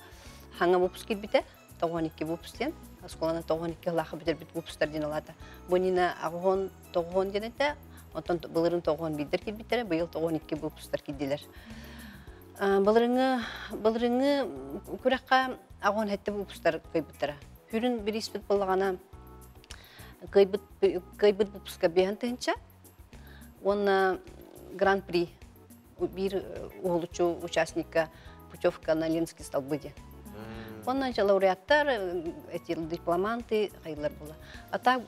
хаҥа выпуск киирбитэ. 92 выпуск диэн. Оскуоланы 92 ылаахы бүтэрбит выпусктар диэн алаата. Бу Нина аҕыһон тоҕуһон диэн этэ. Онтон былырын тоҕуһон биирдэр киирбиттэрэ, быйыл 92 выпусктар киирдилэр. Былырыҥы былырыҥы күрэххэ аҕыһон хэттэ выпусктар кыайбыттара. Хүрүн бирииспит буоллаҕына кыайбыт кыайбыт выпуска биэһэн тыһынча уонна гран-при биир уһулуччу участникка путевка на Ленский столбы диэн. Онно лауреаттар, эти дипломанты хайылар була. А так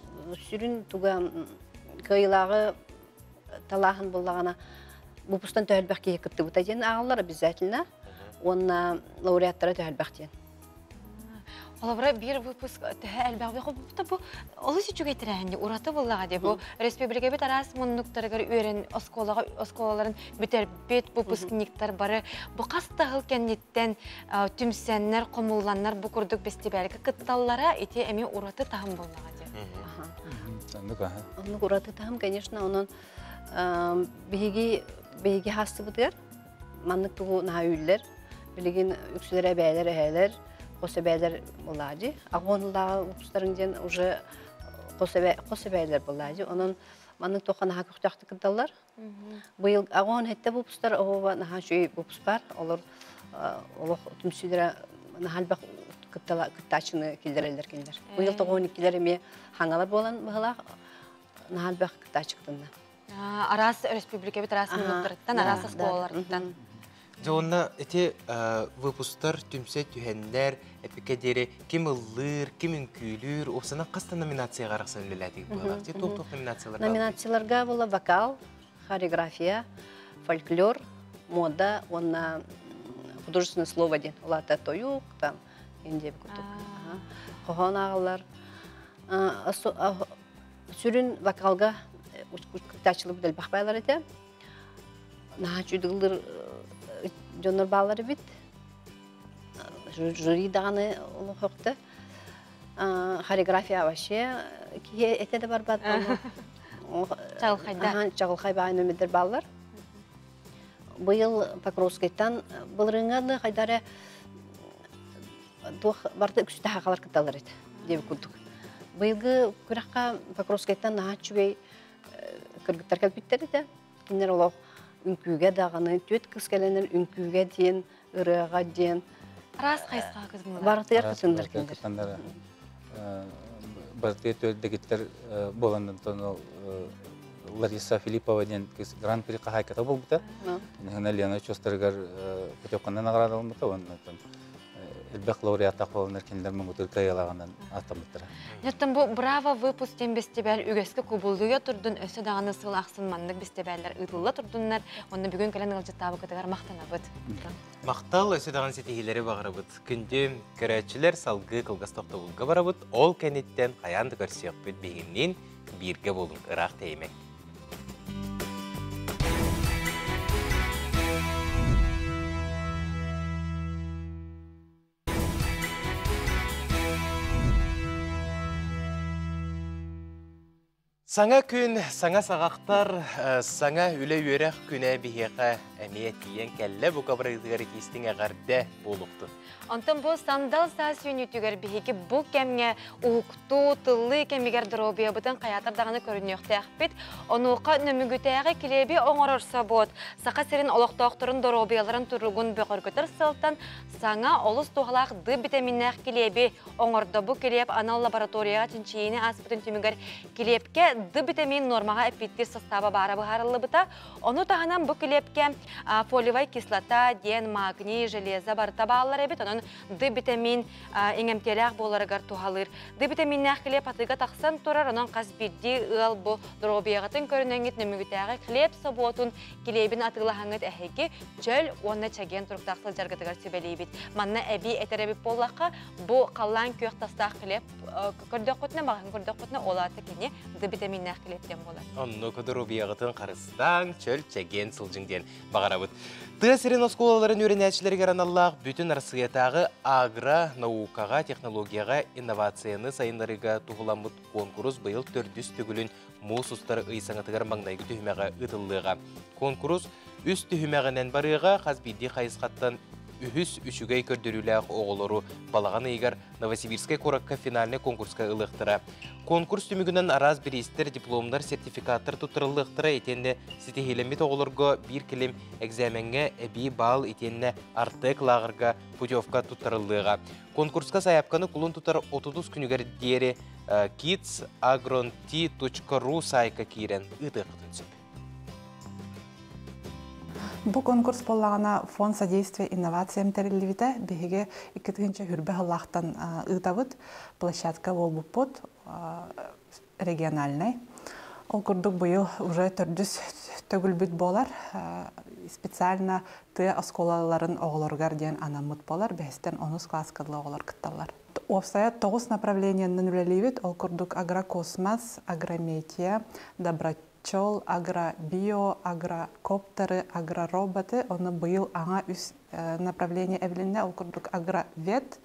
сүрүн туга кыайылааҕы талааһын буллаҕына выпустан төһөлбөх киһи кыттыбыта диэн ааҕаллар обязательно. Уонна лауреаттара төһөлбөх диэн. Холобура биир выпуск төһө элбэх бу бу олус үчүгэй тэрээһин ураты буоллаҕа дии бу республикабыт араас муннуктарыгар үөрэн оскуолаҕа оскуолаларын бүтэрбит выпускниктар бары бу хас да сыл кэнниттэн түмсэннэр хомулланнар бу курдук бэстибээлгэ кытталлара ити эмиэ ураты таһым буоллаҕа дии. Оннук ураты таһым, конечно, онон биһиги биһиги хаастыбытыгар маннык тугу наһаа үйллэр. Билигин үксүлэрэ эбээлэр, эһээлэр, хос эбээлэр булаадьы. Аҕуонулааҕы выпустарын диэн уже хос эбээлэр булаадьы. Онон маннык туохха наһаа көхтөөхтүк кытталлар. Быйыл аҕуон хэттэ выпустар оһуоба наһаа үчүгэй выпуск бар. Олор олох түмсүүлэрэ наһаа элбэх кыттааччыны киллэрэллэр кинилэр. Быйыл тоҕуон иккилэр эмиэ хаҥалар буолан быһылаах наһаа элбэх кыттааччы кытынна. Араас республикабыт араас муннуктарыттан, араас оскуолаларыттан. Дьэ уонна ити выпусктар түмсэ түһэннэр, эпикэ диэри ким ыллыыр, ким үҥкүүлүүр, уопсанан хас да номинацияҕа арахсан үлэлээтигит быһалаах. Туох-туох номинациялар Номинацияларга була вокал, хореография, фольклор, мода уонна художественное слово диэн. Улаата тойук, там, индия курдук. Хоһоон ааҕаллар. Сүрүн вокалга кыттааччылар элбэх баалар этэ. Наһаа чүйдүгүллэр дьоннор баалар эбит. Жюри даҕаны олохохто. Хореография вообще киһи этэ да барбат. Чаҕылхайда. Чаҕылхай баай нөмүдэр бааллар. Быйыл Покровскайтан былырыыҥҥа хайда эрэ туох барыта үксүтэ сахалар кытталлар этэ диэбит курдук. Быйылгы күрэххэ Покровскайтан наһаа үчүгэй кыргыттар кэлбиттэр этэ. Кинилэр олох үҥкүүгэ даҕаны, түөрт кыыс кэлэннэр үҥкүүгэ диэн, ырыаҕа диэн. Араас хайысхаҕа кытыннылар. Барытыгар кытыннар кинилэр. Барытыгар түөрдэгиттэр буолан онтон Лариса Филиппова диэн гран-при хаһаайката буолбута. Нина Лена чуостарыгар путевканан наҕараадалыммыта уонна элбэх лауреаттаах буоланнар кинилэр муҥутуур кыайыылааҕынан ааттаммыттара. Оттон бу Браво выпуск диэн бэстибээл үгэскэ кубулуйа турдун, өссө даҕаны сыл ахсын маннык бэстибээллэр ыытылла турдуннар. Онно бүгүн кэлэн ыалдьыттаабыкытыгар махтанабыт. Махтал, өссө даҕаны ситиһиилэри баҕарабыт. Күндү көрөөччүлэр, салгыы кылгас тохтобулга барабыт. Ол кэнниттэн хайаан да көрсүөхпүт биһигинниин бииргэ буолуҥ, ыраах тэйимэҥ. Саҥа күн, саҥа саҕахтар, саҥа үлэ-үөрэх күнэ биһиэхэ эмиэ тиийэн кэллэ. Бука барыгытыгар итиистиҥ эҕэрдэ буолуохтун. Онтон бу сандал саас үүнүүтүгэр биһиги бу кэмҥэ уһуктуу, тыллыы кэмигэр доруобуйабытын хайаатар даҕаны көрүнүөхтээхпит. Онуоха Нөмүгүтээҕи килиэби оҥорор собуот Саха сирин олохтоохторун доруобуйаларын туругун бөҕөргөтөр сыалтан саҥа олус туһалаах Д битэмииннээх килиэби оҥордо. Бу килиэп анал лабораторияҕа чинчийиини ааспытын түмүгэр килиэпкэ Д битэмиин нуормаҕа эппиэттиир састааба баара быһаарыллыбыта. Ону таһынан бу килиэпкэ фолиевай кислота диэн магний, железо барыта бааллар эбит. Онон Д битэмиин иҥэмтиэлээх буоларыгар туһалыыр. Д битэмииннээх килиэп атыыга тахсан турар, онон хас биирдии ыал бу доруобуйаҕытын көрүнэҥҥит Нөмүгүтээҕи хлеб собуотун килиэбин атыылаһаҥҥыт эһиги чөл уонна чэгиэн туруктаах сылдьаргытыгар сүбэлиибит. Манна эбии этэр эбит буоллахха, бу халлаан күөх тастаах хлеб көрдөххүтүнэ, маҕаһын көрдөххүтүнэ, ол аата кини Д битэмииннээх килиэптэн буолар. Оннук доруобуйаҕытын харыстааҥ, чөл, чэгиэн сылдьыҥ диэн баҕарабыт. Тыа сирин оскуолаларын үөрэнээччилэригэр аналлаах бүтүн Арассыыйатааҕы агро, наукаҕа, технологияҕа инновацияны сайыннарыыга туһуламмыт куонкурус быйыл төрдүс төгүлүн муус устар ый саҥатыгар маҥнайгы түһүмэҕэ ыытыллыаҕа. Куонкурус үс түһүмэҕинэн барыаҕа, хас биирдии хайысхаттан үһүс үчүгэй көрдөрүүлээх оҕолору балаҕан ыйыгар Новосибирскай куоракка финальнай конкурска ылыахтара. Конкурс түмүгүнэн араас бириистэр, дипломнар, сертификаттар туттарыллыахтара итиэннэ ситиһиилэммит оҕолорго биир кэлим экзамеҥҥа эбии баал итиэннэ Артек лааҕырга путевка туттарыллыаҕа. Конкурска сайаапканы кулун тутар 30 күнүгэр диэри kidsagronti.ru саайка киирэн ыытыаххытын сөп. Бу конкурс буоллаҕына фонд содействия инновациям тэриллибитэ. Биһиги 2020 сыллаахтан ыытабыт. Площадка буолбуппут региональнай. Ол курдук быйыл уже төрдүс төгүлбүт буолар. Специально тыа оскуолаларын оҕолоругар диэн анаммыт буолар. Бэһистэн онус класска дылы оҕолор кытталлар. Уопсайа тоҕус направлениеннан үлэлиибит. Ол курдук агрокосмос, агрометия, доброчел, агробио, агрокоптеры, агророботы. Ону быйыл аҥа үс направление эбилиннэ. Ол курдук агровет,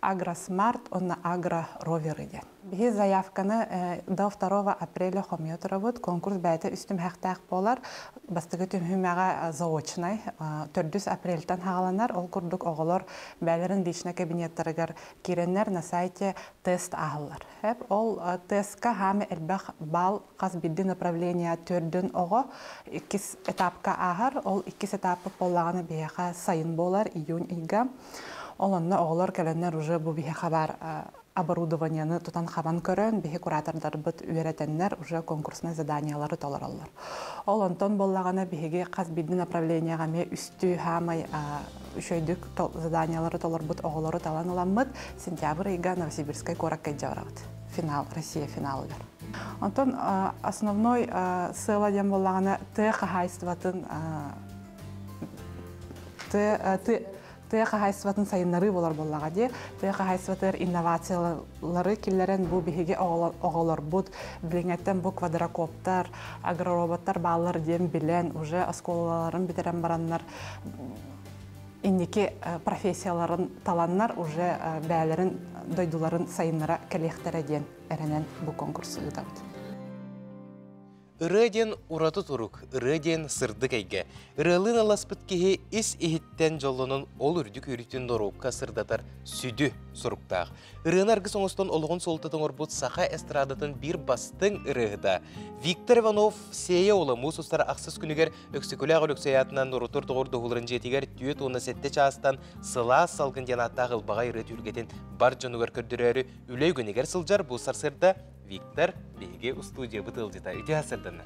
агросмарт уонна агророверы диэн. Биһи заявканы до 2 апреля хомуйа турабыт. Конкурс бэйэтэ үс түмһэхтээх буолар. Бастакы түмһүмэҕэ заочнай төрдүс апрельтан хааланар. Ол курдук оҕолор бэйэлэрин личный кабинеттарыгар киирэннэр на сайте тест ааһаллар. Ол тестка хаама элбэх балл хас биирдии направление төрдүн оҕо иккис этапка ааһар. Ол иккис этапы буоллаҕына биһиэхэ сайын буолар, июнь ыйга. Ол онно оҕолор кэлэннэр уже бу биһиэхэ баар оборудованиены тутан-хабан көрөн, биһи куратордарбыт үөрэтэннэр уже конкурснай заданиялары толороллор. Ол онтон буоллаҕына биһиги хас биирдии направлениеҕа эмиэ үстүү хаамай үчүгэйдик заданиялары толорбут оҕолору талан ыламмыт сентябрь ыйга Новосибирскай куоракка илдьэ барабыт. Финал, Россия финалыгар. Онтон основной сыала диэн буоллаҕына тыа хаһаайыстыбатын тыа хаһаайыстыбатын сайыннарыы буолар буоллаҕа дии. Тыа хаһаайыстыбатыгар инновациялары киллэрэн бу биһиги оҕолорбут билиҥҥэттэн бу квадрокоптар, агророботтар бааллар диэн билэн уже оскуолаларын бүтэрэн бараннар инники профессияларын таланнар уже бэйэлэрин дойдуларын сайыннара кэлиэхтэрэ диэн эрэнэн бу конкурсу ыытабыт. Ырыа диэн ураты турук, ырыа диэн сырдык эйгэ. Ырыалыын ылласпыт киһи ис иһиттэн дьоллонон ол үрдүк үөрүүтүн норуокка сырдатар сүдү суруктаах. Ырыаны аргыс оҥостон олоҕун суолтатын оҥорбут саха эстрадатын биир бастыҥ ырыаһыта Виктор Иванов Сиэйэ уола муус устар ахсыс күнүгэр Өксөкүлээх Өлөксөй аатынан норуоттар доҕордоһууларын дьиэтигэр 47 чаастан сылаас салгын диэн ааттаах ылбаҕай ырыа түһүлгэтин бар дьонугар көрдөрөөрү үлэ үгэнигэр сылдьар бу сарсыарда Виктор, биһиги устуудьуйабыт ыалдьыта. Үтүө сарсыарданна.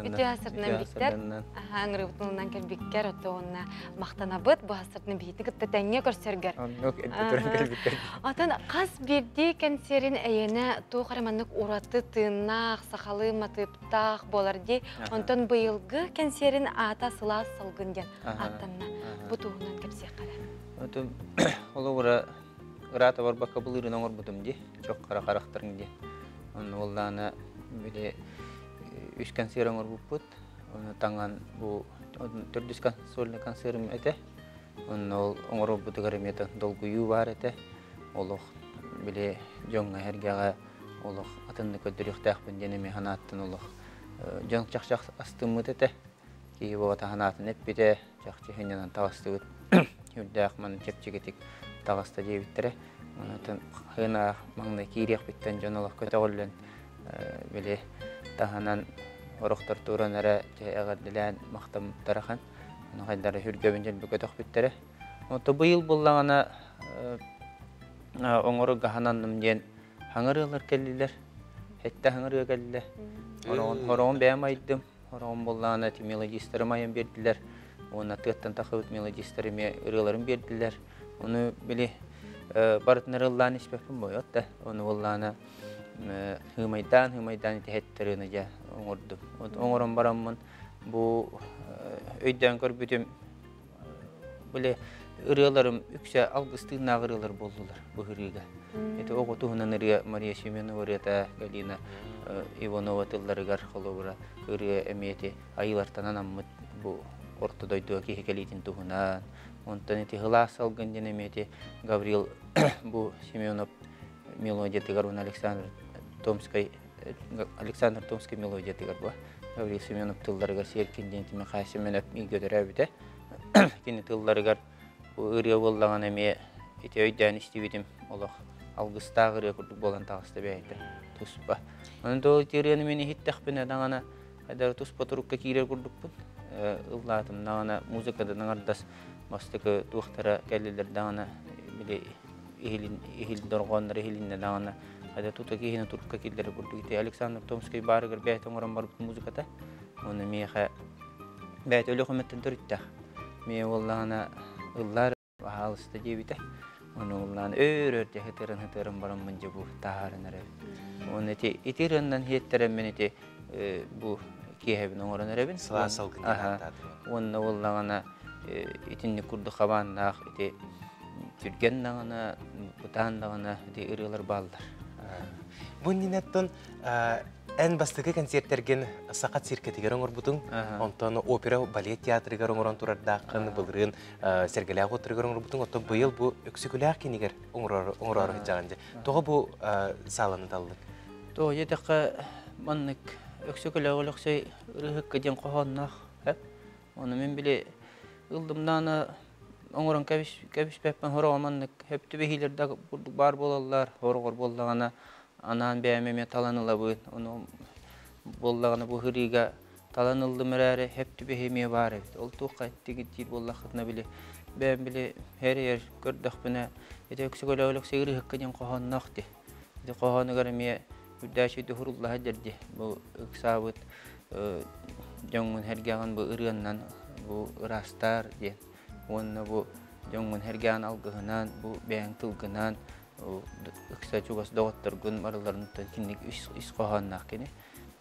Үтүө сарсыарданна, Виктор. Аха, ыҥырыбытынан кэлбиккэр, оттоҕуна махтанабыт. Бу сарсыарданна биһиги кытта тэҥҥэ көрсөргөр. Оннук эрдэ кэлбиккэр. Отон хас биирдии кэнсиэрин эйэнэ туох эрэ маннык ураты тыыннаах, сахалыы матыыптаах буолар дии. Онтон быйылгы кэнсиэрин аата Сылаас салгын диэн ааттанна. Бу туһунан кэпсиэххэ эрэ. Отон холобура ыраата барбакка былырыын оҥорбутум дии, чох хара харахтарыҥ диэн. Онно буоллаҕына били үс консерв оҥорбуппут. Ону таҥан бу төрдүс сольный консервым этэ. Онно ол оҥорорбутугар эмиэ долгуйуу баар этэ. Олох били дьоҥҥо эһэргэҕэ олох атыннык көрдөрүөхтээхпин диэн эмиэ санааттан олох дьон чахчах астыммыт этэ. Киһи буола санаатын эппитэ, чахчы сынньанан таҕыстыбыт. Үрдээх маны чэпчэкитик таҕыста диэбиттэрэ. Онтон хынаах маҥнай киириэхпиттэн дьон олох көтөҕүллэн били таһынан орохтор туран эрэ эҕэрдэлээн махтаммыттара хан. Ону хайдары хүргэбин дьэлби көтөхпүттэрэ. Онто быйыл буллаҕына оҥору гаһананным диэн хаҥырыалар кэллилэр. Хэтте хаҥырыа кэллэ. Хороҕун бэйэм айдым. Хороҕун буллаҕына ити мелодистарым айан биэрдилэр. Уонна тыаттан тахыбыт мелодистар эмиэ ырыаларын биэрдилэр. Ону били барытын ырыллаан испэппин бойот да. Ону буллаҕына хыымайдаан хыымайдаан ити хэттерыны дьэ оҥордум. Оҥорон бараммын бу өйдөөн көрбүтүм били ырыаларым үксэ алгыстыыннаах ырыалар буоллулар бу ырыыга. Ити оҕо туһунан ырыа Мария Семенова ырыата Галина Иванова тылларыгар холобура ырыа эмиэ ити айыылартан анаммыт бу орто дойдуга киһи кэлиитин туһунан. Онтон ити Һылаас салгын диэн эмиэ ити Гаврил бу Семенов мелодиятыгар уонна Александр Томскай Александр Томский мелодиятыгар бу Гаврил Семенов тылларыгар Серкин диэн Михаил Семенов миигэ төрөөбүтэ. Кини тылларыгар бу ырыа буоллаҕына эмиэ ити өйдөөн истибитим олох алгыстаах ырыа курдук буолан таҕыста бэйэтэ туспа. Онон то ити ырыаны мин иһиттэхпинэ даҕаны хайдах туспа турукка киирэр курдукпун. Ыллаатым даҕаны музыкадан аҥардас бастакы туохтара кэллилэр даҕаны били иһилин иһил дорҕооннор иһилиннэ даҕаны хайда тута киһини турукка киллэрэр курдук ити Александр Томский баарыгар бэйэтэ оҥорон барбыт музыката. Уонна миэхэ бэйэтэ Өлүөхүмэттэн төрүттээх. Миэ буоллаҕына ыллаар баһаалыста диэбитэ. Ону ыллаан өөр-өр дьэ ытыран-ытыран бараммын дьэ бу таһааран эрэбин. Уонна ити ити ырыаннан иһиэттэрэммин ити бу киэһэбин оҥорон эрэбин. Сылаас салгын диэн Уонна буоллаҕына итинник курдук хабааннаах ити түргэн даҕаны, бытаан даҕаны ити ырыалар бааллар. Бу иннинэттэн Эн бастакы концертэргин Саха циркэтигэр оҥорбутуҥ, онтон опера балет театрыгар оҥорон турардааххын, былырыын Сэргэлээх уоттарыгар оҥорбутуҥ, оттон быйыл бу Өксөкүлээх кинигэр оҥороору сылдьаҕын дьэ. Тоҕо бу сааланы таллыҥ? Тоҕо диэтэххэ, маннык Өксөкүлээх Өлөксөй ырыаһыкка диэн хоһоонноох. Ону мин били ыллымнаана оҥорон кэбиспэппин хороҕо маннык хөп түбэһиилэр да курдук баар буолаллар. Хороҕор буоллаҕына анаан бэйэм эмиэ талан ылабын. Ону буоллаҕына бу ырыыга талан ыллым эрээри хөп түбэһии эмиэ баар эбит. Ол туохха эттигит диир буоллаххытына били бэйэм били эр-эр көрдөхпүнэ ити Өксөкөлөөх Өлөксөй ырыаһыкка диэн хоһоонноох дии. Ити хоһоонугар эмиэ үрдээччи дуһуруллаһа дьэрди бу ыксаабыт дьоҥҥун сэргэҕин бу ырыаннан бу ыраастаар диэн уонна бу дьоҥҥун сэргэҕин алгыһынан бу бэйэҥ тылгынан ыкса чугас доҕотторгун барыларыттан киник ис хоһоонноох кини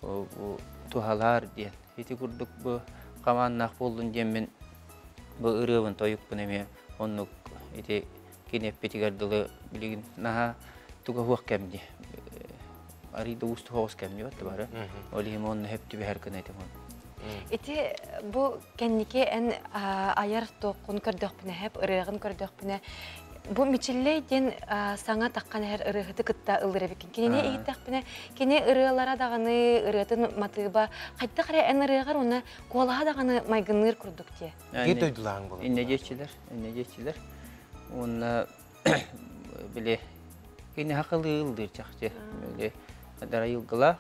бу туһалаар диэн ити курдук бу хамааннаах буоллун диэммин бу ырыабын тойукпун эмиэ оннук ити кини эппитигэр дылы билигин наһаа туга суох кэм дии арыый да уустук соҕус кэм дии бары ол иһин онно хөп түбэһэр гына этим Ити бу кэнники эн айар туоххун көрдөхпүнэ хэп ырыаҕын көрдөхпүнэ. Бу Мичиллэй диэн саҥа таххан эһэр ырыаһыты кытта ыллыр эбиккин. Кинини иһиттэхпинэ, кини ырыалара даҕаны, ырыатын матыыба хайдах эрэ эн ырыаҕар уонна куолаһа даҕаны майгынныыр курдук дии. Биир дойдулааҕыҥ буолар. Иннэ диэччилэр, иннэ диэччилэр. Уонна били кини хакылыы ыллыыр чахчы. Били дарайылгылаах,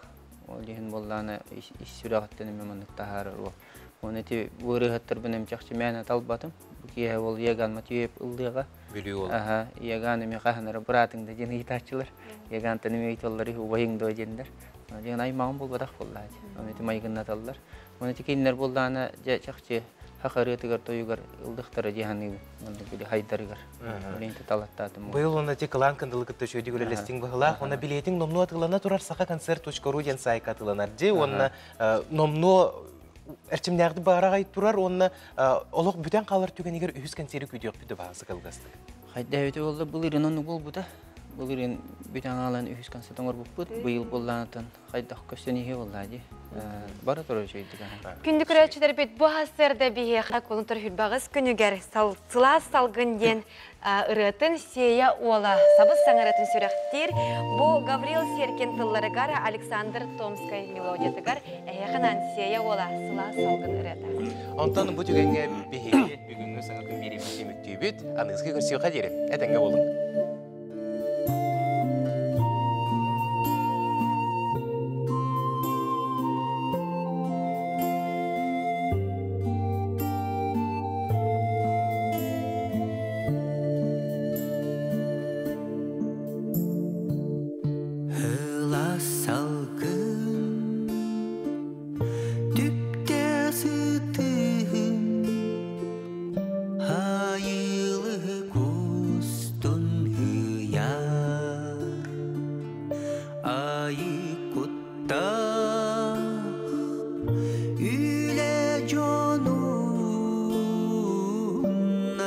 ол иһин буоллаана ис сүрэҕиттэн эмэ маннык таһаарар уол. Уонна ити бу ырыаһыттарбын эм чахчы мээнэ талбатым. Бу киэһэ ол Иоган Матвеев ыллыаҕа. Бүлүү уола. Аха, Иоган эмиэ хаһан эрэ быраатыҥ да диэн ыйытааччылар. Иогантан эмиэ ыйыталлар убайыҥ дуо диэннэр. Диэн аймаҕым буолбатах буоллаа дии. Ону ити майгыннаталлар. Уонна ити кинилэр буоллаҕына дьэ чахчы саха ырыатыгар тойугар ыллыхтара дии саныыбын. Маннык били хайдарыгар. Билин талаттаатым. Быйыл уонна ти кылаан кындылы кытта үчүгэйдик үлэлэстиҥ быһылаах. Уонна билиэтиҥ номнуо атыылана турар сахаконцерт.ру диэн саайка атыыланар дии. Уонна номнуо эрчимнээхтик баараҕай турар уонна олох бүтэн хаалар түгэнигэр үһүс кэнсиэри күүтүөхпүт да баҕасы кылгастык. Хайда эбитэ буолла былырыын оннук буолбута. Былырыын бүтэн хаалан үһүс концерт оҥорбуппут. Быйыл буоллаанатан хайдах көстөн иһи буоллаа дии. Бара турар үчүгэйдик. Күндү көрөөччүлэрбит бу сарсыарда биһиэхэ кулун хүрбаҕыс күнүгэр сылаас салгын диэн ырыатын Сиэйэ уола сабыс саҥаратын сүрэхтиир. Бу Гаврил Серкин тылларыгар Александр Томскай мелодиятыгар эһиэхэ Сиэйэ уола сылаас салгын ырыата. Онтон бу түгэҥҥэ биһиги бүгүҥҥү саҥа күн биэриибит түмүктүүбүт. Аныгыскы көрсүөххэ диэри. Этэҥҥэ буолуҥ. Ылас салгын түптэ сытыһын айылы кустун ыйар айы куттах үлэ дьонун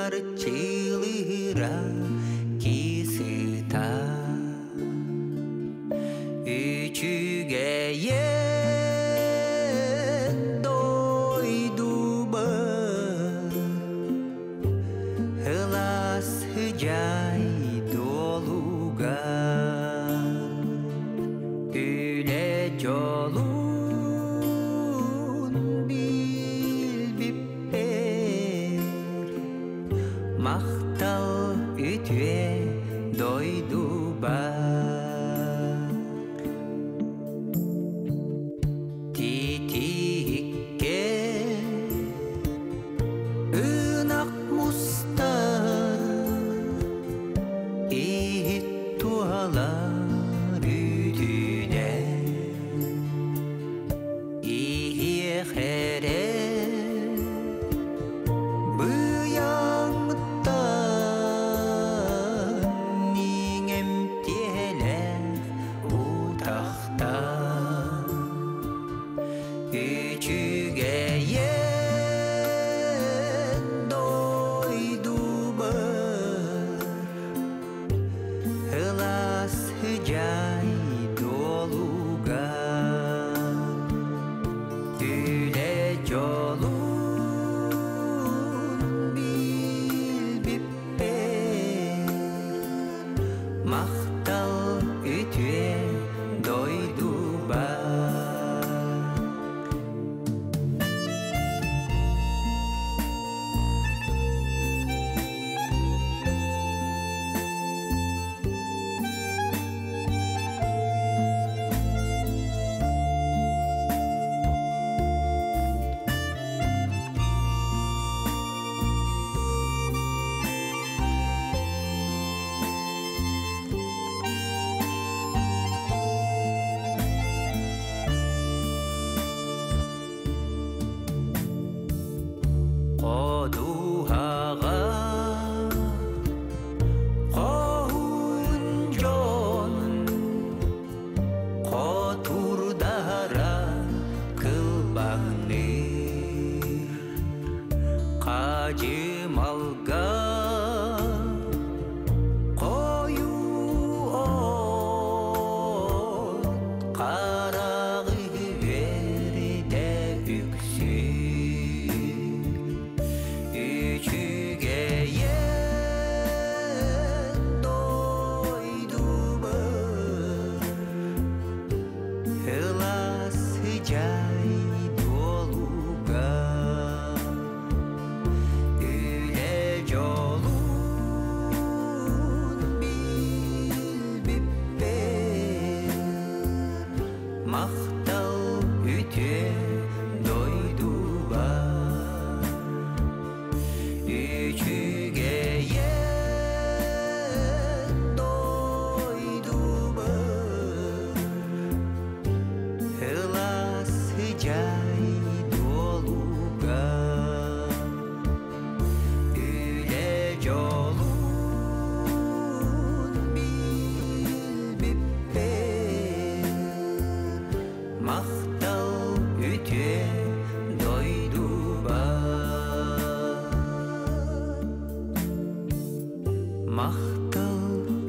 арчылыыра кисыта Үчүгэйэн дойдубар Ылас дьай дуолугар Үлэ дьолун билбиппэр Махтал үтүө дойдубар Титииккэ ынах мустар Иһит туһалар үтүнэн Иһиэх эрэ быйаҥтан иҥэмтиэлээх утахтан Үчүгэйэн дойдубар Ылас дьай дуолугар Үлэ дьолун билбиппэр Махтал үтүө дойдубар.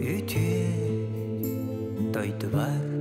Үтүө дойдубар.